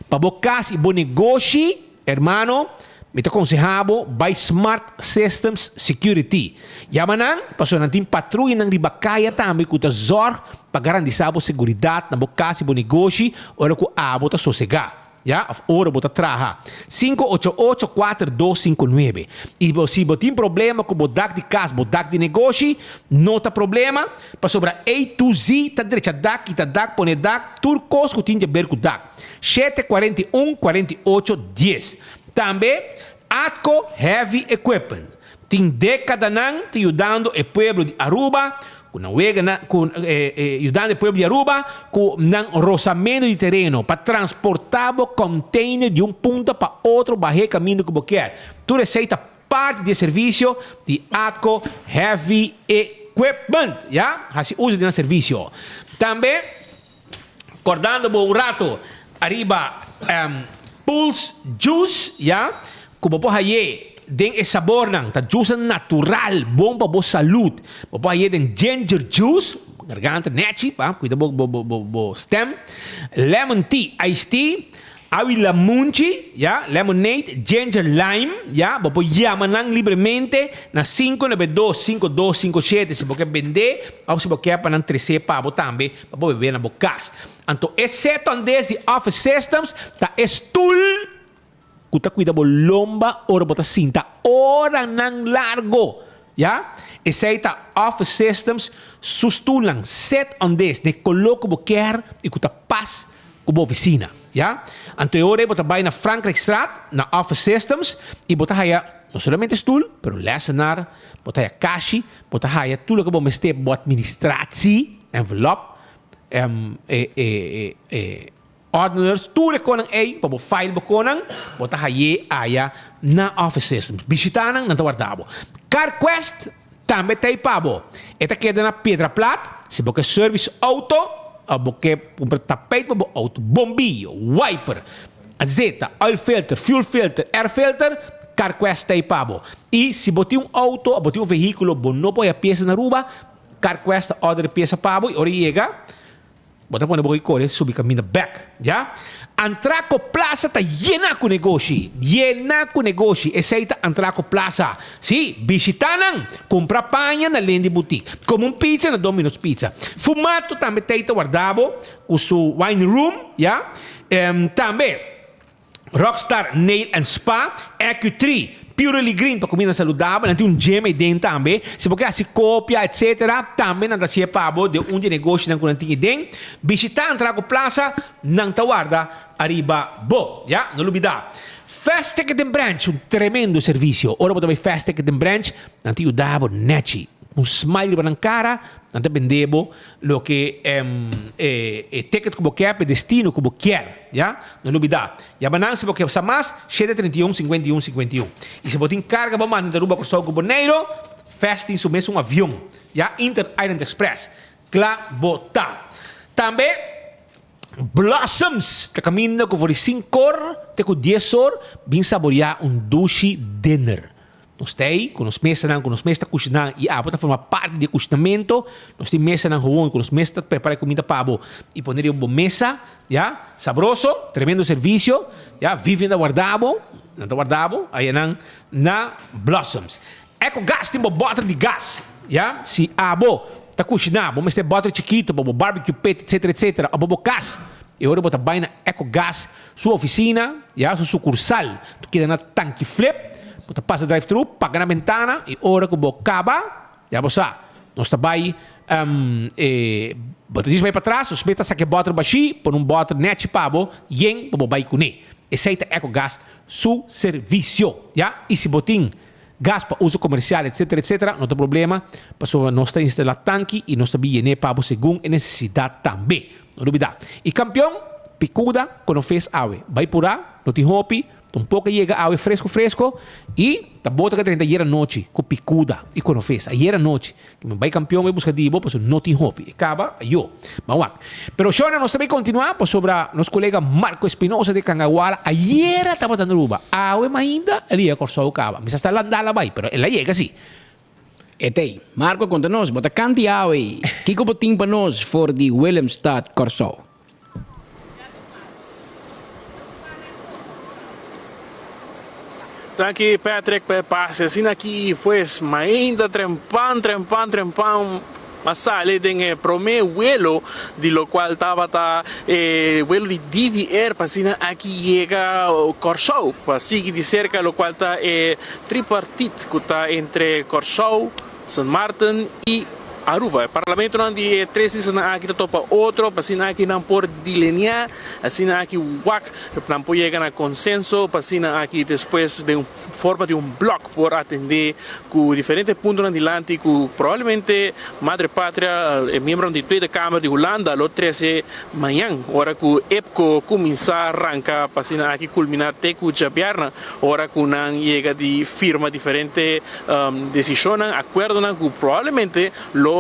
pa bo kas i bo negoshi, hermano, mi ta konseha bo bai Smart Systems Security. Yama nan pasobra nan tin patruyanan riba kaya tambe ku ta zòrg pa garantisa bo seguridat na bo kas i bo negoshi ora ku abo ta sosegá. Ya, of ora bo ta traha. 588 4259. I bo si bo tin problema ku bo dak di kas, bo dak di negoshi, no ta problema, pasobra A to Z ta drecha dak, kita dak, pone dak, tur kos ku tin di aber ku dak. Shete 41 48 dies. Tambe Atco Heavy Equipment tin dékadanan ta yudando e pueblo di Aruba ku nan weganan ku yudando e pueblo di Aruba ku nan rosamento di tereno pa transportá bo container di un punta pa otro bah'é kaminda ku bo kier. Tur esei ta parti di e servisio di Atco Heavy Equipment. Ya, hasi uso di nan servisio. Tambe kordando bo un rato ariba Pulse Juice, ya, ku bo por haye den e sabornan, ta juice natural, bon pa bo salud. Bo por haye den ginger juice, garganta nechi, pa kuida bo bo bo bo stem, lemon tea, iced tea, Awi lamunchi, ya, lemonade, ginger lime, ya, bo por yama nan libremente na 592 5257 si bo ke bende of si bo ke pa nan trese pa bo tambe pa bo bebe na bo kas. Anto e set andes di Office Systems ta e stul ku ta kuida bo lomba ora bo ta sinta oranan largo, ya. Esei ta Office Systems su stulnan set andes den kolo ku bo kier i ku ta pas ku bo oficina, ya. Anto e ora ei bo ta bai na Frankrijkstraat, na Office Systems, i bo ta haya no solamente stoel, pero lessenaar, bo ta haya kashi, bo ta haya tur loke bo mester pa bo administratie, envelop, e e e ordeners, tur e konan ei pa bo file bo konan, bo ta haye aya na Office Systems. Bishita nan, nan ta warda bo. CarQuest Tambe ta ei pa bo. E ta keda na Piedra Plat. Si bo ke service auto of bo ke kumpra tapijt pa bo auto, bombillo, wiper, azeta, oil filter, fuel filter, air filter, CarQuest ta ei pa bo. I si bo tin un auto of bo tin un vehiculo bo no por haya piesa na Aruba, CarQuest ta order e piesa pa bo i ora e yega, Bo ta pone bo kore subi kaminda bek, ya. Antraco Plaza ta yena ku negoshi, yena ku negoshi, esei ta Antraco Plaza. Sí, bishitá nan, kumpra paña na Lindy Boutique, kome un pizza na Domino's Pizza. Fumato tambe t'ei ta warda bo ku su wine room, ya. Tambe. Rockstar Nail and Spa, Ecu-Tree, Purely Green pa kumida saludabel, nan tin un gym ei den tambe. Si bo ke hasi kopia etc. Tambe nan ta hasié pa bo den un di e negoshinan ku nan tin ei den. Bishitá Antraco Plaza, nan ta warda ariba bo. Ya, no lubidá. Fast Ticket and Branch, un tremendo servisio. Ora bo ta bai Fast Ticket and Branch, nan ta yuda bo nèchi. Un smile riba nan kara, nan ta bende bo loke e ticket ku bo kier pa e destino ku bo kier. Ya, no lubida. Yama nan si bo ke sa mas, shete 31 51 51. I si bo tin karga bo manda di Aruba, Kòrsou ku Boneiru, Fast tin su mesun avion, ya, Inter Island Express. Kla bo ta. Tambe Blossoms ta kaminda ku for di sinkor te ku dies or bin saboreá un dushi dinner. Nos ta ei ku nos mesanan ku nos mes ta kushiná i abo ta forma parti di e kushinamentu. Nos tin mesanan gewoon ku nos mes ta prepara e kuminda pa bo i pone riba bo mesa, ya. Sabroso, tremendo servisio, ya. Vivian ta warda bo, nan ta warda bo ayanan na Blossoms. Ecogas tin bo bòter di gas, ya. Si abo ta kushiná, bo mester bòter chikitu pa bo barbecue pit, etsetera, etsetera, òf pa bo kas, e ora bo ta bai na Ecogas Su oficina, ya, su sucursal, ta keda na Tanki Flip. Bo ta pasa drive thru, paga na bentana y ora cu bo caba, ya bo sa, nos ta bay, e, bo ta djis bay patras, nos mester ta saca e boter bashi, pone un boter nechi pa bo, yen pa bo bay cune. Esey ta Ecogas su servicio, ya. Y si bo tin gas pa uso comercial, etcetera, etcetera, no ta problema, pasobra nos ta instala tanki y nos ta bin yene pa bo segun e necesidad tambe. No lubida. Y campeon, picuda cu no fes awe. Bay pura, no tin hopi, ta un poco yega awe fresco fresco y ta bota ca drenta ayer anochi cu picuda y cu no fes. Ayer anochi. Bay campeon bay busca di bo pasobra no tin hopi. E caba, ayo. Ban wak. Pero Shona, nos ta bay continua pasobra nos colega Marco Espinosa de Cangaguala ayera tabata na Aruba. Awe mainda el yega Corsou caba. Mester hasta Landala bay, pero el a yega si.
Etey, Marco konta nos, bo ta kanti awe? Kiko bo tin pa nos for di Willemstad, Kòrsou?
Danki Patrick pa e pase asina aki pues mainta trempan trempan trempan. A sali den e prome vuelo di locual tabata e vuelo di Divi Air pa asina aki yega Corsou pa sigui di cerca locual ta e tripartit cu ta entre Corsou, Sint Maarten y Aruba. E parlamentonan di e tres islanan aki ta topa otro pa asina aki nan por dilinea, asina aki wak nan por yega na consenso pa asina aki despues den forma di un blok por atendé ku diferente puntonan dilanti ku probablemente Madre Patria, e miembronan di Tweede Kamer di Hulanda lo trese mañan ora ku EPCO kuminsá ranka pa asina aki kulminá te ku djabièrnè ora ku nan yega di firma diferente desishonnan, akuerdonan ku probablemente lo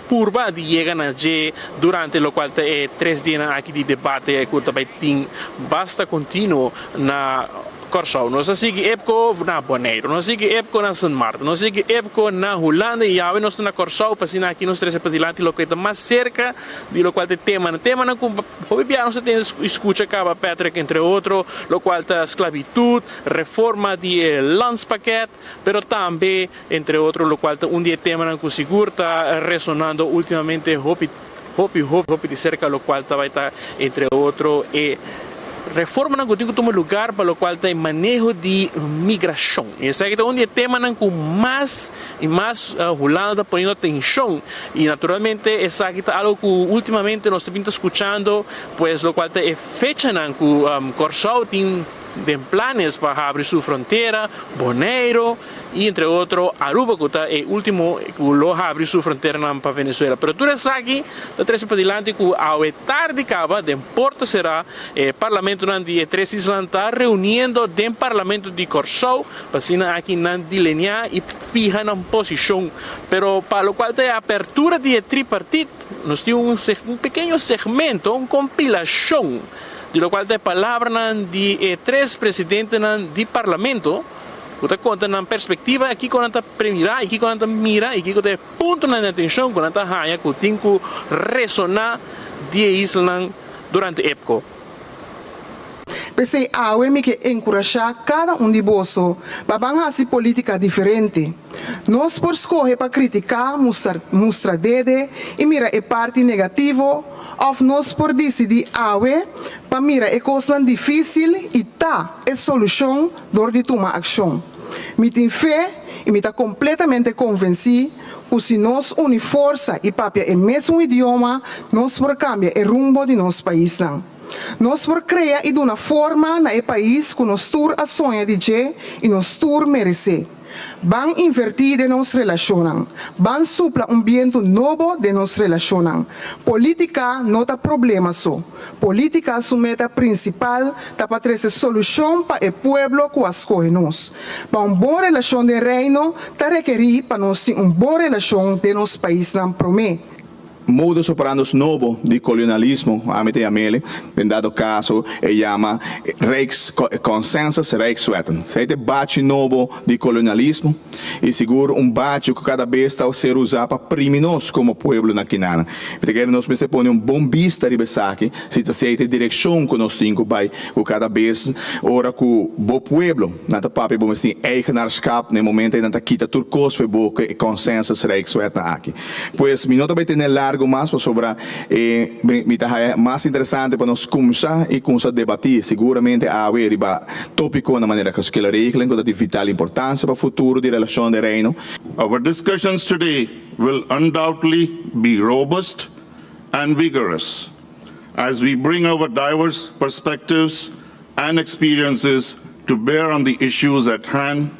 purba di yega na dje durante lokual ta e tres dianan aki di debate ku ta bai tin basta kontinuo na Kòrsou. Nos a sigui EPCO na Boneiru, nos a sigui EPCO na Sint Maarten, nos a sigui EPCO na Hulanda i awe nos ta na Kòrsou pa asina aki nos trese padilanti loke ta mas serka di lokual ta e temanan. Temanan ku hopi bia nos ta tende i skucha kaba Patrick entre otro lokual ta sklabitut, reforma di e landspakket pero tambe entre otro lokual ta un di e temanan ku sigur ta resonando ultimamente hopi hopi hopi hopi di serka lokual ta bai ta entre otro e reformanan ku tin ku tuma lugar pa lokual ta e maneho di migrashon. I esaki ta un di e temanan ku mas i mas Hulanda ta poniendo atenshon i naturalmente esaki ta algo ku ultimamente nos ta bin ta skuchando pues lokual ta e fechanan ku Kòrsou tin den planes pa habri su frontera, Boneiru y entre otro Aruba cu ta e ultimo cu lo habri su fronteranan pa Venezuela. Pero tur esaki ta trece padilanti cu awe tardi caba den porta cera e parlamentonan di e tres islanan ta reuniendo den parlamento di Corsou pa asina aki nan dilenea y fiha nan posicion. Pero pa locual ta e apertura di e tripartit nos tin un pequeño segmento, un compilacion. Di lokual ta e palabranan di e tres presidentenan di Parlamento ku ta konta nan perspektiva i kiko nan ta premirá i kiko nan ta mira i kiko ta e puntonan di atenshon ku nan ta haña ku tin ku resoná di e islanan durante EPCO.
P'esei awe mi ke enkurashá kada un di boso pa ban hasi polítika diferente. Nos por skohe pa kritiká, mustra dede i mira e parti negativo, òf nos por disidí awe pa mira e kosnan difísil i ta e solushon dor di tuma akshon. Mi tin fe i mi ta kompletamente konvensí ku si nos uni forsa i papia e mesun idioma, nos por kambia e rumbo di nos paisnan. Nos por krea i duna forma na e pais ku nos tur a soña di dje i nos tur meresé. Ban invertí den nos relashonnan. Ban supla un bientu nobo den nos relashonnan. Polítika no ta problema so. Polítika su meta prinsipal ta pa trese solushon pa e pueblo ku a skohe nos. Pa un bon relashon den Reino ta rekerí pa nos tin un bon relashon den nos paisnan promé.
Modus operandus nobo di kolonialismo, ami ta yam'el, den dado kaso e yama Rijksconsensus Rijkswetten. Esei ta e bachi nobo di kolonialismo i sigur un bachi ku kada bes ta ser usá pa primi nos komo pueblo na kinan. Mi ta kere nos mester pone un bon bista riba esaki, si ta esei ta e direkshon ku nos tin ku bai ku kada bes ora ku bo pueblo nan ta papia bo mester tin eigenaarschap na e momento ei nan ta kita tur kos for bo ku e consensus Rijkswetnan aki. Pues mi no ta bai tene largo mas pasobra e mi ta haya mas interesante pa nos kumsa i kumsa debati siguramente awe riba topiconan manera geschillenregeling ku ta di vital importancia pa futuro di relashon den Reino.
Our discussions today will undoubtedly be robust and vigorous as we bring our diverse perspectives and experiences to bear on the issues at hand,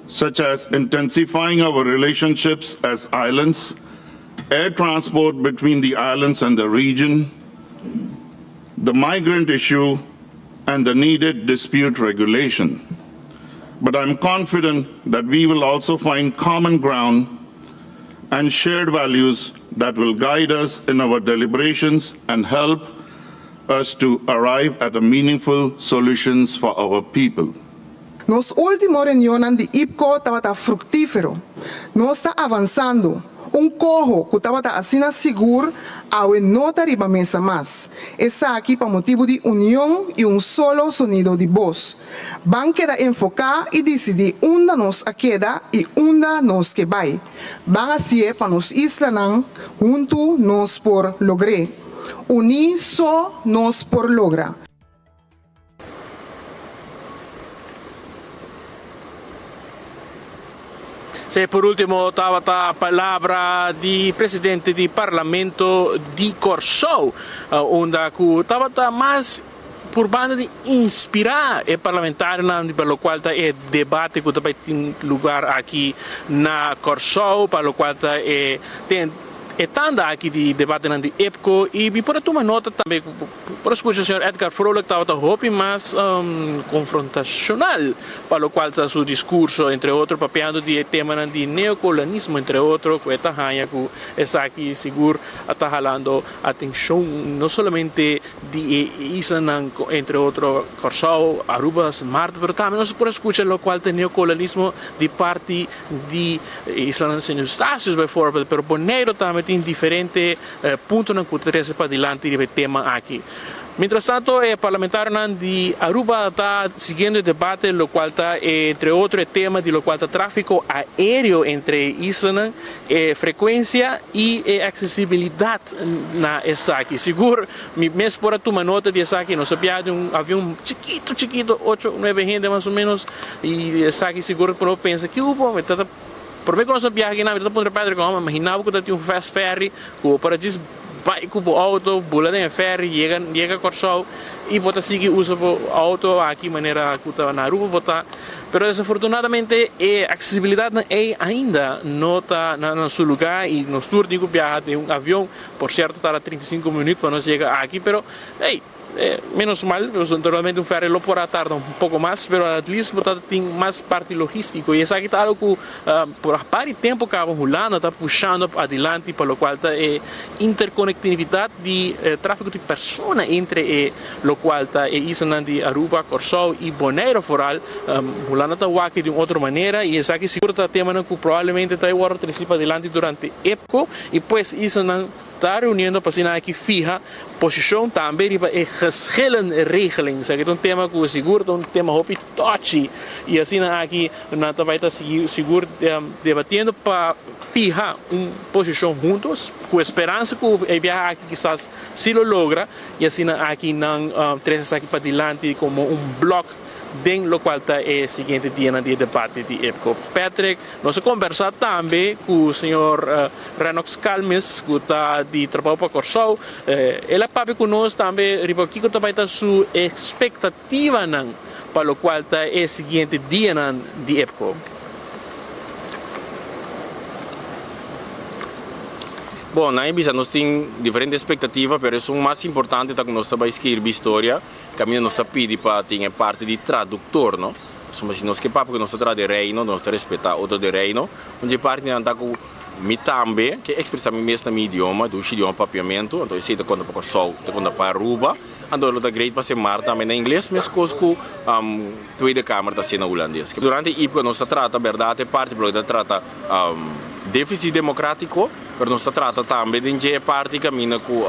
such as intensifying our relationships as islands, air transport between the islands and the region, the migrant issue, and the needed dispute regulation. But I'm confident that we will also find common ground and shared values that will guide us in our deliberations and help us to arrive at a meaningful solutions for our people.
Nos último reunionnan di IPCO tabata fruktífero. Nos ta avansando. Un koho ku tabata asina sigur awe no ta riba mesa mas. Esaki pa motibu di union i un solo sonido di bos. Ban keda enfoká i disidí unda nos a keda i unda nos ke bai. Ban hasié pa nos islanan, huntu nos por logr'é. Uní so nos por logra.
Se por último tabata palabra di presidente di Parlamento di Kòrsou, unda ku tabata mas purbando di inspirá e parlamentarionan pa lokual ta e debate ku ta bai tin lugar aki na Kòrsou, pa lokual ta e e tanda aki di debatenan di IPCO i mi por a tuma nota tambe Por a scucha señor Edgar Vrolijk tabata hopi mas confrontacional pa locual ta su discurso, entre otro papiando di e temanan di neocolonismo entre otro cu e ta haña cu esaki sigur a ta halando atencion no solamente di e islanan entre otro Corsou, Aruba, Sint Maarten pero tambe nos por a scucha locual ta neocolonismo di parti di islanan Sint Eustatius bijvoorbeeld pero Bonaire tambe tin diferente puntonan ku ta trese padilanti riba e tema aki. Mientrastanto e parlamentarionan di Aruba ta siguiendo e debate lokual ta entre otro e tema di lokual ta trafiko aereo entre e islanan, e frekuensia i e aksesibilidat na esaki. Sigur mi mes por a tuma nota di esaki, nos a biaha den un avion chikito chikito, ocho nuebe hende mas o menos, i esaki sigur por pensa ki hubo mi ta Prome ku nos a biaha akinan mi ta puntra Patrick, Home, imagina bo ku ta tin un fast ferry ku bo por a djis bai ku bo auto, bula den e ferry, yega yega Kòrsou i bo ta sigui usa bo auto aki manera ku ta na Aruba bo ta. Pero desafortunadamente e aksesibilidatnan ei ainda no ta na na su lugá i nos tur tin ku biaha den un avion. Por sierto tarda 35 minüt pa nos yega aki, pero ey. Menos mal, naturalmente un ferry lo por a tarda un poco mas, pero at least bo ta tin mas parti logistico y esaki ta algo cu por a par di tempo caba Hulanda ta pushando adilanti pa locual ta e interconectividad di trafico di persona entre e locual ta e islanan di Aruba, Corsou y Bonaire vooral. Hulanda ta wak di un otro manera y esaki sigur ta temanan cu probablemente ta wordo treci padilanti durante EPCO y pues islanan Ta reuniendo pa asina aki fiha posicion tambe riba e geschillenregeling. Esaki ta un tema cu sigur ta un tema hopi touchy y asina aki nan ta bay ta sigui sigur debatiendo pa fiha un posicion hunto cu esperansa cu e biaha aki kisas si lo logra y asina aki nan trece esaki padilanti como un blok den locual ta e siguiente dianan di e debate di EPCO. Patrick, nos a conversa tambe cu señor Renox Calmes cu ta di Trabou pa Corsou. El a papia cu nos tambe riba kico ta bay ta su expectativanan pa locual ta e siguiente dianan di EPCO.
Bon, nan e bisa nos tin diferente expectativa, pero esun mas importante ta cu nos ta bay skirbi historia. Kaminda nos ta pidi pa tin e parti di traduktor, no? Pasobra si nos ke papia ku nos ta traha den Reino, nos ta respetá otro den Reino. Un dje partinan ta ku mi tambe ke ekspresá mi mes na mi idioma, dushi idioma papiamentu, anto esei ta konta pa Kòrsou, ta konta pa Aruba, anto lo ta great pa ser mar tambe na ingles, meskos ku Tweede Kamer ta hasié na hulandes. Durante e ipka nos ta trata bèrdat e parti por loke ta trata défisit demokrátiko. Pero nos ta trata tambe den dje e parti kaminda ku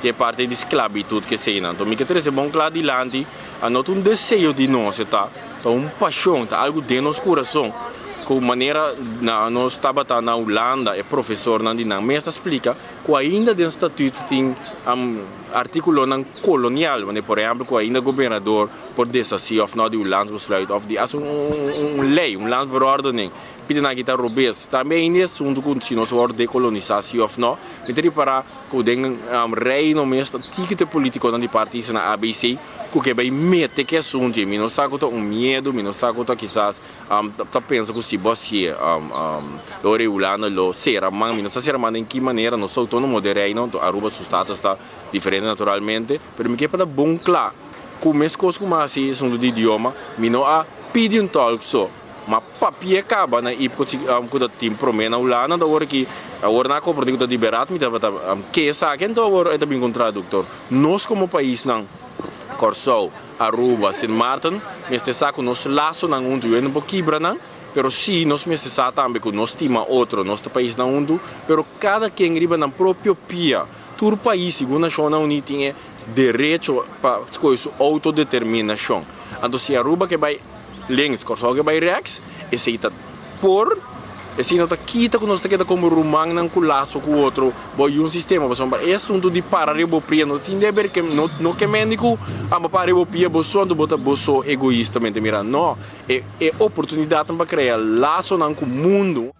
e parti di sklabitut ke eseinan. Anto mi ke trese bon kla dilanti, a no ta un deseo di nos e ta, ta un pashon, ta algu den nos kurason ku manera na nos tabata na Hulanda e profesornan di nan mes ta splika ku ainda den statuut tin artikulonan kolonial, manera por ehèmpel ku ainda gobernador por deshasí òf no di un landsbesluit òf di hasi un lei, un landsverordening. Pidi nan kita robes. Tambe ainda e asuntu ku si nos wòrdu dekolonisá si òf nò. Mi ta ripará ku den Reino mes ta tiki te politikonan di partido na ABC ku ke bai mete ku e asuntu ei. Mi no sa ku ta un miedu, mi no sa ku ta kisas ta pensa ku si bo hasié ora e Hulanda lo sera man. Mi no sa sera man den ki manera. Nos ta outónomo den Reino, anto Aruba su status ta diferente naturalmente. Pero mi ke pa ta bon kla ku meskos ku mi a hasi e asuntu di idioma, mi no a pidi un tòlk so. Ma papia kaba na ipko si ku ta tin prome na Hulanda anto awor aki awor nan a komprende ku ta di berat mi tabata ke esaki anto awor e ta bin ku un traduktor. Nos komo paisnan Kòrsou, Aruba, Sint Maarten mester sa ku nos lasonan huntu yo no por kibra nan. Pero sí nos mester sa tambe ku nos stima otro, nos ta paisnan huntu, pero kada ken riba nan propio pia. Tur pais, segun Nashonnan Uní, tin e derecho pa skohe su outodeterminashon. Anto si Aruba ke bai links, Kòrsou ke bai rèks, esei ta por, esei no ta kita ku nos ta keda komo rumannan ku laso ku otro bou di un sistema, pasobra e asuntu di para riba bo pia no tin deber ke no no ke mende ku amba para riba bo pia bo so anto bo ta bo so egoistamente mira, no, e e oportunidatnan pa krea lasonan ku mundu.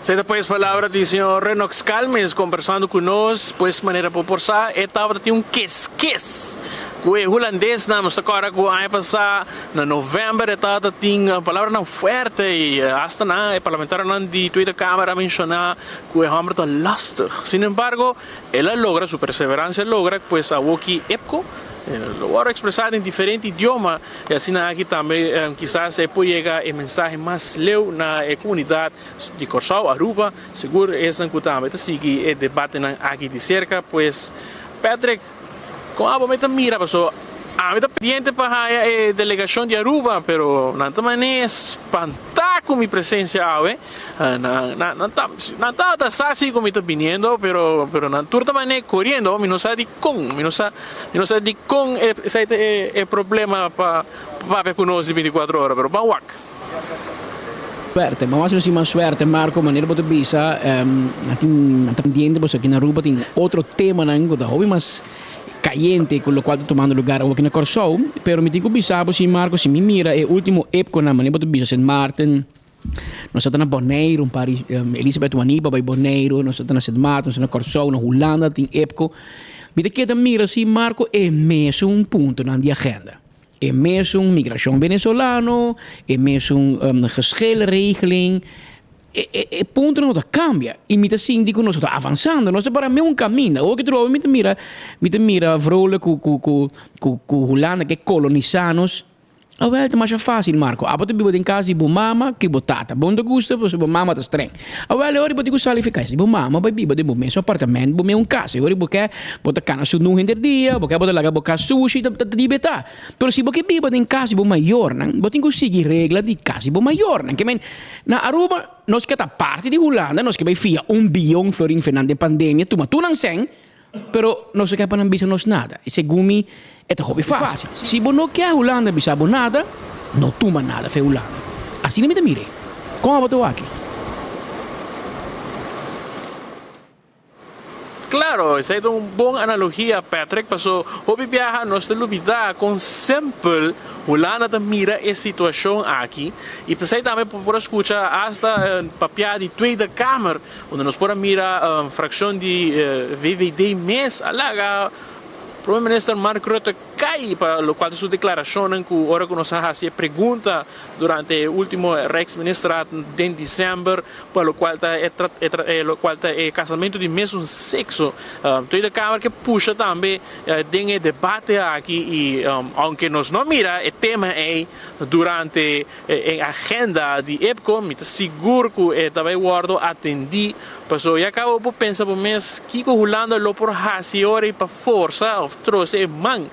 Esei ta pues palabra di señor Renox Calmes kombersando ku nos. Pues manera bo por sa e tabata tin un kes kes ku e hulandesnan. Nos ta kòrda ku aña pasá na novèmber e tabata tin palabranan fuerte i asta nan e parlamentarionan di Tweede Kamer a menshoná ku e hòmber ta lastig. Sin embargo el a logra, su perseveransia a logra pues awoki EPCO lo wòrdu ekspresá den diferente idioma i asina aki tambe kisas e por yega e mensahe mas leu na e komunidat di Kòrsou, Aruba, sigur esnan ku tambe ta sigui e debatenan aki di serka. Pues Patrick, kon abo mi ta mira? Pasobra ami ta pendiente pa haña e delegashon di Aruba, pero nan ta manera spantá ku mi presensia awe. Nan nan tabata sa si ku mi ta biniendo, pero pero nan tur ta manera koriendo. Mi no sa dikon, mi no sa mi no sa dikon esei ta e problema pa papia ku nos di bintikuatro ora, pero ban wak.
Suerte, ban wak si nos tin mas suerte, Marco, manera bo ta bisa, nan tin nan ta pendiente pasobra aki na Aruba tin otro temanan ku ta hopi mas kayente ku lokual ta tumando lugar awoki na Kòrsou, pero mi tin ku bisa bo si Marco, si mi mira e ultimo epkonan manera bo ta bisa Sint Maarten, Nos ta na Boneiru, un par di Elisabeth Waniba bai Boneiru, nos ta na Sint Maarten, nos ta na Kòrsou, na Hulanda tin EPCO. Mi ta keda mira si Marco e mesun puntonan di agenda. E mesun migrashon venezolano, e mesun geschilregeling, e e e puntonan no ta kambia. I mi ta sinti ku nos ta avansando, nos ta para meun kaminda. Awor ki trobe mi ta mira, mi ta mira vrolijk ku ku ku ku Hulanda ke kolonisa nos. Awel ta masha fácil, Marco. Abo ta biba den cas di bo mama cu bo tata. Bo no ta gusta pasobra bo mama ta streng. Awel, e ora bo tin cu sali fi cas di bo mama bai biba den bo mes apartamento, bo mes un cas. E ora bo ke bo ta cana su nu henter dia, bo ke bo ta laga bo cas sushi, ta ta dibetá. Pero si bo ke biba den cas di bo mayornan, bo tin cu sigui regla di cas di bo mayornan. Ke men, na Aruba nos ke ta parti di Hulanda, nos ke bai fia un biyon florin fe nan den pandemia, tuma tur nan sèn, Pero nos no ke pa nan bisa nos nada. I segun mi e ta hopi fásil. Si bo no ke Hulanda bisa bo nada, no tuma nada fe Hulanda. Asina mi ta mir'é. Kon abo ta wak?
Claro, esei ta un bon analogia, Patrick, paso hopi biaha nos ta lubida kon simpel Hulanda ta mira e situacion aki. I p'esei tambe bo por a scucha hasta papia di Tweede Kamer Unda nos por a mira fraccion di VVD mes a laga Prome Minister Mark Rutte cay pa locual ta su declaracionnan cu ora cu nos a haci e pregunta durante e ultimo Rijksministerraad den december pa locual ta e locual ta e casamento di mesun sexo. Tweede Kamer ke pusha tambe den e debate aki y aunke nos no mira e tema ey durante E agenda di EPCO mi ta sigur ku e ta bai wòrdu atendí, pasobra ya kaba bo por pensa bo mes kiko Hulanda lo por hasi ora i pa forsa òf trose e man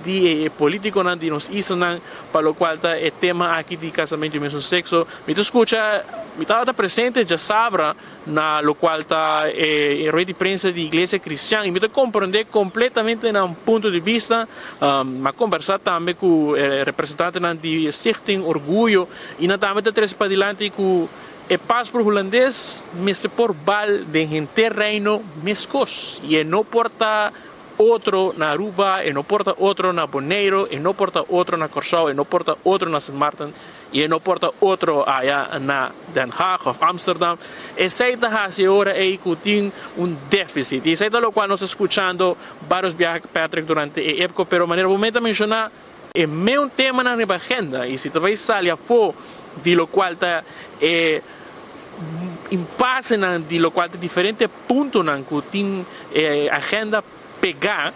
di e polítikonan di nos islanan pa lokual ta e tema aki di kasamentu di mesun sekso. Mi ta skucha, mi tabata presente djasabra na lokual ta e rueda di prensa di Iglesia Kristian i mi ta komprendé kompletamente nan punto di bista. Mi a kombersá tambe ku e representantenan di Stichting Orguyo i nan tambe ta trese padilanti ku e pasport hulandes mester por bal den henter Reino meskos i e no por ta otro na Aruba, e no por ta otro na Boneiru, e no por ta otro na Kòrsou, e no por ta otro na Sint Maarten i e no por ta otro aya na Den Haag òf Amsterdam. Esei ta hasi e ora ei ku tin un défisit. I esei ta lokual nos ta skuchando vários biaha, Patrick, durante e épko. Pero manera bo mes ta menshoná, e meun temanan riba agenda i si ta bai sali afó di lokual ta e impasenan di lokual ta diferente puntonan ku tin e agenda pegá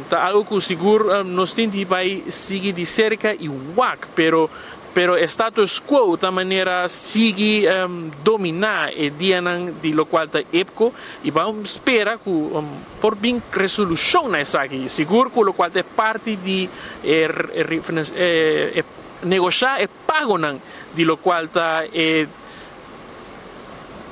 ta algo ku sigur nos tin di bai sigui di serka i wak pero. Pero e status quo ta manera sigui dominá e dianan di lokual ta IPCO i ban spera ku por bin resolushon na esaki. Sigur ku lokual ta e parti di e negoshá e pagonan di lokual ta e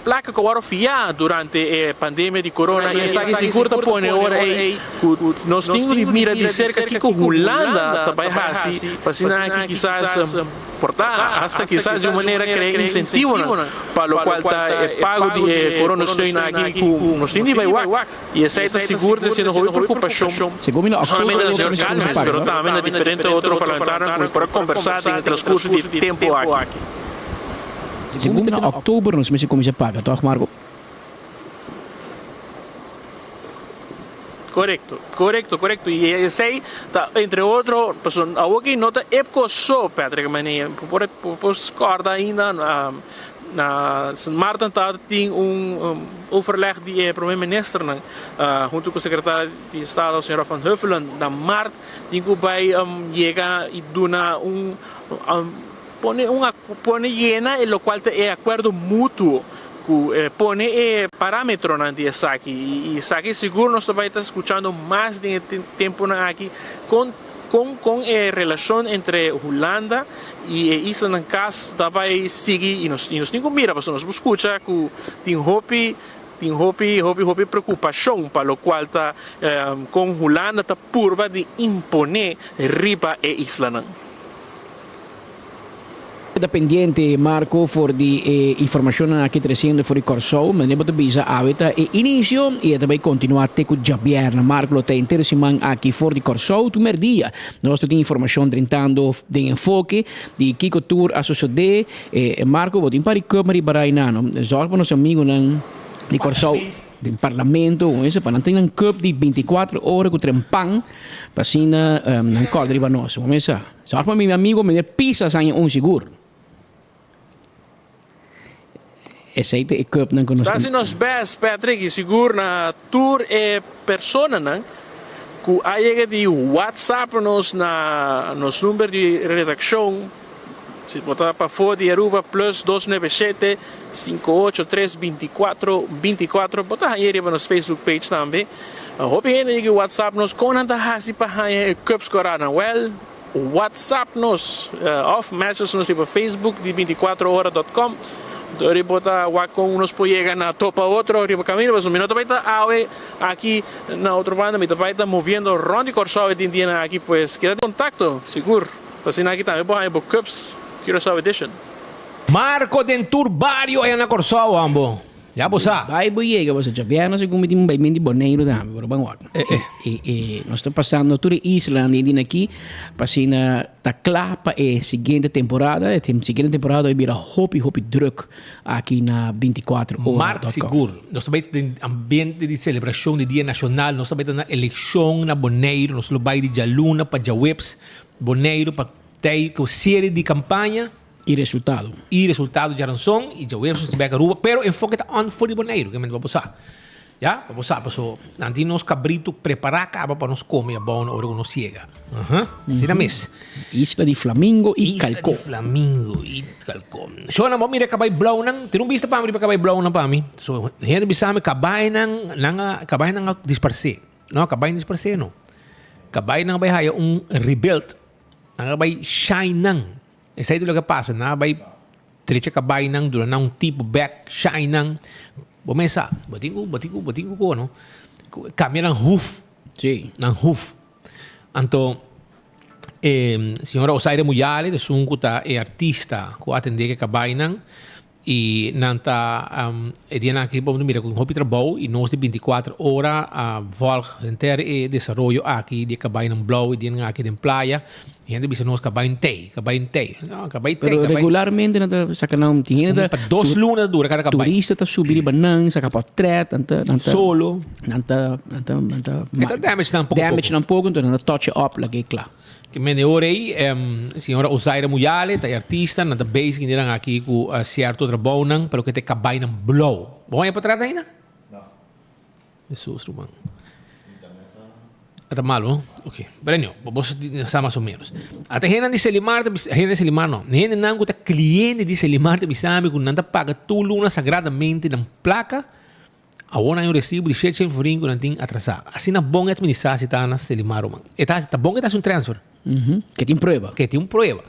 Plaka ku a wòrdu fiá durante e pandemia di corona i esaki sigur ta pone ora ei ku nos tin ku di mira di serka kiko Hulanda ta bai hasi pa asina aki kisas por ta hasta kisas di un manera krea insentivonan pa lokual ta e pago di e coronasteun aki ku nos tin di bai wak i esei ta sigur ta siendo hopi preokupashon no solamente na señor Calmes pero tambe na diferente otro parlamentarionan ku mi por a kombersá den e transkurso di e tempu aki.
Segun ta na oktober nos mester kuminsá paga, tòg Marco?
Korekto, korekto, korekto. I esei ta entre otro, pasobra awoki no ta EPCO so, Patrick, mane por por kòrda ainda na Sint Maarten ta tin un overleg di e prome ministernan huntu ku sekretario di estado señora Van Huffelen na mart tin ku bai yega i duna un Pone un pone yena e locual ta e acuerdo mutuo cu pone e parametronan di esaki y esaki sigur nos ta bay ta scuchando mas den e temponan aki con con con e relacion entre Hulanda y e islanan cas ta bay sigui y nos y nos tin cu mira pasobra nos por scucha cu tin hopi tin hopi hopi hopi preocupacion pa locual ta con Hulanda ta purba di impone riba e islanan.
Ta pendiente Marco for di e informacionnan aki treciendo for di Corsou. Manera bo ta bisa awe ta e inicio y e ta bay continua te cu djabièrnè. Marco lo ta henter siman aki for di Corsou tur merdia. Nos ta tin informacion drentando den enfoke di kico tur a sosode. Marco bo tin par di cup riba rai nano. Zorg pa nos amigonan di Corsou. Den parlamento un ese pa nan tin nan cup di binticuatro ora cu tren pan pa asina nan corda riba nos. Bo mesa. Zorg pa mi amigo meneer Pisas haña un sigur. Esey ta e cupnan cu nos.
Ta haci nos best Patrick y sigur na tur e personanan cu a yega di whatsapp nos na nos number di redaccion. Si bo ta pafó di Aruba plus dos nuebe shete sinku ocho tres bintikuatro bintikuatro bo ta hañ'é riba nos Facebook page tambe. Hopi hende yega whatsapp nos kon nan ta hasi pa haña e cups kòrá nan. Wèl whatsapp nos òf message nos riba Facebook di bintikuatro ora dòt kòm. Dor bo ta wak kon nos por yega na topa otro riba kaminda pasobra mi no ta bai ta awe aki na otro banda mi ta bai ta moviendo rònt di Kòrsou e tin dianan aki pues keda den kontakto sigur. Asina aki tambe bo haña bo cups Curaçao edition.
Marco den tur bario aya na Kòrsou ambo. Ya bo sa.
Bai bo yega bo sa djabièrnè segun mi tin un baimin di Boneiru tambe pero ban wak. E e nos ta pasando tur e islanan di dina aki pa asina ta kla pa e siguiente temporada. E siguiente temporada ta bira hopi hopi druk aki na 24 ora.
Mart sigur. Nos ta bai den ambiente di selebrashon di dia nashonal. Nos ta bai ta na elekshon na Boneiru. Nos lo bai di djaluna pa djaweps. Boneiru pa tei ku serie di kampaña.
I resultado.
I resultado djaranson i djaweps nos ta bek Aruba pero enfoke ta on for di Boneiru ke mente pa bo sa. Ya pa bo sa paso nan tin nos kabritu prepará kaba pa nos kome abou na ora ku nos yega. Aha asina mes.
Isla di Flamingo i
Kalkó. Isla di Flamingo i Kalkó. Shona bo mira e kabai blou nan tira un bista pa mi riba e kabai blou nan pa mi. So hende bisa mi kabainan nan a kabainan a disparsé. No, kabai disparsé no. Kabai nan a bai haya un rebuild. Nan a bai shine nan. Esei ta loke a pasa. Nan a bai trecha kabainan, duna nan un tipo bek, shine nan. Bo mes sa, bo tin ku, bo tin ku, bo tin ku kono. Kambia nan hoof.
Sí.
Nan hoof. Anto, e señora Osaire Muyale, esun ku ta e artista ku a atendé ku e kabainan, I nan ta e dianan aki bo mira ku hopi trabou i nos di bintikuater ora a vòlg henter e desaroyo aki di e kabainan blou e dianan aki den playa. E hende bisa nos kabai ntei, kabai ntei. No, kabai tei,
Pero
kabai.
regularmente nan ta saka nan tin hende ta
Pa dos luna ta dura kada kabai.
Turista ta subi riba nan saka potret nan ta nan ta
Solo.
Nan ta nan ta nan ta
E ta damage nan poko poko.
Damage nan poko enton nan ta touch it up lag'e kla.
Ke mende ora ei, señora Ozaira Muyale ta e artista, nan ta bezig indernan aki ku sierto trabounan pa loke ta e kabainan blou. Bo haña potret ainda?
No.
Hesus ruman. Ta malo, no? Ok. Pero anyhow, bo sa mas o menos. Ata hendenan di Selimar ta bisa, hende di Selimar no, hendenan ku ta kliente di Selimar ta bisa mi ku nan ta paga tur luna sagradamente nan plaka, awor nan hay un resibo di shetshen florin ku nan tin atrasá. Asina bon e administratie ta na Selimar ruman. E ta hasi, ta bon ku e ta hasi un transfer.
Ke tin prueba.
Ke tin un prueba.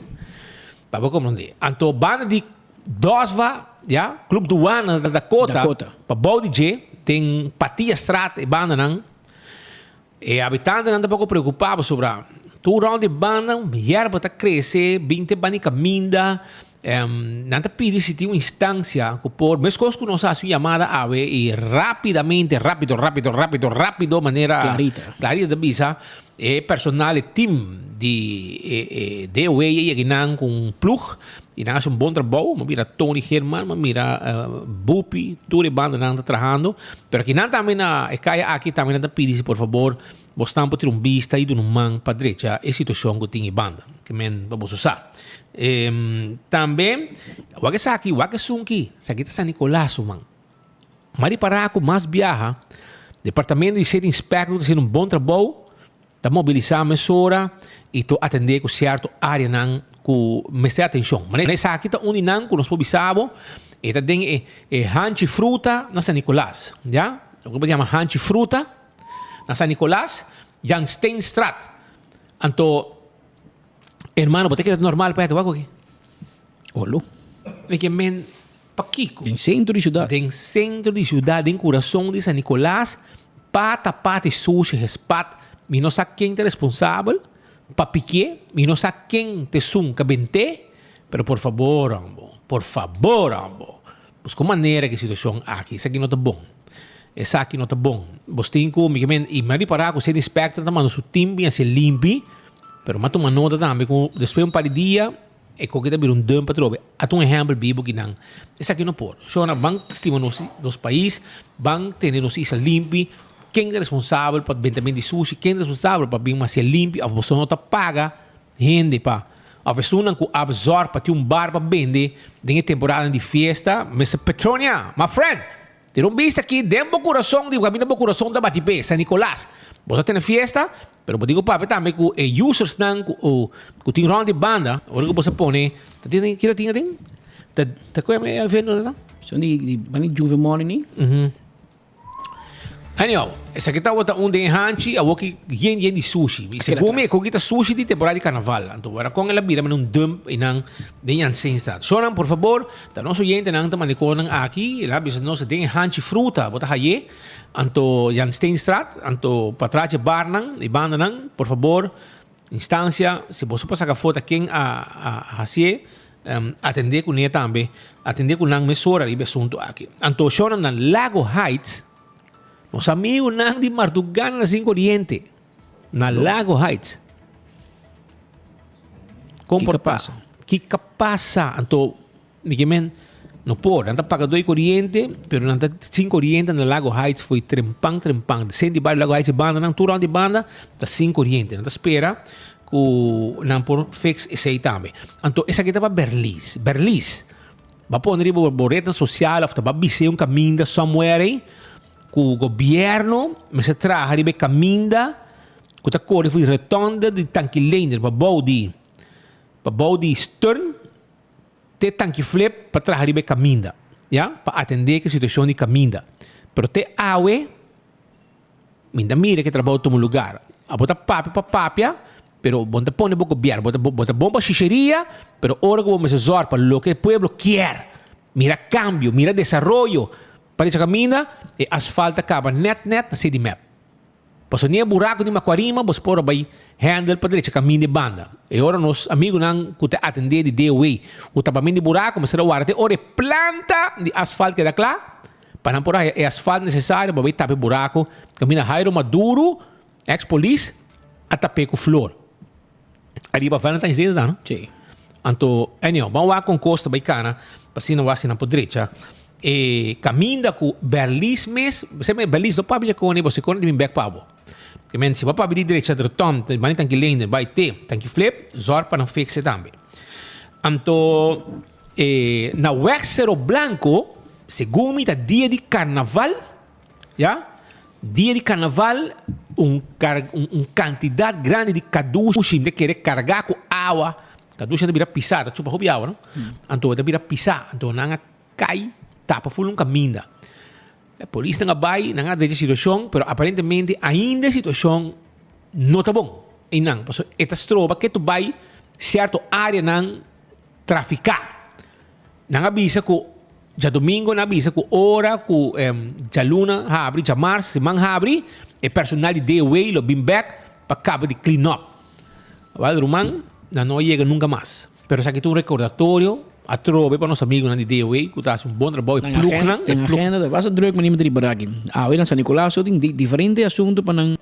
Pa bo komprondé. Anto banda di Dosva, ya, Club Douane na Dakota,
Dakota.
pa bou di dje, den Patiastraat e bandanan, E habitantenan ta poko preokupá pasobra tur rònt di banda yerba ta krese, bin te bani kaminda. Nan ta pidi si tin un instansia ku por, meskos ku nos a hasi un yamada awe i rápidamente, rápido, rápido, rápido, rápido, manera
Clarita.
Clarita ta bisa, e personal, e tim di e DOW a yega nan ku un plug i nan a hasi un bon trabou. Mi a mira Tony Geerman, mi a mira Bupi, tur e bandanan ta trahando. Pero akinan tambe na e kaya aki tambe nan ta pidi si por fabor bosnan por tira un bista i duna un man pa drecha e situashon ku tin e banda. Ke men pa boso sa. Tambe wak esaki, wak esunki, esaki ta San Nicolas su man. M'a ripará ku mas biaha departamento di City Inspector ta hasiendo un bon trabou, ta mobilisá mesora i ta atendé ku sierto áreanan ku mester atenshon. Manera esaki ta un di nan ku nos por bisa bo, e ta den e e hanchi fruta na San Nicolas, ya, loke bo ta yama hanchi fruta na San Nicolas, Jan Steenstraat. Anto, hermano, bo ta kere normal pa e wak aki?
Olo.
Mi ke men Pakiko?
Den sentro di siudat.
Den sentro di siudat, den kurason di San Nicolas, pata pata e sushi gespat. Mi no sa ken ta responsabel pa pikié, mi no sa ken ta esun ka bent'é, pero por fabor ambo, por fabor ambo, buska un manera ku e situashon aki, esaki no ta bon. Esaki no ta bon. Bos tin ku, mi ke men, i mi a ripará ku City Inspector ta manda su tim bin hasi limpi, pero mi a tuma nota tambe ku despues di un par di dia, E koki ta bira un dump atrobe. Ata un ehempel bibu ki nan. Esaki no por. Shona, ban stima nos nos pais, ban tene nos isla limpi. Ken ta responsabel pa bentament di sushi? Ken ta responsabel pa bin hacié limpi? Of boso no ta paga hende pa of esunnan ku absorb pa tin un bar pa bende den e temporadanan di fiesta? Mister Petronia, my friend! Tira un bista aki den bo kurason di kaminda bo kurason ta bati p'e, San Nicolas. Bo sa tene fiesta, pero bo tin ku papia tambe ku e usersnan ku ku tin rònt di banda, ora ku bo sa pone, ta tin kiko ta tin aden? Ta ta ku e evento ta?
Son di di bani Juve Morning ni?
Anyhow, esaki tabata un den e hanchi, awor ki yen yen di sushi. I segun mi e koki ta sushi di temporada di karnaval. Anto wara kon el a bira mane un dump einan den Jansenstraat. Shornan, por fabor, ta nos oyentenan ta manda e konan aki. El a bisa nos den e hanchi fruta bo ta haye. Anto Jansteenstraat, anto patras dje barnan, e bandanan, por fabor, instancia, si boso por saka foto ken a a hacié, atendé kuné tambe, atendé ku nan mesora riba e asuntu aki. Anto shornan na Lago Heights, Nos amigunan di Martugana na Sin Coriente, na Lago Heights. Kon por pasa? Kika pasa? Anto, mi ke men, no por. Nan ta paga doi coriente, pero nan ta sin coriente na Lago Heights foi trempan trempan. Sen di bario Lago Heights e banda nan, tur rond di banda ta sin coriente. Nan ta spera ku nan por fix esei tambe. Anto, esaki ta pa Berlies. Berlies. Ba pone riba bo rednan sosial of ta ba bis'é un kaminda somewhere ei ku gobièrnu mester traha riba e kaminda ku ta kore for di rotonde di Tanki Leendert pa bou di pa bou di Stern te Tanki Flip pa traha riba e kaminda ya pa atendé ku e situashon di kaminda pero te awe Mi ta mira ke trabou tuma lugar. Abo ta papia pa papia, pero bo no ta pone bo gobierno. Bo ta bo ta bon pa shisheria, pero ora ku bo mester zòrg pa loke e pueblo kier, mira kambio, mira desaroyo pa dicha kaminda, e asfalt ta kaba nèt nèt na sedi mep. Pasobra ni e buraku di Makuarima bo por a bai handle pa drecha kaminda e banda. E ora nos amigunan ku ta atendé di DOW ku tapamentu di buraku mester a warda te ora e planta di asfalt keda kla, Pa nan por haya e asfalt necesario pa bay tapa e buraco caminda Jairo Maduro, ex polis, a tap'e cu flor. Ariba Valentine's Day ta da, no?
Sí.
Anto, anyhow, ban wak con cos ta bay cana pa asina wak si nan por drecha e caminda cu Berlies mes, se me Berlies no papia dje cone, bo si cone ta bin bek pa bo. Ke men si bo papia di drecha Rotom, ta bani Tanki Leendert bay te Tanki Flip, zorg pa nan fixe tambe. Anto, E na weg Cerro Blanco, segun mi ta dia di carnaval, ya, dia di carnaval, Un kar un un kantidat grandi di kadushi mi ta kere kargá ku awa. Kadushi ta bira pisá, ta chupa hopi awa no. Anto e ta bira pisá, anto nan a kai tapa ful un kaminda. E polisnan a bai, nan a drecha e situashon, pero aparentemente ainda e situashon no ta bon einan, pasobra e ta stroba ke tu bai sierto areanan trafiká. Nan a bisa ku djadumingu nan a bisa ku ora ku djaluna habri, djamars, siman habri, e personal di DOW lo bin bèk pa kaba di clean up. Wèl ruman, nan no a yega nunka mas. Pero esaki ta un rekordatorio atrobe pa nos amigunan di DOW ku ta hasi un bon trabou, e plugnan, e
Nan
plug.
agenda ta basta druk manera mi ta riba aki. Awe na San Nicolas so tin diferente asunto pa nan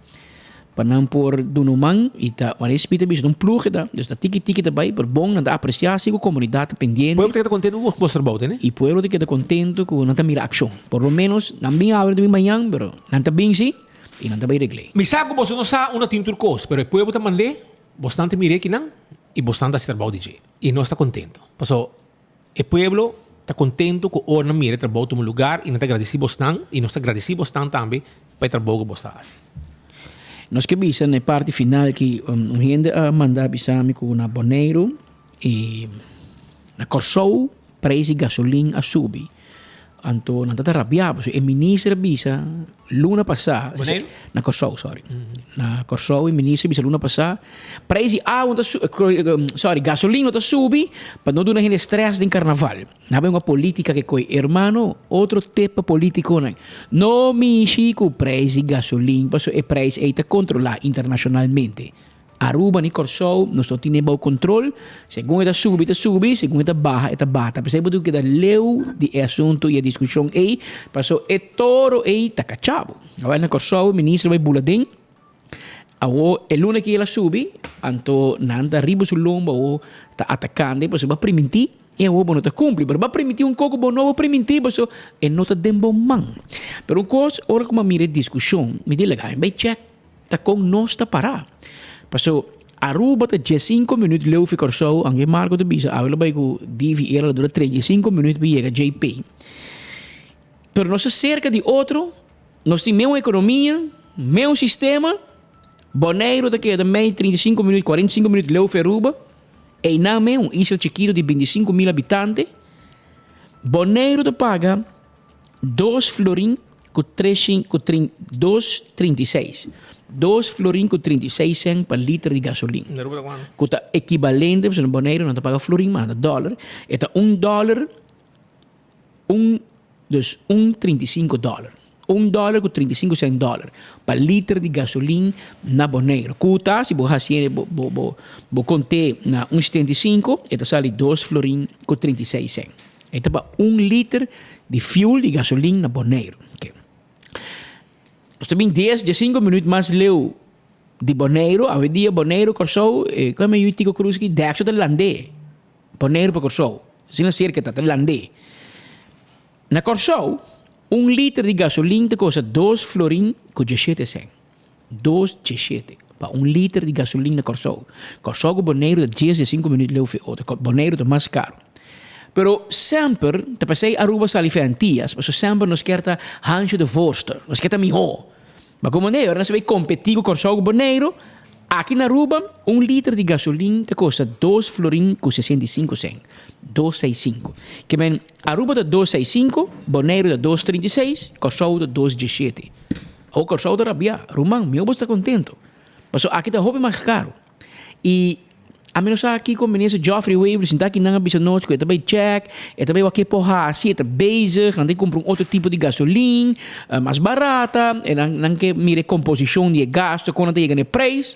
pa nan por duna un man y ta manera Speed ta bisa ta un plug e ta, dus ta tiki tiki ta bay pero bon nan ta aprecia si cu comunidad ta pendiente.
Pueblo ta keda contento cu bo trabou tene.
Y pueblo ta keda contento cu nan ta mira accion. Por lo menos nan bin awe nan ta bin mañan pero nan ta bin si y nan ta bay regle.
Mi sa cu boso no sa unda tin tur cos pero e pueblo ta mand'e, bosnan ta mira ekinan y bosnan ta haci trabou di dje y nos ta contento pasobra E pueblo ta contento cu ora nan mira e trabou tuma lugar y nan ta gradici bosnan y nos ta gradici bosnan tambe pa e trabou cu bos ta haci.
Nos ke bisa na e parti final ki un hende a manda bisa mi ku na Boneiru i na Kòrsou preis di gasolin a subi. Anto nan ta ta rabiá pasobra e minister a bisa luna pasá,
Boneiru?
na Kòrsou sorry, na Kòrsou e minister a bisa luna pasá preis di awa no ta su sorry gasolin no ta subi pa no duna hende strès den karnaval. Nan a bai un polítika ke koe hermano otro tip pa polítikonan no mishi ku preis di gasolin pasobra e preis ei ta kontrolá internashonalmente. Aruba ni Kòrsou nos no tine bou kontrol, segun e ta subi ta subi, segun e ta baha e ta baha. Ta p'esei bo tin ku keda leu di e asuntu i e diskushon ei, paso e toro ei ta kacha bo. Awor na Kòrsou e minister bai bula den, awor e luna ki el a subi, anto nan ta riba su lomba awor ta atakando e pasobra bo a primintí i awor bo no ta kumpli. Pero bo a primintí un kos ku bo no por primintí paso e no ta den bo man. Pero un kos ora ku mi a mira e diskushon mi di laga mi bai chèk. Ta kon nos ta pará. Paso Aruba ta diesinco minuut leu fi Kòrsou, anke Marco ta bisa awe lo bai ku Divi era lo dura 35 minuut pa yega JP. Pero nos ta serka di otro, nos tin meun ekonomia, meun sistema, Boneiru ta keda mei 35 minuut, 45 minuut leu fi Aruba, einan me un isla chikito di 25 mil habitante, Boneiru ta paga Dos florin ku tres shin ku trin dos trinta i seis. Dos florin ku trinta i seis sèn pa liter di gasolin. Ku ta ekibalente, pasobra na Boneiru nan ta paga florin, ma nan ta dòler. E ta un dòler un, dus un trinta i sinku dòler. Un dòler ku trinta i sinku sèn dòler pa liter di gasolin na Boneiru. Ku ta, si bo hasié bo bo bo bo kont'é na un setenta i sinku, e ta sali dos florin ku trinta i seis sèn. E ta pa un liter di fuel di gasolin na Boneiru. Oke. Nos ta bin dies, diesinco minuut mas leu di Boneiru. Awe dia Boneiru, Kòrsou, e kua mi yu Tico Cruz aki, Dexo ta land'é. Boneiru pa Kòrsou. Asina serka ta, ta land'é. Na Kòrsou, un liter di gasolin ta kosta dos florin ku dieshete sèn. Dos dieshete pa un liter di gasolin na Kòrsou. Kòrsou ku Boneiru ta dies diesinku minüt leu fi otro. Boneiru ta mas karu. Pero semper ta p'esei Aruba sali fi Antias, pasobra semper nos kier ta hansje de voorste, nos kier ta mihó. Ma komo ne, ora nos a bai kompetí ku Kòrsou ku Boneiru, aki na Aruba un liter di gasolin ta kosta dos florin ku 65 sèn, dos seis sinku. Ke men Aruba ta dos seis sinku, Boneiru ta dos 36, Kòrsou ta dos dieshete. Awo Kòrsou ta rabiá, Ruman, mi hopi ta kontentu. Pasobra aki ta hopi mas karu. I ami no sa kiko Minister Geoffrey Wever sinta aki nan a bisa nos ku e ta bai chèk, e ta bai wak ke por hasi, e ta bezig, nan ta kumpra un otro tipo di gasolin, mas barata, e nan nan ke mira e komposishon di e gasto, kon nan ta yega na e preis.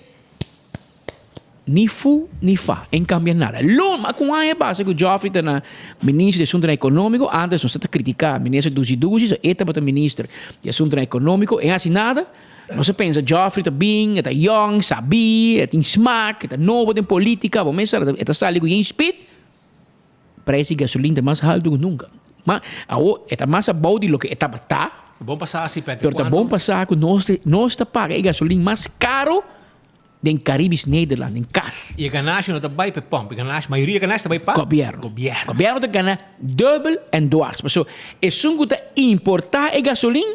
Ni fu ni fa, en cambia nada. Lo ma cu aña pasa cu Geoffrey ta na Minister di Asuntonan Economico, antes nos ta ta critica Minister Dusi Dusi, so e tabata Minister di Asuntonan Economico, en haci nada. Nos a pensa Geoffrey ta bin, e ta yong, sabi, e tin smaak, e ta nobo den politica, bo mester e ta sali cu yen speed. Prijs di gasolin ta mas halto cu nunca. Ma awo e ta mas abou di loke e tabata.
Bon pasa si Patrick.
Pero ta bon pasa cu nos nos ta paga e gasolin mas caro Den Caribisch Nederland, den kas.
I e ganashi no ta bai pa e pòmp, e ganashi, mayoria e ganashi ta bai pa.
Gobièrnu.
Gobièrnu.
Gobièrnu ta gana dùbel en dwars. Pasobra esun ku ta importá e gasolin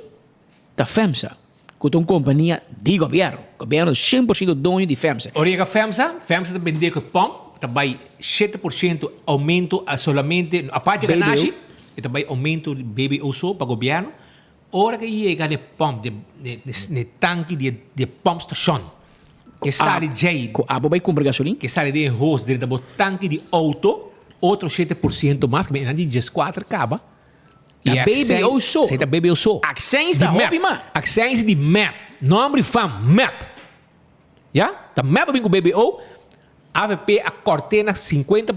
ta FEMSA. ku ta un kompania di gobièrnu. Gobièrnu ta 100% doño di FEMSA.
Ora yega FEMSA, FEMSA ta bendé ku e pòmp, ta bai 7% oumento a solamente, aparte di ganashi, e ta bai oumento di BBO so pa gobièrnu. Ora ku e yega na e pòmp, na e tanki di e pòmpstashon, ke sali djei.
Ku abo bai kumpra gasolin?
Ke sali den e hos drenta bo tanki di outo, otro 7% mas, ku nan di 14 kaba.
Ta BBO so.
Esei ta BBO so.
Accijns ta hopi mas.
Accijns di mep. Nomber di fam, mep. Ya? Ta mep a bin ku BBO. Avp a kort'é na 50%.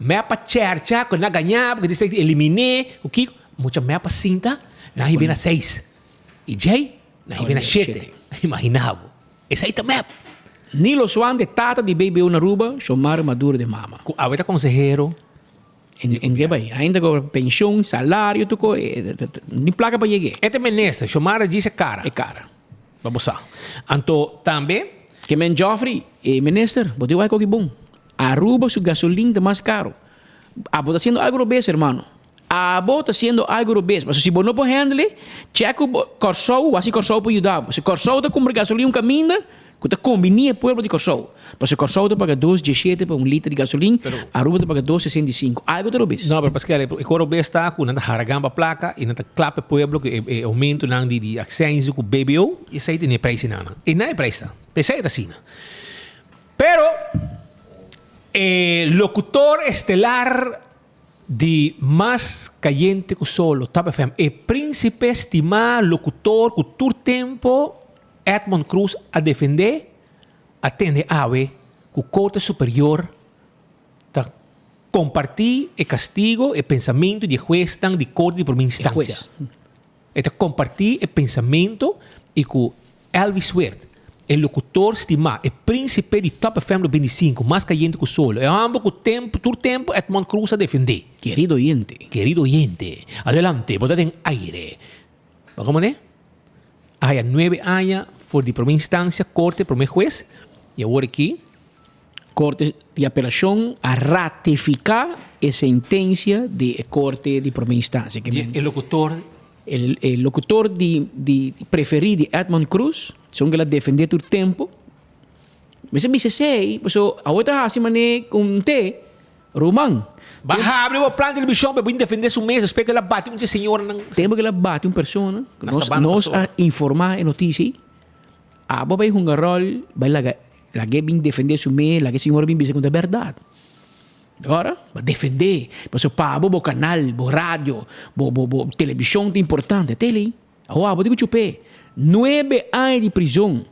Mep a chèrcha ku nan a gañá, ku distrikto eliminé, ku kiko. Mucha mep a sinta, nan a hib'é na seis. I djei, nan a hib'é na shete. Imaginá bo. Esei ta mep.
Nilo Swan de tata di BBO na Aruba, Xiomara Maduro de mama.
Ku awe ta konsehero.
En ke bai? Ainda cobra pensioen, salario, tur co, ni placa pa yeg'é.
E ta minister, Xiomara djis e cara.
E cara.
Pa bo sa. Anto tambe.
Ke men Geoffrey, e minister, bo tin wak koki bon. Aruba su gasolin ta mas caro. Abo ta haciendo algo robes, hermano. Abo ta haciendo algo robes. Pasobra si bo no por handle, check cu Corsou, wak si Corsou por yuda bo. Si Corsou ta cumpra gasolin un caminda, Ku ta kombiní e pueblo di Kòrsou. Pasobra Kòrsou ta paga dos dieshete pa un liter di gasolin, Aruba ta paga 2,65. Algu ta robes.
No, pero Pascal, e kos robes ta ku nan ta haragan pa plaka i nan ta klap e pueblo ku e oumentonan di aksensu ku BBO i esei tene e preisnan nan. E nan e preis ta. P'esei ta asina. Pero e lokutor estelar Di mas kayente ku solo, Top FM, e prínsipe stimá lokutor ku tur tempo Edmond Croes a defendé, a tende awe ku Korte Superior ta kompartí e kastigo, e pensamentu di e huesnan di Korte di Promé Instansia. E ta kompartí e pensamentu i ku Elvis Weert, e lokutor stimá, e prínsipe di Top FM 95, mas kayente ku solo, e hòmber ku tempu, tur tempu Edmond Croes a defendé.
Kerido oyente.
Kerido oyente, adelante, bo ta den aire. Bo komo ne? A haya nuebe aña for di promé instansia, korte, promé hues, i awor aki.
Korte di Apelashon a ratifiká e sentensia di e korte di promé instansia.
Di e lokutor.
E lokutor di di preferí di Edmond Croes, segun ku el a defendé tur tempu. Mester bisa esei, pasobra awor ta hasi manera ku un te, ruman.
Ba habri bo plan televishon pa e bin defendé su mes despues ku el a bati un dje señoranan.
Tempu ku el a bati un persona, nos nos a informá e notisia ei, abo bai hunga ròl, bai laga Lag'é bin defendé su mes, lag'é señora bin bisa ku ta bèrdat. Ora, bo defendé, pasobra pa bo bo kanal, bo radio, bo bo bo televishon ta importante. Tele, awor abo tin ku chup'é. Nuebe aña di prizon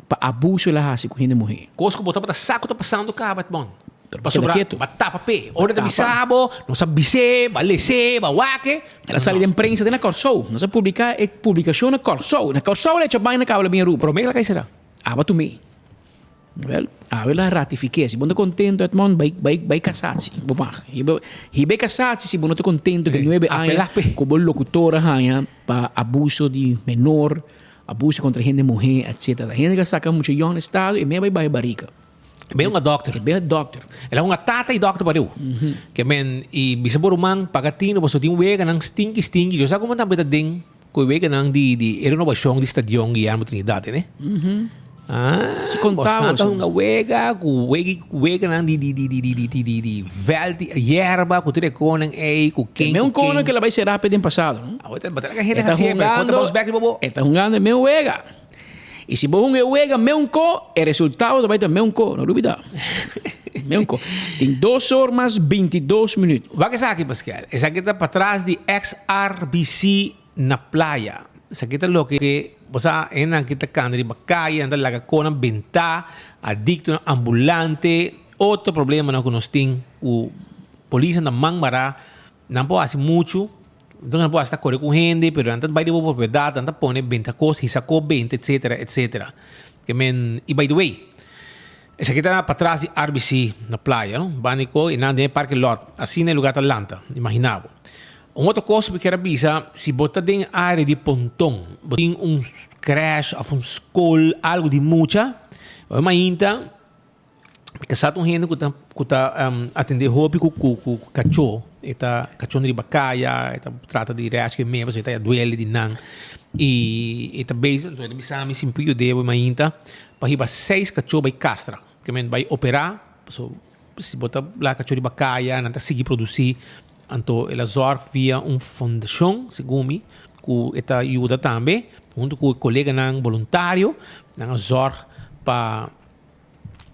pa abuso el a hasi ku hende muhé.
Kos ku bo tabata sa ku ta pasando kaba, bon.
Pero bo keda
Pasobra
ketu.
bo a tapa p'e. Ora ta
Tapa.
bisa bo, nos a bis'é, bo a les'é, bo a wak e.
El a sali den prensa te na Kòrsou. Nos a publiká e publikashon na Kòrsou. Na Kòrsou el a echa baina kaba el a bin Aruba.
Promé el a kai será.
Aba tu mi. Wel, awe la ratifiké. Si bo no ta kontento, Edmond, bai, bai, bai kasatsi. Bo mag. Hiba, hiba e kasatsi si bo no ta kontento ku nuebe aña ku bo lokutor a haña pa abuso di menor, abuso kontra hende muhé, etsetera. Hende ka saka mucha yòn estado i me bai bai barika.
E ben un dòkter.
E ben un dòkter.
El a hunga tata i dòkter pariu. Ke men, i bisa bo ruman, paga tino, pasobra tin weganan stinki stinki. Yo sa komo tambe ta den. Ku e weganan di di e renovashon di stadion Guillermo Trinidad ne. Ah,
Si kontá
bosnan ta
boso.
hunga wega ku wega weganan di di di di di di di di di vèlt di yerba ku tur e konan ei ku ken
E
ku
un konan
ken.
ke la bai será pe den pasado no.
Awor ta batalla ka hende
E ta
hasié pero kon ta
hungando
bounce back riba bo.
e ta hungando e meun wega. I si bo hunga e wega meun ko e resultado ta bai ta meun ko no lubida. Meun ko. Tin dos or mas 22 minuut.
Wak esaki Pascal, esaki ta patras di ex RBC na playa. Esaki ta loke bo sa hendenan ki ta kanda riba kaya, nan ta laga konan bentá, adiktonan ambulante, otro problemanan ku nos tin ku polisnan ta man mará, nan por hasi muchu, nan por hasta kore ku hende, pero nan ta bai di bo propiedat, nan ta pone benta kos, hisa kos benta, etsetera, etsetera. Ke men, i by the way, Esaki ta patras di RBC na playa, no? Banda di ko i nan den e parke lot. Asina e lugar ta lanta, imagina bo. Un otro kos mi kier a bisa, si bo ta den e area di Ponton, bo tin un crash of un skol, algo di mucha, hoy mainta Mi kasá ta un hende ku ta ku ta atendé hopi ku ku ku kachó. E ta kachó riba kaya, e ta trata di rescue mes pasobra e ta ya duele di nan. I e ta bezig, anto e ta bisa mi si mi por yud'é bo mainta pa hiba seis kachó bai kastra. Ke men bai operá, pasobra si bo ta laga kachó riba kaya nan ta sigui produsí. Anto el a zòrg via un fondashon, segun mi, ku e ta yuda tambe huntu ku e koleganan boluntario, nan a zòrg pa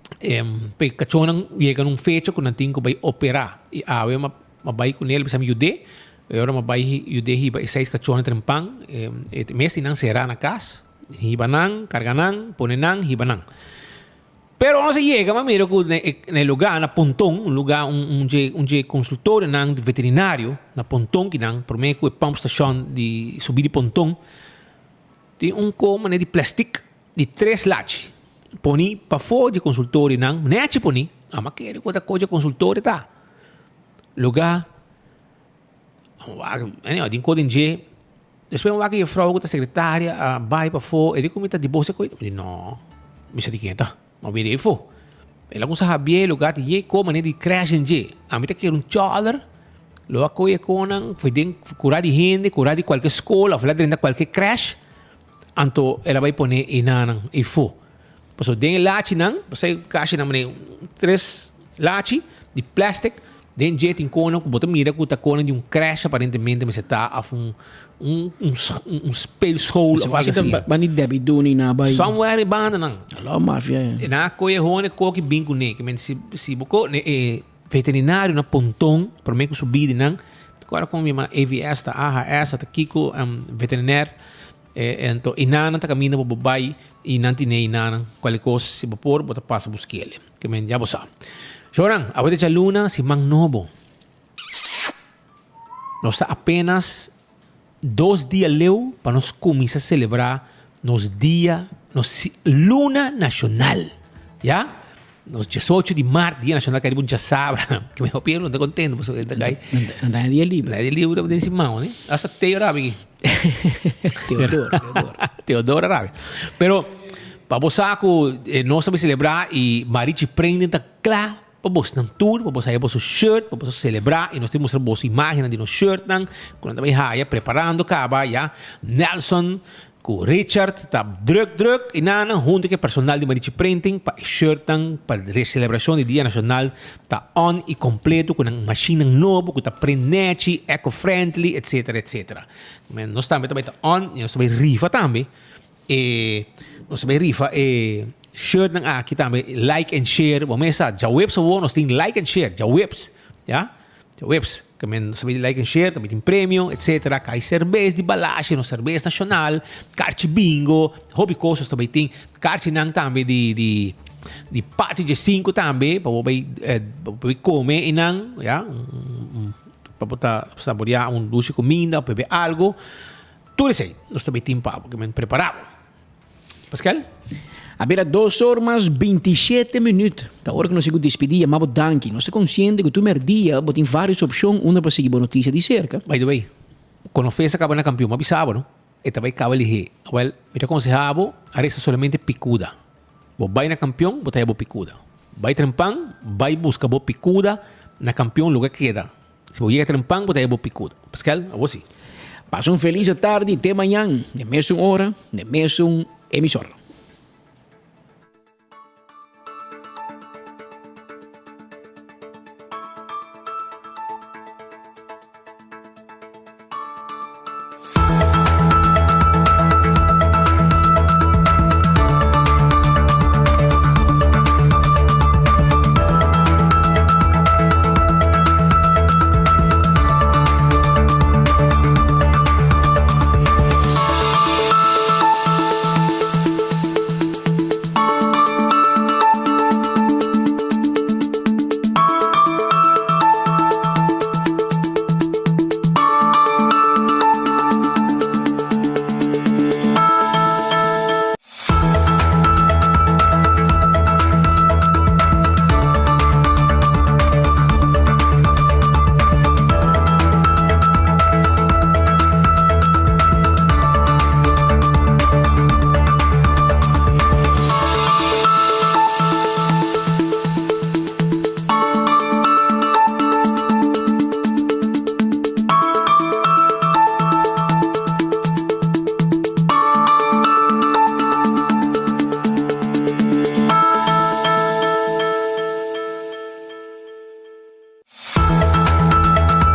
Pa e kachónan yega na un fecha ku nan tin ku bai operá. I awe m'a bai ku nel bisa mi yud'é. E ora m'a bai yud'é hiba e seis kachónan trempan. E mes di nan será na kas. Hiba nan, karga nan, pone nan, hiba nan. Pero ora nos a yega m'a mira ku na e lugá na Ponton, un lugá un dje un dje konsultorionan veterinario na Ponton kinan promé ku e pòmpstashon di subi di Ponton tin un ko manera di plèstik. Di tres lachi poni pafó di konsultorionan, nechi poni, amo a kere ku ta kochi konsultorio ta lugá, anyway tin kos den dje, despues mi wak e jufrou ku ta sekretaria a bai pafó, e di ku mi ta di bo mi di no, mi sa di ken ta, mi a bira efo, el a kumsa habia e lugá tin yei ko manera di krèsh den dje, ami ta kere un chòler lo a kohe e konan for den kura di hende, kura di kualke skol òf la drenta kualke krèsh. Anto el a bai pone e nanan eifó. Pasobra den e lachinan, pasai kashinan manera tres lachi di plastic, den dje tin konan ku bo ta mira ku ta konan di un crèche aparentemente mester ta òf un un un speelschool òf algu asina.
Ban di Debbie Dooney na bai.
Somewhere e bandanan.
Alò mafia e.
E nan a kohe hone koki bin kuné. Ke men si si bo ko e Veterinario na Ponton, prome ku su bidi nan, ta kòrda kon mi yama AVS ta AHS ta kiko veterinair anto e nan ta kaminda pa bo bai i nan tine e nan kualke kos si bo por bo ta pasa busk'el ke men ya bo sa. Shownan, awe ta djaluna siman nobo. Nos ta apenas dos dia leu pa nos kuminsá selebrá nos dia, nos luna nashonal. Ya? Nos diesocho di mart, dia nashonal kai riba un djasabra. Ke mi hopi no ta kontento pasobra e ta kai.
Nan ta dia libre.
Nan dia libre den siman, ne? Hasta Teo rabi aki.
Teodoro, Teodoro.
Teodoro rabi. Pero pa bo sa ku nos ta bai selebrá i Marichi Prenden ta kla. Pa bosnan tur, pa bos haya boso shirt, pa boso selebrá i nos tin mustra boso imágennan di nos shirtnan ku nan ta bai haya preparando kaba ya. Nelson ku Richard ta druk druk i nan huntu ku e personal di Marichi Printing pa e shirtnan pa selebrashon di Dia Nashonal ta on i kompleto ku nan mashinnan nobo ku ta print nechi, eco-friendly etcetera etcetera. Nos tambe ta bai ta on i nos ta bai rifa tambe. E nos ta bay rifa e shirtnan aki tambe like and share bo mes sa djaweps awor nos tin like and share djaweps ya djaweps ke men nos ta bay like and share ta bay tin premio etcetera kai serbes di balashi nos serbes nashonal karchi bingo hopi kos nos ta bay tin karchinan tambe di di di patio djesinku tambe pa bo bay pa bo bay kome einan ya pa bo ta saborea un dushi kuminda bebe algo. Tur esei nos ta bay tin pa bo, ke men prepara bo. Pascal?
A bira dos or mas bintishete minüt. Ta ora ku nos sigu dispidí, yama bo danki. Nos ta konsiente ku tur mèrdia bo tin vários opshon unda pa sigui bo notisia di serka.
By the way, kono Fes a kaba na kampion, bo a bisa bo no, e ta bay kaba lihé. Awèl, mi ta konsehá bo a resta solamente pikuda. Bo bay na kampion, bo ta haya bo pikuda. Bay trempan, bay buska bo pikuda na kampion loke a keda. Si bo yega trempan bo ta haya bo picudo. Pascal, abo si.
Pasa un feliz atardi te mañan, den mesun ora, den mesun emisora.